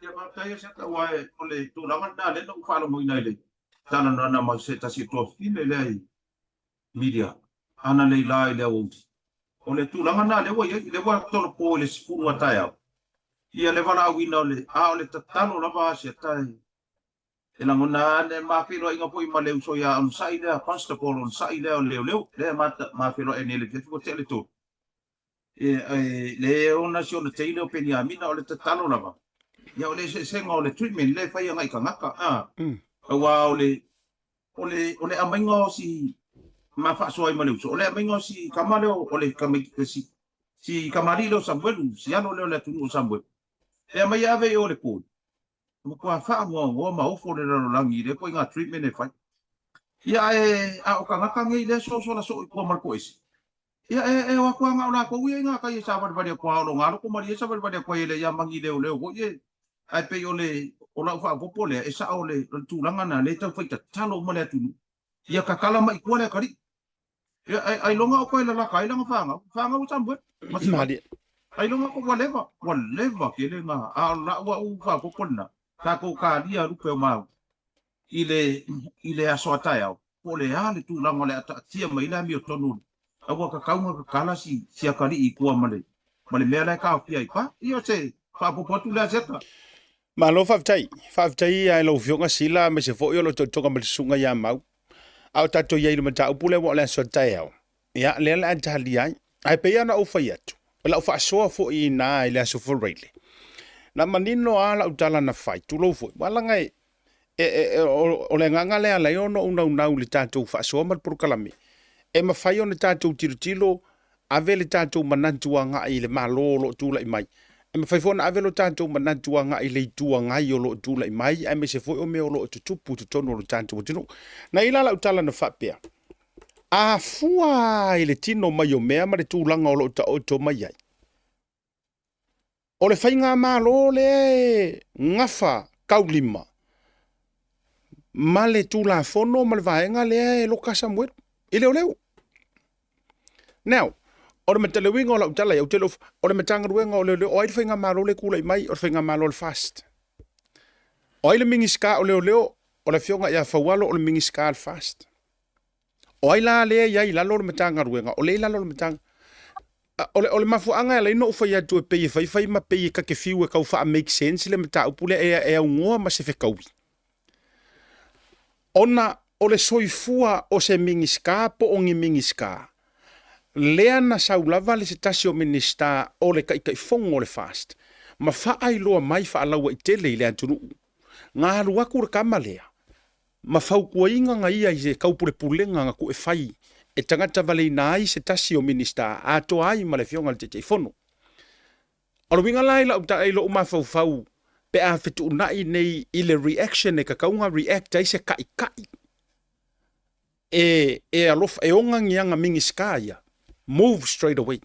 Ia faafetai Asiata aua o le tulaga lena lea na ou faalogoina i le talanoaga ma se tasi o tuafafine lea i media ananei la i le aoauli. O le tulaga lena lea ua i ai, lea ua tolopo i le 10 a taeao ia le valaauina o le, a o le tatalo lava Asiata e E lagona lava le ma feiloaiga foi ma le uso ia Onosai lea, Constable Onosai lea o leoleo, lea ma, ma feiloai nei i le afiafi ua tea le tolu. E, e, le ona si ona teine o Peniamina, o le tatalo lava, ia o le eseesega o le treatment lea e fai agai tagata, a, aua o le, o le, o le aumaiga o si, ma faasoa ai ma le uso, o le aumaiga o si tama lea o le tamaiti, si, si tamalii lea o Samuelu, si alo lea o le atunuu o Samuelu, e aumai e ave i o i le court, Ua matua faagoagoa ma ofo le lalolagi i lea ituaiga treatment e fai. Ia ae a o tagata nei lea sosola soo i tua ma le toese, ia e, e o atu lava na o latou ia i gatai e savalivali atu a o lo galo malie savalivali atu ai e le ia magi leoleo foi e. Ae pei o le o lau faaopoopo lea, e sao le, o le tulaga na lea e tau fai tatalo uma le atunuu. Ia tatala mai i tua le atalii. Ia, ai, ailoga o toe lalata ai lana fanau. Fanau a Samuel, ma Sima. Ailoga ua leva, ua leva tele na, a o lau au faaopoopo lena, tatou talia lupe o mau i le, i le aso a taeao, po o le a le tulaga o le a taatia mai le amiotonu, a ua tatau ona tatala si, si atalii i tua ma le, ma le mea la e taofia ai pa. Ia, o se faaopoopo atu lea Seta. Malo faafetai. Faafetai i lau Afioga Sila aemaise foi o lo totoga ma le susuga ia Mau. A o tatou i ai i le mataupu lea ua o le aso a taeao, ia, lea o le a talia ai. Ae pei lava ona ou fai atu, o lau faasoa foi i ina i le aso Faraile, na manino lava lau tala na fai, tulou foi, aua leaga e, e, e, o, o le agaga lea e ala ai ona ou naunau i le tatou faasoa ma le polokalame, e mafai ona tatou tilotilo Ave le tatou manatu agai i le Malo o lo o tulai mai. E mafai foi ona ave lo tatou manatu agai i le Itu Agai o lo o tulai mai, aemaise foi o mea o lo o tutupu i totonu o lo tatou atunuu. Na i ai la lau tala na faapea, a fua i le tino mai o mea ma le tulaga o lo o taoto mai ai, O le faigamalo lea e gafa taulima ma le Tulafono ma le vaega lea e loka Samuelu i leoleo. Now, o le, le uiga o lau tala ia, ou te le o, o le Matagaluega o Leoleo, o ai le faigamalo lea e tulai mai? O le faigamalo a le FAST. O ai le Minisita o Leoleo? O le Afioga ia Faualo o le Minisita a le FAST. O ai la lea e i ai i lalo o le Matagaluega? O lea e i lalo o le Matagaluega. O le, o le mafuaaga e ala ai ona ou fai atu e pei e faifai ma pei e ta te fiu e tau faa-make sense le mataupu lea e, e aunoa ma se fetaui. Ona o le soifua o se Minisita po o ni Minisita, lea na sau lava le se tasi o Minisita o le Taitaifono o le FAST ma faailoa mai faalauaitele i le atunuu, na alu atu le tama lea ma fautuaina na ia i se taupulepulega na tuu e fai e tagata valeina ai se tasi o Minisita atoa ai ma le Afioga i le Taitaifono. O le uiga la i lau i lou mafaufau pe a fetuunai nei i le reaction e tatau ona react ai se taitai e, e alofa, e ona ni aga Minisita ia, move straight away.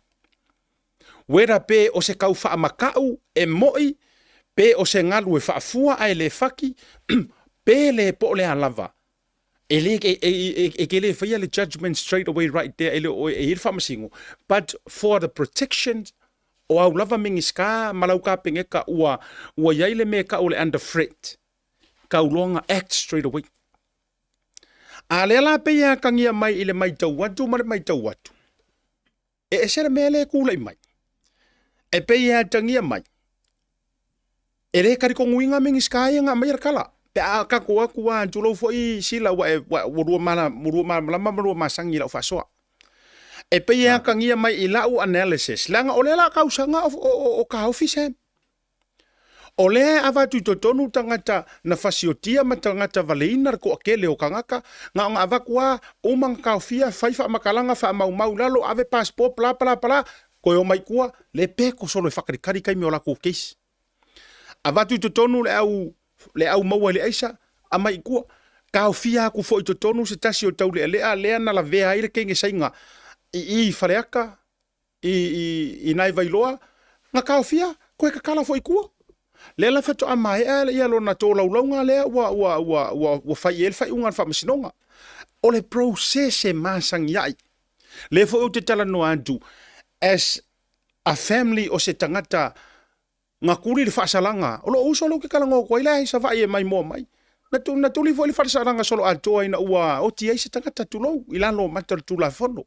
Whether pe o se kau faamata'u e mo'i, pe o se galu e faafua ae le faki, pe le po o le a lava, e le, e, e, e, e te le faia le judgment straight away right there, e le o e i ai le faamasino, but for the protection o au lava Minisita ma lau Kapeneta ua, ua i ai le mea e tau o le under threat, tau loa ona act straight away. A lea la pei e atagia mai i le maitau atu ma le maitau atu, e ese le mea lea e tulai mai. E pei e atagia mai, e le talitonuina Minisita ia na aumaia le tala. Pe a tatou atu lava, tulou foi Sila ua e, ua, ua lua mala, ua lua malamalama ma lua masani i lau faasoa. E pei e atagia mai i lau analysis, leaga o lea la tausaga o, o, o, o taofi Sam. O lea e avatu i totonu tagata na fasiotia ma tagata valeina le toatele o tagata, na ona avatu a, uma ona taofia, fai faamatalaga, faamaumau i lalo, ave passport, pala pala pala, toe omai i tua, le peko solo e faakalikali taimi o latou case. Avatu i totonu le au, le au maua i le aisa, amai i tua. Taofia atu foi i totonu se tasi o taulealea lea na lavea ai le teine Saina i i i Faleata, i, i, i nai Vailoa, na taofia, koe tatala foi i tua. Lea la faatoa maea ia lona tolaulauga lea ua, ua, ua, ua, ua fai i ai le faaiuga a le Faamasinoga. O le process e masani ai. Lea foi ou te talanoa atu, as a family o se tagata Na tuli le faasalaga o lou uso lea ou te talanoa atu ai la i Savaii e maimoa mai. Na, tu, na tuli foi le faasalaga soloatoa ina ua oti ai se tagata, tulou, i lalo o mata o le Tulafono.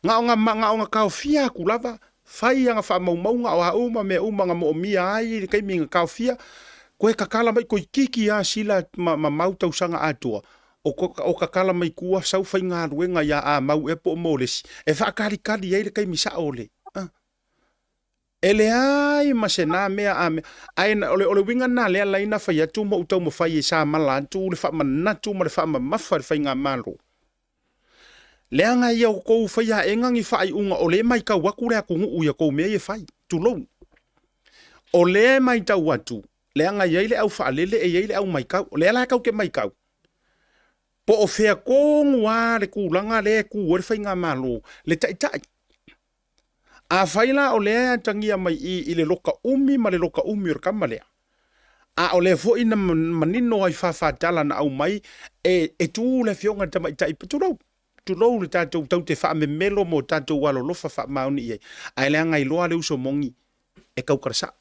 Na ona, na ona taofia atu lava, fai ana faamaumauga o a uma mea uma na moomia ai i le taimi na taofia, toe tatala mai, toeitiiti lava sila ma, ma mau tausaga atoa, o, o tatala mai tua sau faigaluega ia Amau ea po o Molesi, e faatalitali ai le taimi sao o le, ah. E leai ma se na mea a mea, ae o le, o le uiga lena lea la ina fai atu ma ou taumafai e samala atu le faamanatu ma le faamamafa i le faigamalo. Leaga ia outou faiaega ni faaiuga o lea e maitau atu le atunuu i a outou mea ia e fai. Tulou. O lea e maitau atu, leaga e i ai le au faalele e i ai le au maitau. O lea la tatou te maitau. Po o fea tonu lava le tulaga lea e tu ai le faigamalo, le taitai. Afai la o lea e atagia mai i i le loka umi ma le loka umi o le tama lea, a o lea foi na manino ai faafatala na aumai e e tu le afioga i le tamaitai, tulou, tulou le tatou tatou te faamemelo mo tatou alolofa faamaoni i ai, ae leaga iloa le uso moni e tautala sao.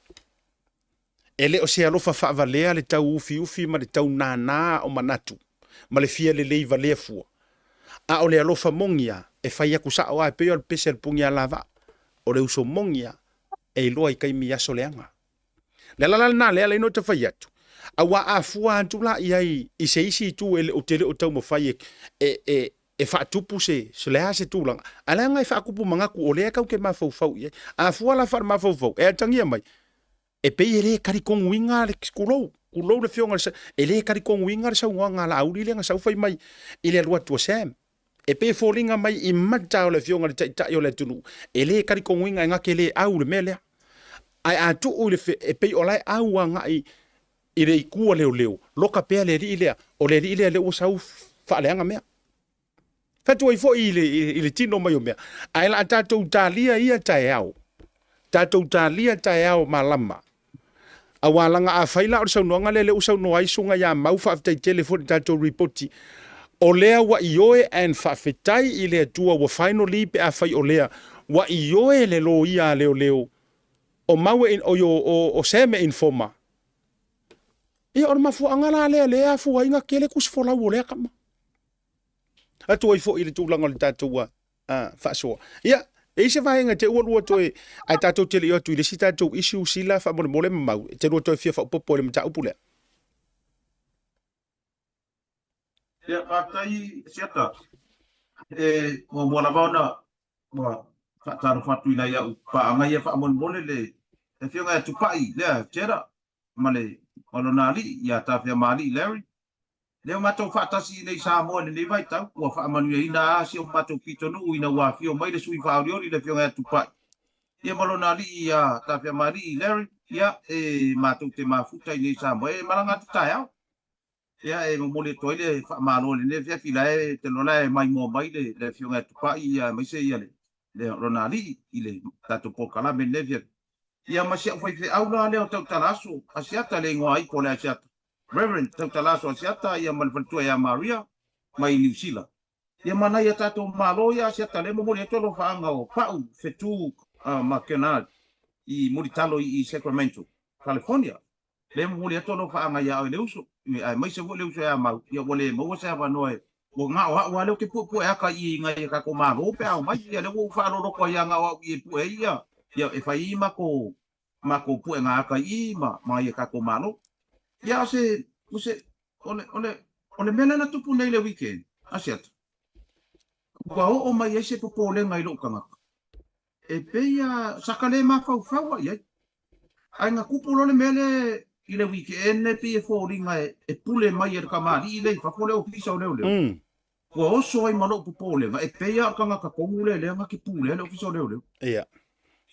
E le o se alofa faavalea le tau ufiufi ma le tau nānā o manatu ma le fia lelei valea fua, a o le alofa moni a e fai atu sao a e pei o le pese a le punialavaa, o le uso moni a e iloa i taimi aso leaga. Le ala la lena lea ala ai ona ta fai atu, auā a fua atu la i ai i se isi itu e le o te le o taumafai e, e, e, e faatupu se, se le a se tulaga, ae leaga e faakupu manatu o lea tau te mafaufau i ai. A fua la faalemafaufau, e atagia mai, E pei e le talitonuina le, tulou, tulou le afioga i le, e le talitonuina le saunoaga a Laauli lea na sau fai mai i le alu atu a Sam. E pei e foliga mai i mata o le afioga i le Taitai o le atunuu, e le talitonuina e na te le au le mea lea. Ae a tuu i le, e pei o la e au agai i le itu a leoleo, loka pea le alii lea, o le alii lea lea ua sau faaleaga mea. Fai atu ai foi i le, i le tino mai o mea. Ae la tatou talia ia taeao. Tatou talia taeao malama. Aua laga a fai la o le saunoaga lea lea ua saunoa ai Suga ia Mau, faafetai tele foi i le tatou ripoti. O lea ua ioe and faafetai i le Atua ua finally pe a fai o lea ua ioe le loia a leoleo o Mau e, o, o, o Sam e informer. Ia o le mafuaaga la lea lea e afua ai na tele tusi folau o lea tama. Atu ai foi i le tulaga o le tatou faasoa. Ia, e i ai se vaega te ua lua toe, ae tatou te le i o atu i le isi tatou issue sila faamolemole ma mau, e te lua toe fia faaopoopo i le mataupu lea. Ia, faafetai Siata. E muamua lava ona ua faatalofa atu i nai au paaga ia faamolemole le Afioga ia Tupai lea Cheddar ma le ma lona alii ia Tafeamaalii Larry. Lea ua matou faatasi i nei Samoa i lenei vaitau, ua faamanuiaina a si o matou pitonuu ina ua afio mai le sui faaolioli le Afioga ia Tupai ia ma lona alii ia Tafeamaalii Larry, ia e matou te mafuta i nei Samoa e malaga atu taeao. Ia e momoli atu ai le faamalo i lenei afiafi la e te iloa la e maimoa mai le le Afioga ia Tupai ia aemaise ia le le lona alii i le tatou polokalame i lenei afiafi. Ia ma si au faifeau la lea o Tautala-aso Asiata le igoa ipo o le Asiata, Reverend Tautala-aso Asiata ia ma le faletua ia Maria mai Niu Sila. Ia ma nai a tatou Malo ia Asiata lea e momoli atu alofaaga o Pa'u, Fetu ma Kennard i Mulitalo i Sacramento, California. Lea e momoli atu alofaaga ia oe le uso, aemaise foi le uso ia Mau, ia ua le maua se avanoa e Ua na o a'u a lea ou te puepue aka i i nai a tatou Malo pe a omai, ia lea ua ou faaloloko ai a na o a'u i e pue ai ia, ia e fai ai matou, matou puega aka i i ma, ma nai a tatou Malo. Ia o se, o se, o le, o le, o le mea lea na tupu nei i le weekend, Asiata, ua oo mai ai se popolega i lou tagata, e pei a sa ka le mafaufau a i ai. Ae na tupu loa le mea lea i le weekend e pei e foliga e pule mai e le kamali'i lea i fafo le ofisa o leoleo. Ua oso ai ma lou popolega e pei a o le tagata tonu lea lea na te pulea le ofisa o leoleo. Ia.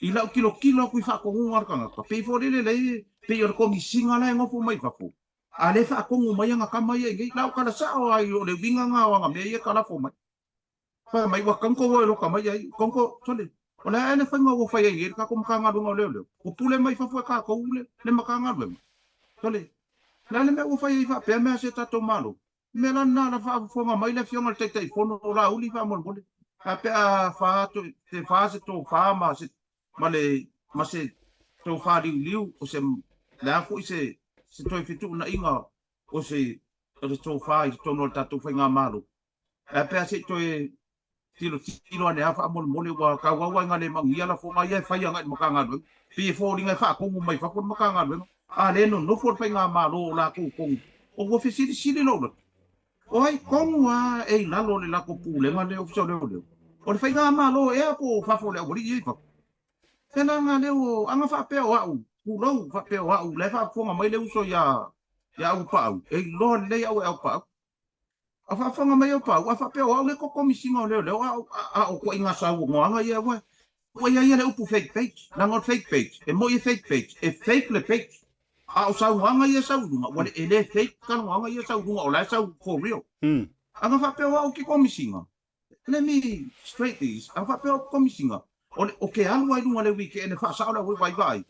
I lau tilotilo atu i faatonuga a le tagata, pei foi lele lea pei o le komisiga la e nofo mai i fafo, a lea e faatonu mai ana tama ia i inei. La o tala sao lava o le uiga na o ana mea ia e talafo mai. Fai mai, ua konko ua e loka mai ai, konko, sole, o le a ea le faiga ua fai ai nei le tatou Matagaluega o Leoleo? Ua pule mai fafo e tatou le, le Matagaluega. Sole, o le a le mea ua fai ai faapea mea a se tatou Malo? O le mea la lena, la faafofoga mai le Afioga i le Taitaifono o Laauli faamolemole, a pe a fa to, te fa se tofa ma se, ma le, ma se tofa liuliu, o se, le a foi se, se toe fetuunaiga o se, o le tofa i totonu o le tatou Faigamalo. Ae pe a se i toe tilotilo ane lava faamolemole, ua tauau ai na le manuia lafoga ia e fai agai i le Matagaluega. Pei e foliga e faatomu mai fafo le Matagaluega, a lea e nonofo le Faigamalo o latou tonu. O ua fesilisili lou loto, o ai tonu lava e i lalo o le latou pulega le Ofisa o Leoleo? O le Faigamalo ea po o fafo o le aualii ia i fafo? Pēlā nga leo o aga faapea o a'u, tulou, faapea o a'u, la e faafofoga mai le uso iā Auupaau, e iloa lelei a'u e Auupaau. A faafofoga mai au Pau, a faapea o au le kokomisiga o leoleo, a, a o koaiga saunoaga ia, ua, ua i ai ia le upu fake page. Leaga o le fake page, e moi e fake page, e fake le page. A o saunoaga ia e sau i luga, ua le, e le fake talanoaga ia e sau i luga, o la e sau for real. Aga faapea o au ke komisiga, let me straight this, aga faapea o au ke komisiga, o le, o ke alu a i luga le weekend e faasao le au e vaivai,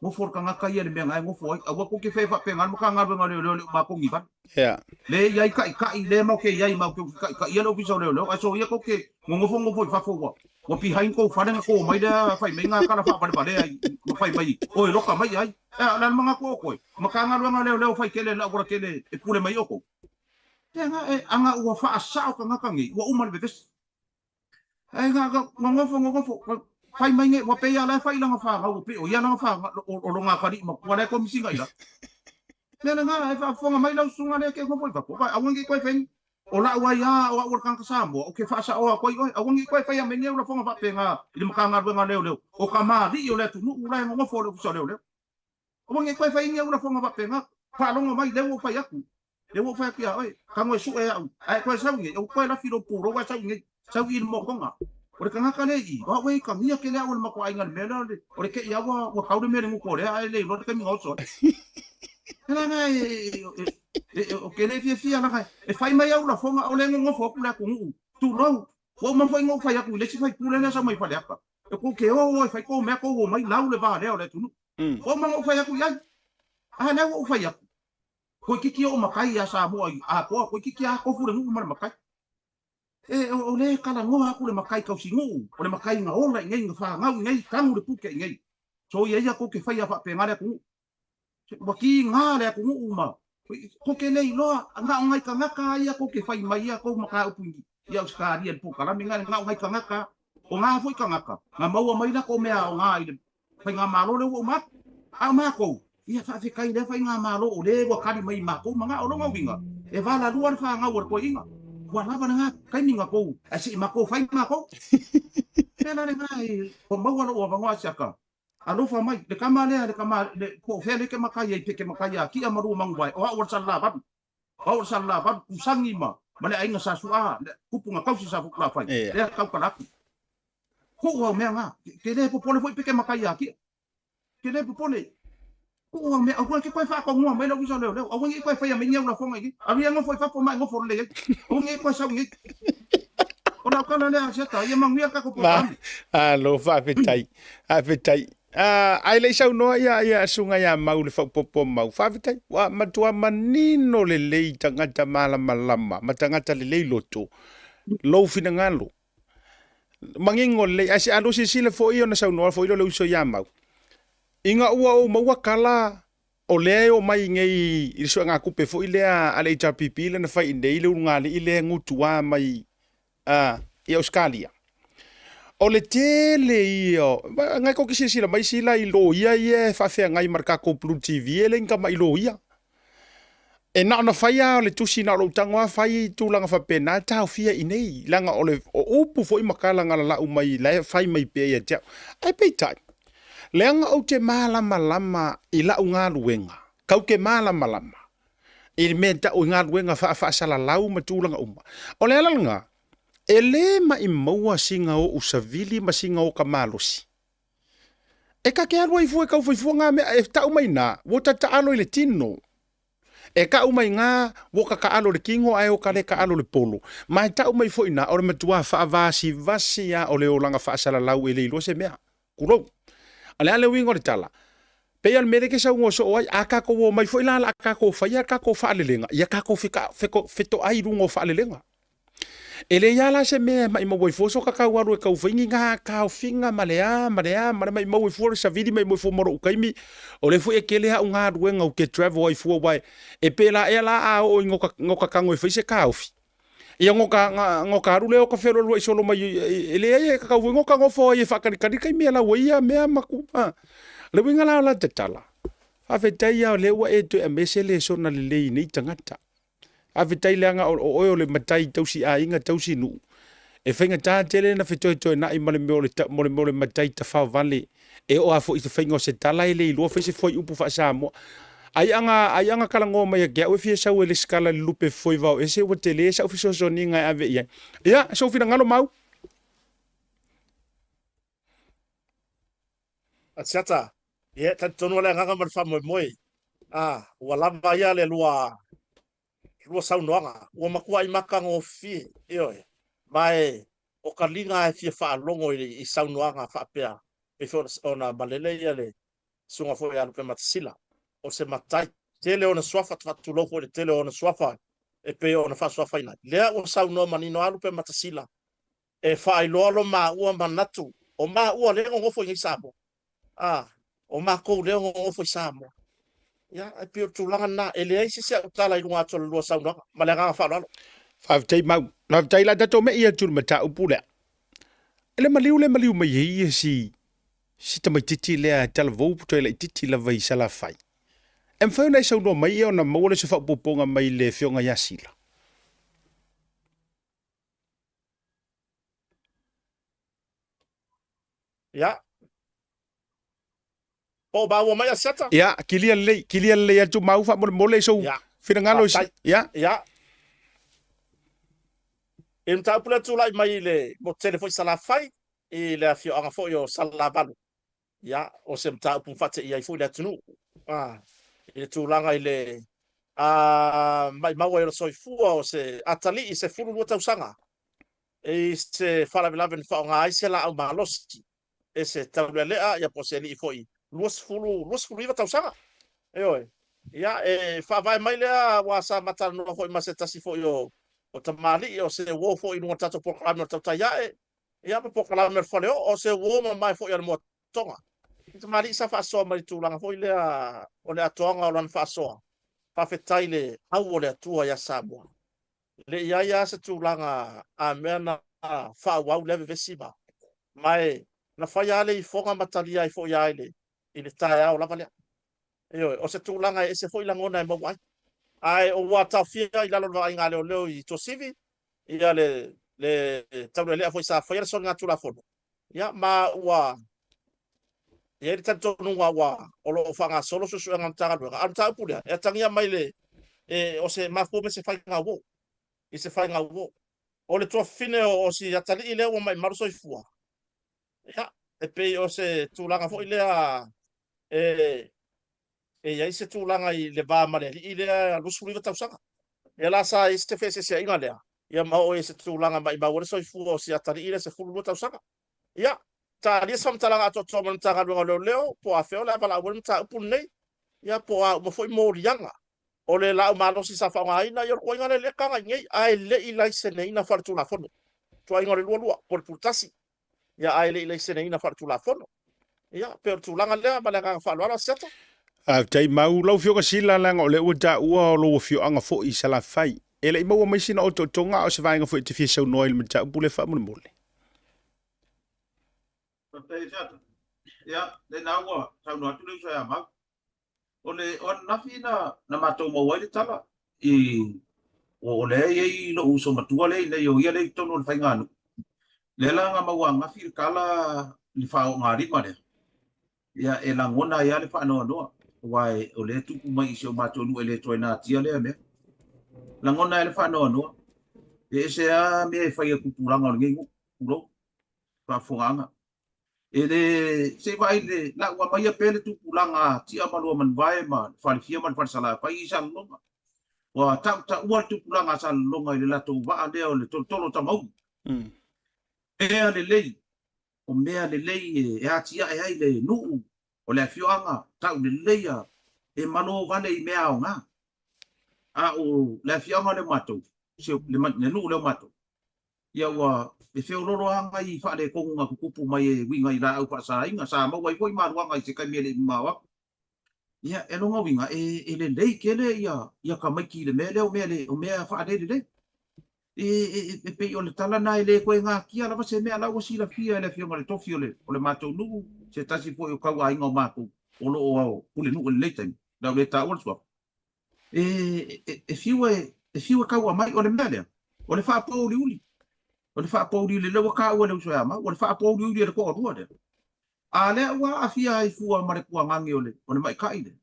gofo le tagata ia i le mea na e gofo ai, aua kou te fai faapena le Matagaluega o Leoleo le o matou ni vale. Yeah. Le i ai taʻitaʻi, le matou te i ai matou te ufi taʻitaʻia le Ofisa o Leoleo, ae soia tou te nonofo nofo i fafo ua ua behind tou fale na tou omai lea fai mai na tala faavalevalea i ma fai mai oi loka mai ai. Ea, o le a le manatu o oe? Matagaluega o Leoleo fai tele le auala tele e pule mai outou. Tena e ana ua faasao tagata nei, ua uma le vevesi. Ae na nonofo nonofo, fai mai nei, ua pei lava la e fai i lana fanau, ua pei o ia lana fanau, o lona atalii matua la e komisina i lalo. Mea lena, e faafofoga mai lau susuga lea e te nofo i fafo, aua ne i toe fai, o la'u ai a o a'u o le tagata Samoa, ou te faasaoa atu ai oe, aua ne i toe faia mai nei au lafoga faapena i le Matagaluega a Leoleo, o tamalii o le atunuu la e nonofo i le Ofisa o Leoleo. Aua ne i toe fai ni au lafoga faapena. Faalogo mai, lea ua ou fai atu. Lea ua ou fai atu iā oe, tago e sue au, a e toe sau nei, ou toe lafi lou pulou ae sau nei, sau i i le motoga. O le tagata lea i i, o au e ikagia tele au e le matou aiga i le mea lea o le, o le tei lava ua tau le mea i le gutu o lea ae le iloa le taimi na oso ai. E leaga e, e, e, e, ou te le fiafia leaga e fai mai au lafoga o lea e nonofo atu le atunuu, tulou, ua uma foi ona ou fai atu i le isi faipule lea e sau mai Faleata, e tou te o e fai tou mea tou omai lau le va lea o le atunuu. Ua uma ona ou fai atu i ai. A lea ua ou fai atu, toeitiiti oo matai ia Samoa i atoa, toeitiiti lava tofu le nuu ma le matai. E, o, o lea e talanoa atu le matai tausinuu, o le matai na ola i nei, na fanau i nei, tanu le pute i nei. Soia ia tou te faia faapena le atunuu. Ua tiga le atunuu ma tou te le iloa, na o nai tagata lava ia tou te fai mai ia tou mataupu i Ausetalia i le polokalame lena, na o nai tagata, o na foi tagata na maua mai latou mea aoga i le faigamalo lea ua uma atu. A o matou, ia faafetai i lea faigamalo o lea ua tali mai i matou manao. O lona uiga, e valalua le fanau a le toeaina, ua lava lena taimi na tou, ae se i matou fai matou. O le mea la lena, ua maua lou avanoa Asiata, Alofa mai, le tama lea, le tama, le, po o fea lea e te matai ai, pe te matai ia Kia ma Luamanuvae, o au o le Salelavalu, o au o le Salelavalu, Kusani ma, ma le aiga Sa Su'a, le tupu na tausi sa Futulafai, Ia. lea tautala atu. Tuu au mea na, te le popole foi pe te matai ia Kia. Te le popole. Tuu au mea, aua e te toe faatonuga mai le Ofisa o Leoleo, aua ne i toe faia mai ni au lafoga i i. Alu ia nofo i fafo ma e nofo lelei ai. Aua ne i toe sau i nei. O lau tala lea Asiata, ia manuia le tatou polokalame. Malo, faafetai. Faafetai. Ah, ae le i saunoa ia ia susuga ia Mau le faaopoopo mau. Faafetai. Ua matua manino lelei tagata malamalama ma tagata lelei loto lou finagalo. Manino lelei. Ae se alu silasila foi ona saunoa foi lea o le uso ia Mau. Ina ua ou maua tala o lea e omai nei i le suegatupe foi lea a le HRPP lea na fai i nei le ulugalii lea e gutua mai i Ausetalia. O le tele ia, nai tou te silasila mai sila i loia ia e faafeagai ma le tatou Blue TV e le ni tamai loia. E na ona fai lava o le tusi na o lou tago lava fai tulaga faapena e taofia i inei, leaga o le o upu foi ma tala na lalau mai la e fai mai pea ia te au. Ae peitai, leaga ou te malamalama i lau galuega, kau te malamalama i le mea e tau i galuega faafaasalalau ma tulaga uma. O le ala lena, e le maimauina sina ou savili ma sina oka malosi. E ta te alu ai fua e tau fai fua ngā mea, e tau mai nā, ua ta taalo i le tino. E tau mai ngā, ua ta taalo i le tino ae o ka le taalo i le polo. Ma e tau mai foi nā, o le matua faavasivasi lava o le olaga faasalalau e le iloa se mea. Tulou. O le a le uiga o le tala? Pei o le mea lea e te saunoa soo ai, a tatou omai foi la o le a tatou faia le tatou faalelega, ia tatou fetoai i luga o faalelega. E leai lava la se mea e maimau ai fua so ka tau alu e tau fai ni ngā taofiga ma le a ma le a ma le maimau ai fua le savili maimau ai fua ma lo'u taimi. O lea foi e tele a'u galuega ou te travel ai fua aua e pēlā ea la a oo i goka tago e fai se taofi. Ia goka goka alu lea o ka fealualua'i solo mai e leai e kakau foi goka nofo ai e faatalitali le taimi e lau ai ia mea ma ku a. O le uiga la o la tatala, faafetai lava o lea ua e toe aumai se lesona lelei i nei tagata. Faafetai leaga o oe o le matai tausi aiga tausi nuu. E faigata tele na fetoetoenai ma le mea o le mo le mea o le matai tafaovale e oo lava foi i se faiga o se tala e le iloa fai se fuaiupu faa-Samoa. Ai aga ai aga talanoa mai ia te au e fia sau e lesitala i le lupe foe vao ese ua tele sau fesoasoaniga e ave i ai. Ia, sou finagalo Mau. Asiata, ia, talitonu le agaga ma le faamoemoe. A, ua lava ia le lua, lua saunoaga, ua matuai matagofie, ioe, ma e o ka liga e fia faalogo i saunoaga faapea, pei foi ona malele ia le susuga foi ia Lupematasila, o se matai, tele ona suafa, faatulou foi i le tele o ona suafa e pei ona faasuafaina ai. Lea ua saunoa manino lava Lupematasila e faailoa lo maua manatu, o maua lea e nonofo i nei Samoa, a, o makou lea e nonofo i Samoa. Ia, e pei o le tulaga lena, e leai se isi au tala i luga atu o le lua saunoaga. Ma le agaga faaaloalo. Faafetai Mau. Faafetai la tatou mei atu i le mataupu lea. E le maliu le maliu mai ai ia si si tamaititi lea e talavou po toe laititi lava i Salafai. E mafai ona e saunoa mai ia ona maua lea o se faaopoopoga mai le afioga ia Sila. Ia. Po o maua mai Asiata? Ia, kilia lelei, kilia lelei atu mau faamolemole i sou Ia. finagalo i si, Faafetai. ia. Ia. I le mataupu lea tulai mai i le motu tele foi i Salafai, i le afioaga foi o Salalavalu, ia, o se mataupu na faateia ai foi le atunuu, a, i le tulaga i le a, maimau ai o le soifua o se atalii 12 tausaga i se faalavelave na faaaoga ai se laau malosi e se taulealea ia po o se alii foi 20, 29 tausaga. Ioe. Ia, e faavae mai lea aua sa ma talanoa foi ma se tasi foi o o tamalii o se uo foi i luga o le tatou polokalame o le Tautai Ae, ia ma polokalame o le Faleoo, o se uo mamae foi a le Moatoga. Le tamalii sa faasoa mai i le tulaga foi lea o le atoaga o lana faasoa, faafetai i le au o le Atua ia Samoa. Le i ai lava se tulaga a mea na faaauau lea vevesi ma, ma e na fai lava le ifoga ma talia ai foi lava i le, i le taeao lava lea. Ioe, o se tulaga e ese foi lagona e maua ai. Ae ua taofia i lalo o le vaaiga a leoleo i Tuasivi, ia le, le taulealea foi sa faia le soligatulafono, ia ma ua i ai le talitonuga ua o lo o faagasolo suesuega a le Matagaluega. A o le mataupu lea, e atagia mai le, e, o se mafua mai se faiga uo, i se faiga uo. O le tuafafine o, o si atalii lea ua maimau le soifua, ia, e pei o se tulaga foi lea e, e i ai se tulaga i le va ma le alii lea 29 tausaga. Ia la sa i ai se feeseeseaiga lea, ia ma oo i se tulaga maimau ai le soifua o si atalii lea 12 tausaga. Ia, talia se faamatalaga atoatoa ma le Matagaluega o Leoleo, po o afea o le a valaau ai le mataupu lenei, ia po o a uma foi moliaga o le laau malosi sa faaaogaina, ia o le tuuaiga lea e taga i nei, ae le i laiseneina faaletulafono. Tuuaiga o le 22 po o le pule tasi, ia ae le i laiseneina faaletulafono. Ia, pei o le tulaga lea ma le agaga faaaloalo Asiata. Faafetai mau lau Afioga Sila leaga o lea ua taua o lou afioaga foi i Salafai. E le i maua mai sina otootoga a o se vaega foi e te fia saunoa ai i le mataupu lea faamolemole. Faafetai Asiata. Ia, lena ua saunoa atu le uso ia Mau. O le o ananafi na na matou maua ai le tala i o lea e i ai lou uso matua lea i inei o ia lea i totonu o le faiganuu. Lea la na maua ananafi le tala i le faaoogalima lea, ia e lagona ai lava le faanoanoa aua o lea e tupu mai i si o matou nuu e le toe natia lea mea. Lagona ai le faanoanoa, e ese lava mea e fai e tupulaga o lenei nuu, tulou, faafofogaaga. E le, se i vaai le lau aumaia pea le tupulaga a Tia ma Luamanuvae ma le Falefia ma le Falesalafai i Salelologa. Ua tautaua le tupulaga a Salelologa i le latou vaa lea o le tolotolo o Tamauli. Mea lelei, o mea lelei e atiae ai le nuu o le afioaga, tau lelei a e malo vale i mea aoga. A o le afioaga lea o matou, le nuu lea o matou, Ia ua e feololo lava nai faaletonu na tutupu mai e uiga i laau faasaina, sa maua ai foi maluaga i se taimi e le i mamao atu. Ia, e lona uiga, e, e lelei tele ia, ia tamaiti i le mea lea o mea le, o mea faalelelei. E, e, e pei o le tala lena e le toe natia lava se mea la ua silafia e le Afioga i le Tofi o le, o le matou nuu, se tasi foi o tauaiga o matou o lo o pulenuu i lenei taimi, o le a ou le taua le suafa. E, e, e fiu e, e fiu e taua mai, o le mea lea, o le faapouliuli. O le faapouliuli, lea ua taua e le uso ia Mau, o le faapouliuli e le toalua lea. A lea ua aafia ai fua ma le tuagage o le, o le maita'i lea.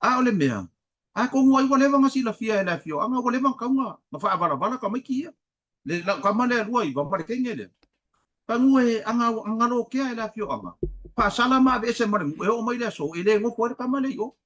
A o le mea, atonu ai ua leva ona silafia e le afioaga, ua leva ona tatau ona faavalavala tamaiti ia. Le lau tama lea 29 ma le teine lea. Panu e aga agalotea e le afioaga, faasala ma aveese ma le nuu, e oo mai le aso, e le nofo ai le tama lea i o.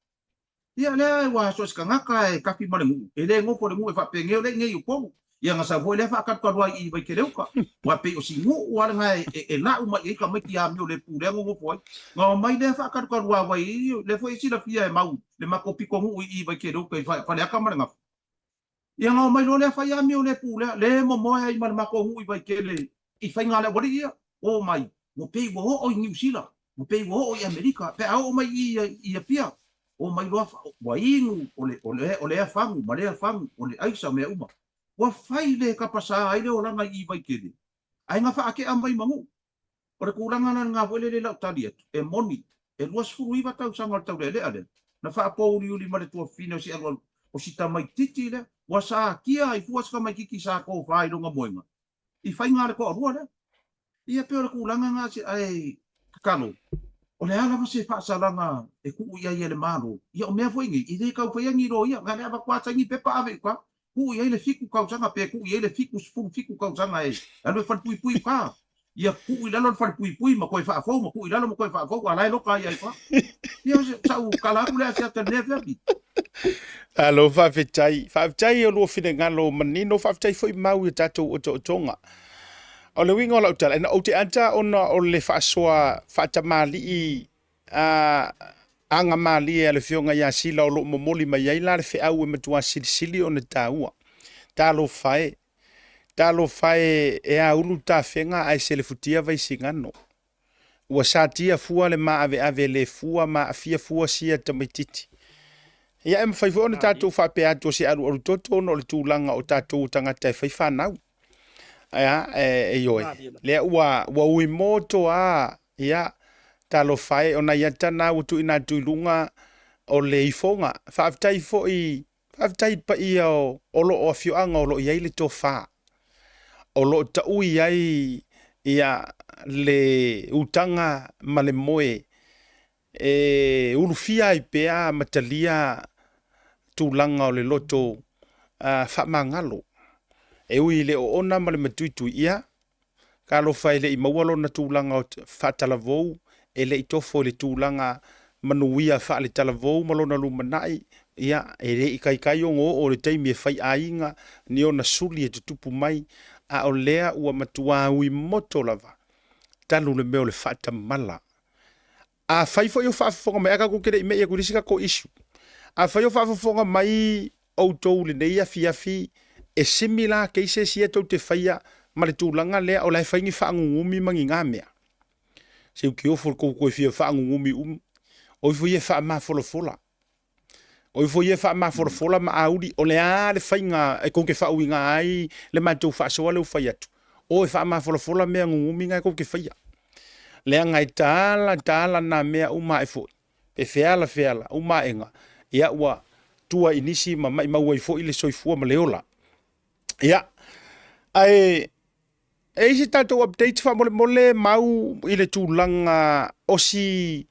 Ia lea ua so o se tagata e kafi ma le nuu, e le nofo le nuu e faapengeo lea i nei Upolu. Ia na sau foi lea faakalukalu ai i Vaikeleuta, ua pei o si nuu a lena e lau mai ai tamaiti amio le pulea nonofo ai. Na omai lea faakalukalu a wai, lea foi e silafia e mau le matou pito nuu i Vaikeleuta i Faleata ma le Gafa. Ia na omai loa lea fai amio le pulea, le momoe ai ma le matou nuu i Vaitele i faiga a le aualii ia, omai, ua pei ua oo i Niu Sila, ua pei ua oo i Amerika, pe a oo mai i i Apia, omai loa ua inu o le, o le, o lea fagu ma lea fagu, o le aisa mea uma. Ua fai le tapasā ai le olaga i i Vaitele, ae na faatea mai ma nuu. O le tulaga la lena foi lele i lau tali atu, e moni, e 29 tausaga o le taulealea lea, na faapouliuli ma le tuafafine o si alualu, o si tamaititi lea, ua satia ai fua si tamaititi sa tofa i lona moega, i faiga a le toalua lea. Ia pei o le tulaga lena, ae tatalo, o le a lava se faasalaga e tuu i ai e le Malo, ia o mea foi nei, e le tau faia ni loia, na o le avatu lava saini pepa ave i uta, tuu i ai le 7 tausaga pe tuu i ai le 77 tausaga e alu e falepuipui uta, ia tuu i lalo le falepuipui ma toe faafou ma tuu i lalo ma toe faafou, a o la e loka ai ai uta. Ia o sau tala atu lea Asiata i lenei afiafi. Malo faafetai. Faafetai i olua finagalo manino, faafetai foi mau i o tatou otootoga. O le uiga o lau tala, ina ou te ata ona o le faasoa faatamalii a agamalie a le Afioga ia Sila o lo o momoli mai ai la le feau e matua silisili ona taua. Talofa e, talofa e, e aulu tafega ae selefutia Vaisigano. Ua satia fua le maaveave le fua ma aafia fua sia tamaititi. Ia e mafai foi ona tatou faapea atu o se alualu toto ona o le tulaga o tatou o tagata e fai fanau. Ae a, e ioe. Lea ua, ua ui moto a, ia, talofa e, o nai ata na ua tuuina atu i luga o le ifoga. Faafetai foi, faafetai i le paia o, o lo o afioaga o lo o i ai le tofa. O lo o taui ai ia le utaga ma le moe e ulufia ai pea ma talia tulaga o le loto faamagalo. E ui i le oona ma le matuitui, ia, talofa e le i maua lona tulaga o faatalavou, e le i tofo i le tulaga manuia faaletalavou ma lona lumanai, ia, e le i taitai ona oo i le taimi e fai aiga, ni ona suli e tutupu mai, a o lea ua matua ui moto lava talu le mea o le faatamala. Afai foi o faafofoga mai, ae tatou te le i mei atu i le isi tatou issue. Afai o faafofoga mai outou i lenei afiafi, e similar cases ia tou te faia ma le tulaga lea o la e fai ni faanugumi ma ni na mea. Se u te ofo le tou toe fia faanugumi umi. O ifo ia e faamafolafola. O ifo ia e faamafolafola ma auli, o le a le faiga e tou te faauiga ai le matou faasoa lea ua fai atu? O e faamafolafola mea gugumi na e tou te faia. Leaga e tala tala na mea uma ae foi, pe feala feala uma aega, ia ua tua i nisi ma maimau ai foi le soifua ma le ola. Ia, ae E i ai se tatou update faamolemole mau i le tulaga o si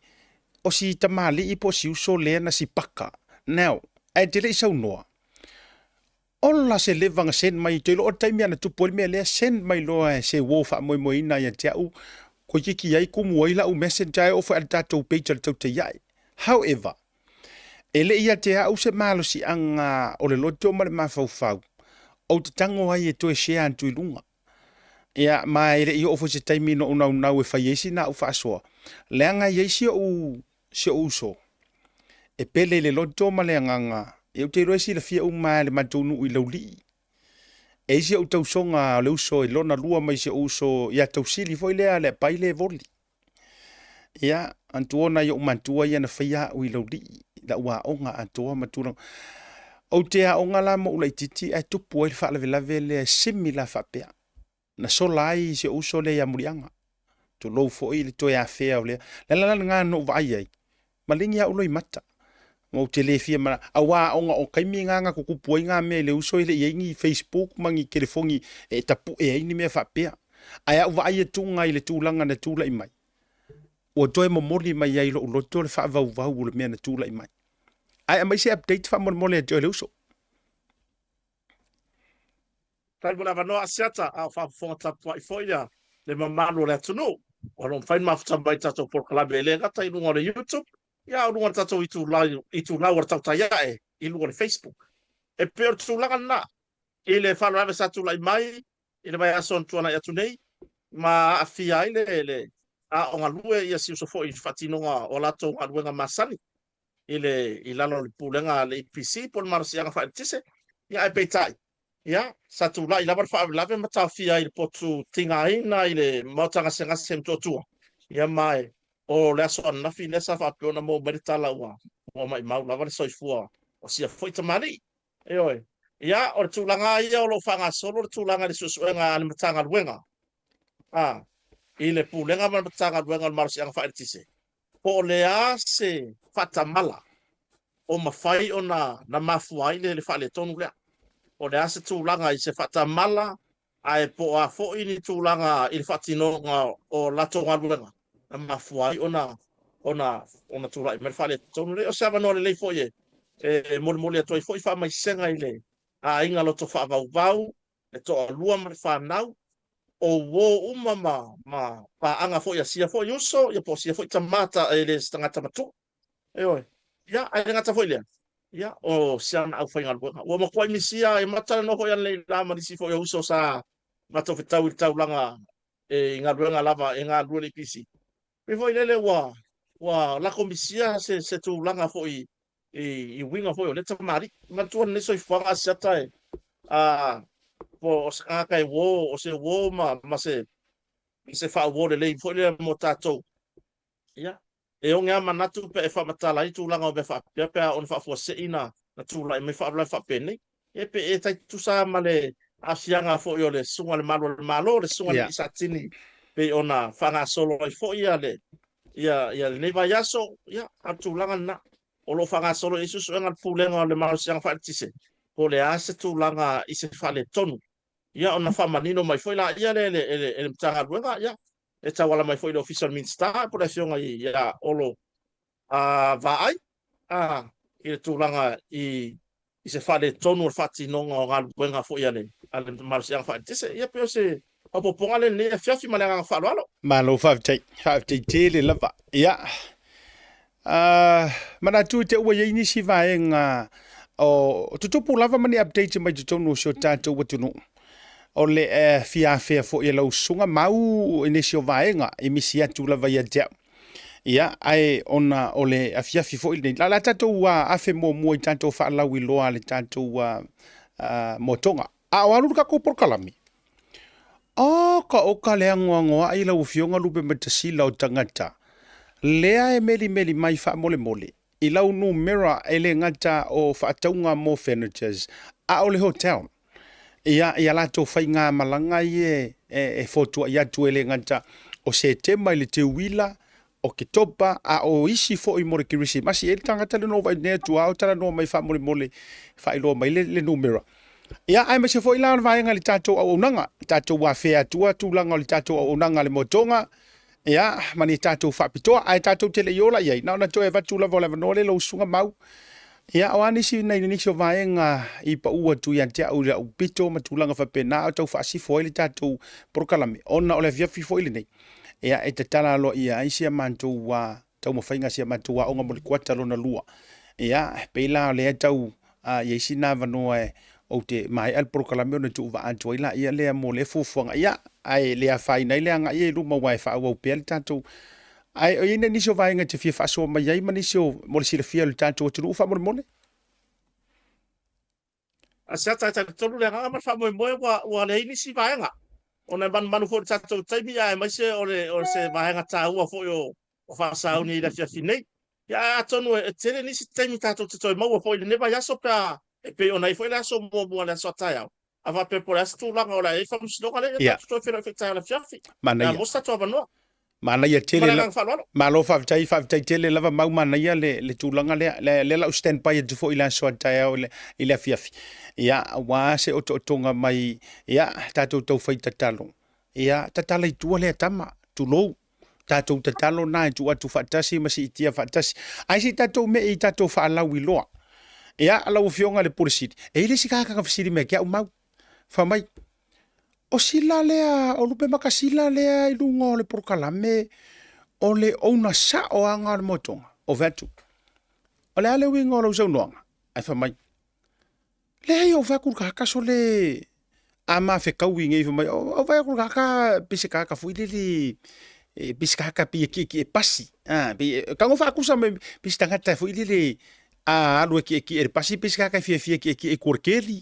o si tamalii po o si uso lea na sipaka. Now, ae te le i saunoa, ola se leva na send mai, ou te iloa o le taimi lava na tupu ai le mea lea, send mai loa e se uo faamoemoeina ia te au, toeitiiti ai tumu ai lau messenger ae oo foi i le tatou page a le Tautaiae. However, e le i ia te au se malosiaga o le loto ma le mafaufau, ou te tago ai e toe share atu i luga. Ia, ma e le i oo foi se taimi na ou naunau e fai ai sina au faasoa, leaga e i ai si ou, si ou uso, e pele i le loto ma le agaga, ia ou te iloa e silafia uma lava e le matou nuu i Laulii. E i ai si ou tausoga o le uso e lona lua mai si ou uso ia Tausili foi lea a le apai le voli. Ia, manatua nai ou matua ia na faia au i Laulii, lau aoga atoa ma tulaga. Ou te aoga la ma ou laitiiti ae tupu ai le faalavelave lea e simi la faapea. Na sola ai si ou uso lea ia Muliaga. Tulou foi le toe afea o lea. Le ala la lena na ou vaai ai, maligi au loimata. Ma ou te le fia mana, aua aoga o taimi na na tutupu ai na mea i le uso e le i ai ni Facebook ma ni telefoni e tapue ai ni mea faapea. Ae a ou vaai atuga i le tulaga na tulai mai, ua toe momoli mai ai i lou loto le faavauvau o le mea na tulai mai. Ae aumai se update faamolemole ia te oe le uso. Faafetai mo le avanoa Asiata, a o faafofoga tapuai foi ia le mamalu o le atunuu. O lo o mafai ona mafuta mai i tatou polokalame e le gata i luga o le YouTube, Ia, o luga o le tatou itulau, itulau o le tautai ae i luga o le Facebook. E pei o le tulaga lena i le faalavelave sa tulai mai i le vaiaso na tuanai atu nei, ma aafia ai le, le a o galue ia si uso foi i le faatinoga o latou galuega masani i le i lalo o le pulega a le EPC po o le malosiaga faaeletise. Ia ae peitai, ia, sa tulai lava le faalavelave ma taofia ai i le potu tigaina i le maota gasegase i Motootua. Ia ma e o le aso ananafi lea sa faapea ona maua mai le tala ua ua maimau lava le soifua o sia foi tamalii. Ioe. Ia, o le tulaga lava ia o lo o faagasolo le tulaga i le suesuega a le Matagaluega, a, i le Pulega ma le Matagaluega o le Malosiaga Faaeletise, po o le a se faatamala o mafai ona na mafua ai le faaletonu lea. Po o le a se tulaga i se faatamala ae po o a foi ni tulaga i le faatinoga o latou galuega na mafua ai ona ona ona tulai mai le faaletonu lea. O se avanoa lelei foi e e molimoli atu ai foi faamaisega i le aiga loto faavauvau, le toalua ma le fanau, o uo uma ma ma paaga foi a sia foi uso, ia po o sia foi tama ta, e le se tagata matua. Ioe. Ia, ae le gata foi i lea, ia, o si ana aufaigaluega. Ua matuai misia e matalanoa foi ananei la ma nisi foi o uso sa matou fetau i le taulaga e, i galuega lava e galulue i le EPC. Pei foi lele ua, ua lako misia se, se tulaga foi i, i uiga foi o lea tamalii. Manatua lenei soifuaga Asiata e, a, po o se tagata e uo, o se uo ma, ma se, se faauo lelei foi lea mo tatou. Ia, E oge lava manatu pe a e faamatala ai tulaga o mea faapea pe a oo ina faafuasei na tulai mai faalavelave faapenei. Ia pe e tai tutusa lava ma le aafiaga foi o le Susuga i le Malu o le Malo, le Susuga i le Satini pei ona faagasolo ai foi ia le ia ia lenei vaiaso, ia a o le tulaga lena. O lo o faagasolo i ai suesuega a le Pulega o le Malosiaga Faaeletise po o le a se tulaga i se faaletonu. Ia ona faamanino mai foi laia lea e le e le Matagaluega, ia e tauala mai foi i le Ofisa o le Minisita po o le Afioga ia Olo Vaai i le tulaga i i se faaletonu o le faatinoga o galuega foi a le a le Malosiaga Faaeletise. Ia pei o se faaopoopoga lea i lenei afiafi ma le agaga faaaloalo. Malo faafetai, faafetai tele lava. Ia, manatu i te ua i ai nisi vaega o tutupu lava ma ni update mai totonu o si o tatou atunuu. O le fia afea foi e lau susuga mau i nisi o vaega i misi atu lava ia te au. Ia, ae ona o le afiafi foi lenei, la la tatou afe muamua i tatou faalauiloa a le tatou motoga. A o alu le tatou polokalame, Oka oka le anoanoai lau Afioga Lupematasila o tagata lea e melimeli mai faamolemole i lau numera e le gata o faatauga mo furnitures a o le hotel. Ia, i a latou faigamalaga ia e fotuai atu e le gata o Setema i le Teuila, Oketopa, a o isi foi mo le Kerisimasi. E i ai le tagata lea na ou vaai nei atu lava o talanoa mai faamolemole e faailoa mai le, le numera. Ia, aemaise foi la o le vaega i le tatou auaunaga, tatou afea atua tulaga o le tatou auaunaga a le motoga, ia, ma ni tatou faapitoa, ae tatou te le i ola i ai, na ona toe avatu lava o le avanoa lea i lau susuga Mau. Ia, o a nisi nai nisi o vaega i pau atu ia te au i lau pito ma tulaga faapena, a o tau faasifo ai le tatou polokalame, ona o le afiafi foi lenei. Ia, e tatala aloaia ai si a matou taumafaiga, si a matou aoga mo le kuata lona lua. Ia, e pei la o lea e tau i ai sina avanoa e ou te maea le polokalame ona tuuvaa atu ai laia lea mo lea fuafuaga. Ia, ae le afaina ai le agai i luma aua e faaauau pea le tatou. Ae o i ai nisi o vaega e te fia faasoa mai ai ma nisi o mo le silafia o le tatou atunuu faamolemole? Asiata e talitonu le agaga ma le faamoemoe ua, ua leai nisi vaega ona e manumanu foi i le tatou taimi aemaise o, le, o se vaega taua foi o, o faasauni i le afiafi nei. Ia, ae atonu e, e tele nisi taimi tatou te toe maua foi i lenei vaiaso pe a e pei ona i ai foi le aso muamua le aso a taeao. A faapea po o le a se tulaga o le a i ai faamasinoga lea, ia tatou toe feiloai foi taeao i le afiafi. Manaia. Pe a maua se tatou avanoa. Manaia tele. Ma le agaga faaaloalo. Malo faafetai, faafetai tele lava Mau, manaia le, le tulaga lea. Le, lea la u stand by atu foi i le aso a taeao i le, i le afiafi. Ia, aua se otootoga mai, ia, tatou taufai tatalo. Ia, tatala i tua lea tama, tulou. Tatou tatalo na e tuu atu faatasi ma siitia faatasi. Ae se i tatou me'i i tatou faalauiloa. Ia, lau Afioga i le Pule Sili, e i ai le isi tagata na fesili mai ia te au Mau. Fai mai, O sila lea, o Lupemakasila lea i luga o le polokalame, o le owner sao lava o le moetoga. Ou fai atu, O le a le uiga o lau saunoaga? Ae fai mai, Leai, ou fai atu i le tagata sole a mafekaui nei, fai mai, ou fai atu i le tagata pei se tagata foi lele, pei se tagata pei e tietie pasi, a, pei e tago faatusa mai pei se tagata foi lele a alu e tietie i le pasi pei se tagata e fiafia e tietie i tua o le keli.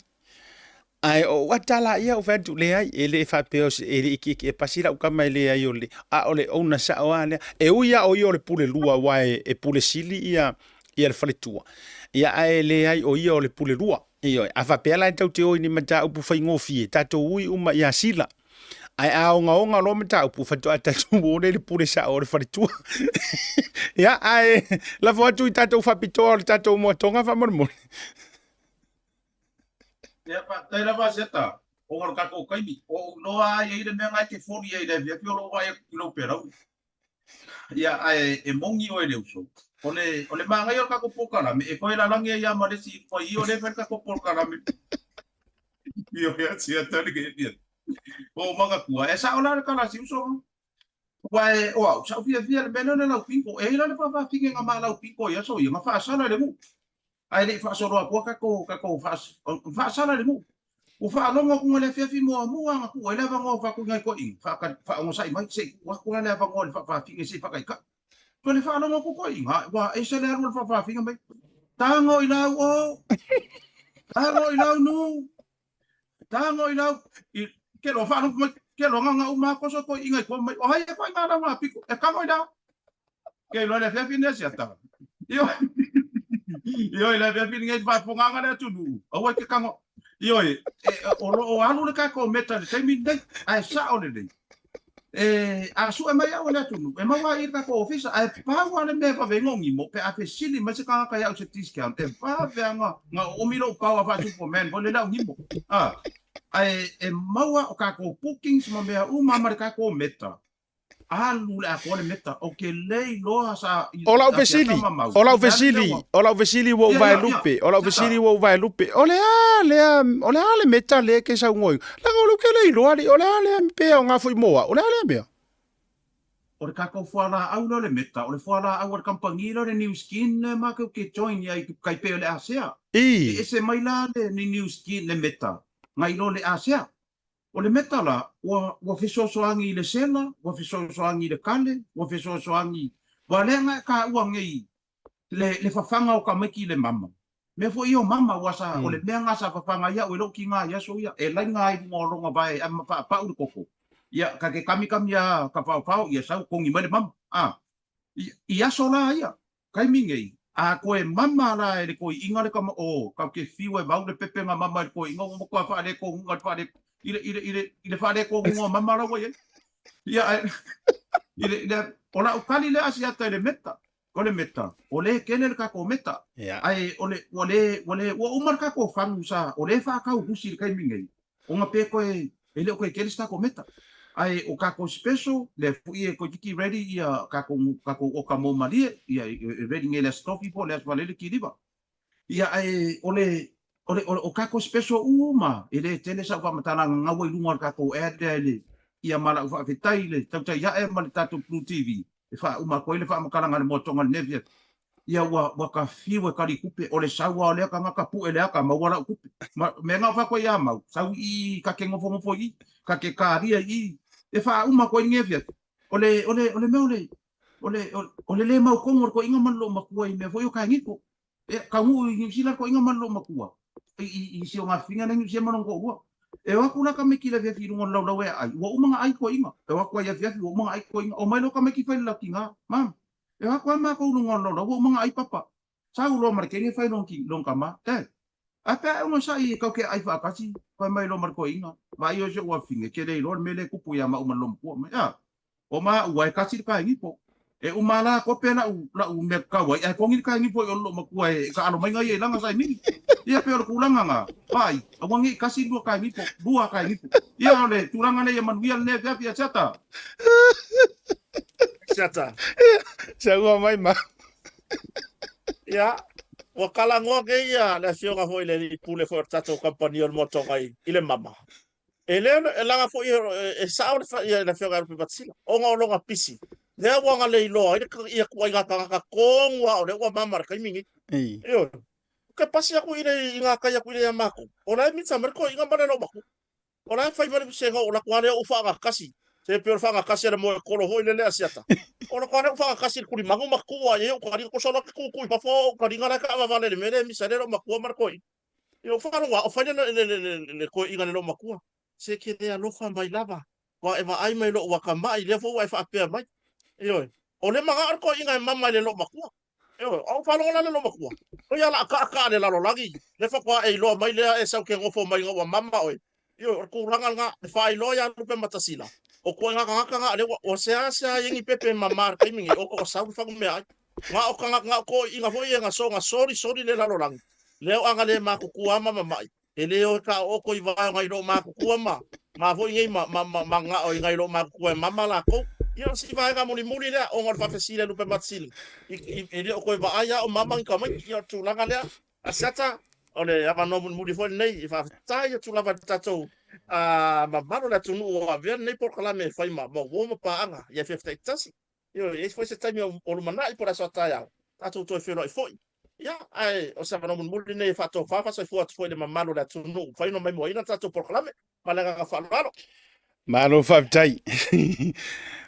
Ae o ou ata laia ou fai atu, leai, e le faapea o se, e le i tietie pasi lau tama e leai o le, a o le owner sao lava lea. E ui lava o ia o le pule lua aua e pule sili ia ia le faletua. Ia ae leai o ia o le pule lua. Ioe, a faapea la e tatou te o i ni mataupu faigofie, tatou ui uma ia Sila. Ae a ogaoga loa mataupu, faatoa tatou o lea i le pule sao o le faletua. Ia, ae lafo atu i tatou faapitoa o le tatou moatoga faamolemole. Ia, faafetai lava Seta, ona o le tatou taimi. O ou iloa lava e i ai le mea na e te foli ai i le afiafi o lou vaai atu i lou pelaue. Ia, ae e moni oe le uso. O le, o le manaia o le tatou polokalame, e toe lalagi ai lava ma le isi i luga i i, o lea e fai le tatou polokalame. Ioe, Asiata le afiafi. Ua ou manatua, e sao la le tala a si uso. Aua e, o au, sa ou fiafia i le mea lea o le laupiko. E i ai la le faafaafine na ma laupiko i aso ia, na faasala i le nuu. Ae le i faasolo atua tatou, tatou faasala i le nuu. Ua faalogo atu le afiafi muamua na tuu ai le avanoa fatu i nai toeaiina, faaonosai mai se i tuu atu la le avanoa i le faafafine se i faataitai. Toe le faalogo atu toeaiina, ua ese le alu a le faafafine mai, Tago i lau o! Tago i lau nu! Tago i lau... Ke loa faalogo mai, ke loa nga uma koso toeaiina i tua mai, o hai e koe lau ngā piko, e tago i lau! Ke iloa le afiafi nei Asiata. Ioe. Ioe, le afiafi nei faafofogaga le atunuu. Aua e te tago. Ioe, e, o lo o alu le tatou meta i le taimi lenei, ae sao lelei. E, a sue mai au e le atunuu, e maua ai i le tatou ofisa, ae pau lava le mea e vave ai ona nimo, pe a fesili mai se tagata ia au se discount, e vave lava ona, ona oomi lou pao a faa-Superman foi lele au nimo. A, ae e maua o tatou bookings ma mea uma ma le tatou meta, Alu le atoa le meta. Ou te le iloa sa i O lau fesili, o lau fesili, o lau fesili ua ou vaelupe, o lau fesili ua ou vaelupe, o le a lea, o le a le meta lea e te saunoa ai? Leaga o lea ou te le iloa alii, o le a lea pe aoga foi mo au, o le a lea mea? O le tatou fualaau lea o le meta, o le fualaau a le kamupani lea o le Nu Skin lea matou te join ai i tai pei o le Asea. E ese mai la le Nu Skin, le meta, nai lo le Asea. O le meta la, ua, ua fesoasoani i le sela, ua fesoasoani i le kale, ua fesoasoani, ua leaga e taua nei le, le fafaga o tamaiti i le mama. Mea foi ia o mama, ua sa, o le mea na sa fafaga ai au e lou tiga i aso ia, e laina ai luga o lona vae ae ma faapau le toto. Ia, ka te kamikami a ka paopao, ia sau togi mai le mama. A, i, i aso la ia, Taimi nei, a koe mama la e le toeaina le tama, oh, kau te whiu e vau le pepega mama i le toeaina, ua matua faaletonuga le faale, i le, i le, i le, i le faaletonuga o mama la ua i ai. Ia, ae, i le, i le, o lau tali lea Asiata i le meta, o le meta, o lea e tele le tatou meta, Ia. ae o le, ua le, ua le, ua uma le tatou fagu sa, o lea e faatau lusi i le taimi nei, Ona pe koe e le o koe tele se tatou meta. Ae o tatou special, lea foi e toeitiiti ready ia tatou tatou oka mo malie, ia e ready nei le Aso Tofi po o le Aso Faraile kiliva. Ia ae o le o le o tatou special uma e le tele sau faamatalaga gaua i luga o le tatou ad lea i le ia ma lau faafetai i le tautai ae ma le tatou Blue TV e faauma atu ai le faamatalaga a le Moatoga i lenei afiafi. Ia ua ua ta fiu e kali tupe, o le sau lava o lea tagata pue le ata maua lau tupe. Ma mea na o fai atu ai ia Mau, sau i i ta te nofonofo i i, ta te kalia i i, e faauma atu ai lenei afiafi. O le o le o le mea o le o le o le le mautonu o le toeaina ma le loomatua i mea foi o kaegiko. E taunuu i Niu Sila le toeaina ma le loomatua i i i si o gafifina lea i Niu Sila ma lona toalua. E o atu la tamaiti i le afiafi i luga o le laulau e aai, ua uma ona ai toeaina. E o atu ai i afiafi ua uma ona ai toeaina. Omai loa tamaiti fai le lau tiga, Mum, E o atu lava matou i luga o le laulau ua uma ona ai papa. Sau loa ma le kene fai lona lona tama, Dad, a pe a e onosai e kau ke ai faatasi? Fai mai loa ma le toeaina, Vaai oe si ou afafine, ke le iloa le mea lea e tupu ia maʻu ma le loomatua mai. A, o maua e kasi le kaenipo. E uma la kope lau lau mea kau ai, ae togi le kaenipo i o le loomatua e kaalo mai ia i lana saimini. Ia pei o le tulaga na, vaai, aua nei kasi lua kaenipo, lua kaenipo. Ia o le tulaga lea ia manuia lenei afiafi ia Siata. Siata. Saunoa mai ma. Ia, ua talanoa nei ia le afioga foi i le alii pule foi o le tatou kamupani o le Moatoga i, i le mama. E le e laga foi e, e sao le, ia, le afioga ia Lupe Matasila, ona o lona pisi. Lea ua agalei loa ai le ia ituaiga tagata tonu lava o lea ua mama i le taimi lenei. Ioe. Ou te pasi atu i le i gatai atu i le ia matou, o la e mita mai le toeaina ma le loomatua. O la e fai mai le vasega o latou lea ou faagatasi. Se pei o le faagatasi a le moekolo foi lele Asiata. O latou lea ou faagatasi i le tulimanu ma tuu lava i ai ou taliga. Toso loa te tutu i fafo ou taliga la e taavavale i le mea lea e misa ai le loomatua ma le toeaina. Ia ou faalogo lava o fai le le le le toeaina i le loomatua. Se e te le alofa mai lava, ua e vaai mai i lou atamai, lea foi ua e faapea mai. Ioe. O lea manao le toeaina e mama i le loomatua. Ioe, a ou faalogo la le loomatua, o ia o le a taataa le lalolagi, lea faatoa e iloa mai lea e sau ke nofo mai ina ua mama oe. Ioe, o le tulaga lena, e faailoa ia Lupeamatasila, o ituaiga tagata na, lea ua seasea ai ni pepe mama i le taimi nei, ona ua sau le fagumeaai. Na o tagata, na o toeaiina foi ia na soona solisoli le lalolagi, lea o aga le matutua ma mamai, E le o e taoto i vae o nai loomatutua ma ma foi nei ma ma ma manao i nai loomatutua e mama latou. Ia o si vaega mulimuli lea ona o le faafesili a Lupematasila i i e le o toe vaai a o mama ni tamaiti. Ia o le tulaga lea. Asiata, o le avanoa mulimuli foi lenei e faafetai atu lava i le tatou mamalu o le atunuu ua avea lenei polokalame e fai ma ma uo ma paaga i afiafi taitasi. Ioe, e i ai foi se taimi o lumanai po o le aso a taeao, tatou toe feiloai foi. Ia, ae o se avanoa mulimuli lenei e faatofa faasoifua atu foi i le mamalu o le atunuu ua mafai ona maimoaina le tatou polokalame. Ma le agaga faaaloalo. Malo faafetai.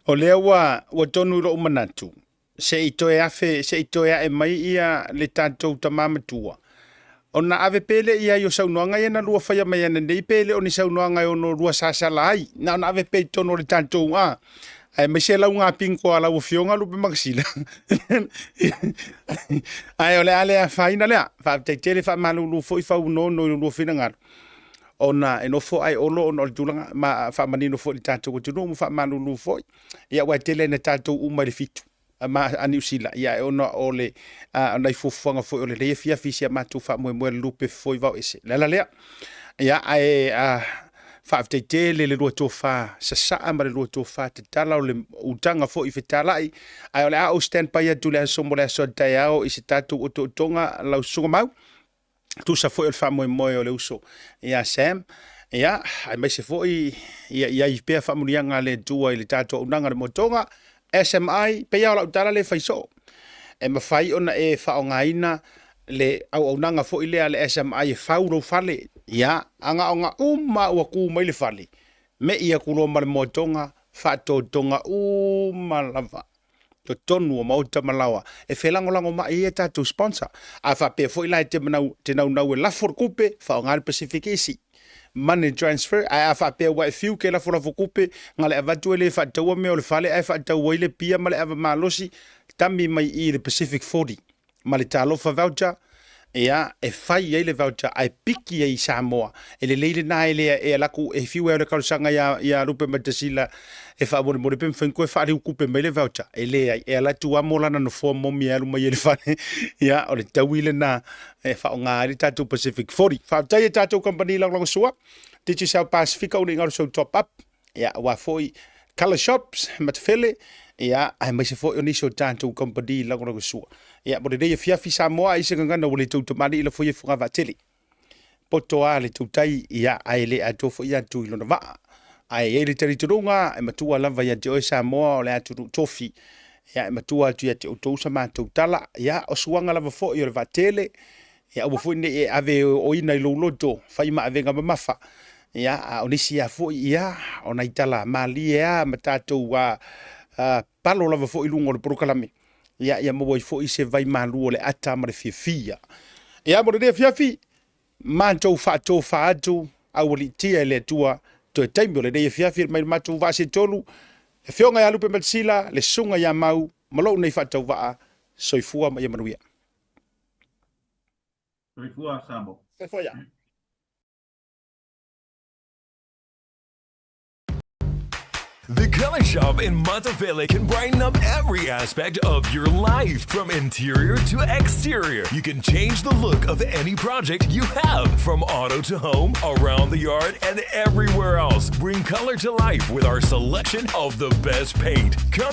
O lea ua, ua tonu i lou manatu, se i toe afe, se i toe ae mai ia le tatou tama matua, ona ave pea lea i ai o saunoaga ia na lua faia mai ananei pe le o ni saunoaga e ono lua sasala ai, na ona ave pea i totonu o le tatou a, aemaise lau gapinko a lau Afioga Lupe Makasila. Ae o le a le afaina lea. Faafetai tele, faamalulu foi faunono i lo lua finagalo ona e nofo ae olo ona o le tulaga ma faamanino foi i le tatou atunuu ma faamalulu foi. Ia aua e tele ina tatou uma i le fitu ma a Niu Sila, ia ona o le a, nai fuafuaga foi o lenei afiafi i si a matou faamoemoe le lupe foi vao ese. Le ala lea, ia ae a, faafetai tele le lua tofa sasaa ma le lua tofa tatala o le utaga foi i fetalai, ae o le a ou stand by atu i le aso mo le aso a taeao i se tatou otootoga lau susuga Mau. Tusa foi o le faamoemoe o le uso ia Sam, ia, aemaise foi ia i ai pea faamanuiaga a le Atua i le tatou auaunaga le motoga, SMI, pei lava o lau tala lea e fai soo, e mafai ona e faaaogaina le auaunaga foi lea a le SMI e fau lou fale, ia, agaoga uma ua tu mai le fale, me'i atu loa ma le motoga, faatotoga uma lava. totonu o maota ma laoa e felagolagomai ai a tatou sponsor. A faapea foi la e te manau, te naunau e lafo le tupe, faaaoga le Pacific Easy Money Transfer. Ae a faapea ua e fiu ke lafolafo tupe, na le avatu e le faataua mea o le fale ae faatau ai le pia ma le ava malosi, tami mai i le Pacific 40 ma le Talofa Voucher, ia, e fai ai le voucher ae piki ai i Samoa. E lelei lena e le e alu atu e fiu e au le talosaga ia ia Lupeamatasila e faamolemole pe mafai ona toe faaliu tupe mai le voucher. E leai, e alu atu lava mo lana nofoa momi e alu mai ai i le fale. Ia, o le taui lena e faaaoga ai le tatou Pacific 40. Faafetai e tatou kamupani lagolagosua, Digicel Pasifika ua le galo sau top up. Ia, aua foi Colour Shops, Matafele, ia, aemaise foi o nisi o tatou kamupani lagolagosua. Ia, mo lenei afiafi Samoa, ai se gagana ua le tou tamalii lafo ia fogavaatele. Poto a le tautai, ia, ae le atoa foi ia atu i lona vaa. Ae i ai le talitonuga, e matua lava ia te oe Samoa o le atunuu tofi. Ia, e matua atu ia te outou sa matou tala. Ia, o suaga lava foi o le vaatele, Ia aua foi ne i e ave oina i lou loto, fai ma avega mamafa. Ia, a o nisi lava foi, ia, o nai tala malie lava ma tatou a, a, palo lava foi i luga o le polokalame. Ia, ia maua ai foi se vai malu o le ata ma le fiafia. Ia, mo lenei afiafi, matou faatofa atu, aualiitia e le Atua, toe taimi o lenei afiafi mai le matou vaa se tolu, le Afioga ia Lupe Matasila, le Susuga ia Mau, ma lou nei faatauvaa, soifua ma ia manuia. Soifua Samoa. Soifua ia. The Color Shop in Matafele can brighten up every aspect of your life, from interior to exterior. You can change the look of any project you have, from auto to home, around the yard, and everywhere else. Bring color to life with our selection of the best paint. Come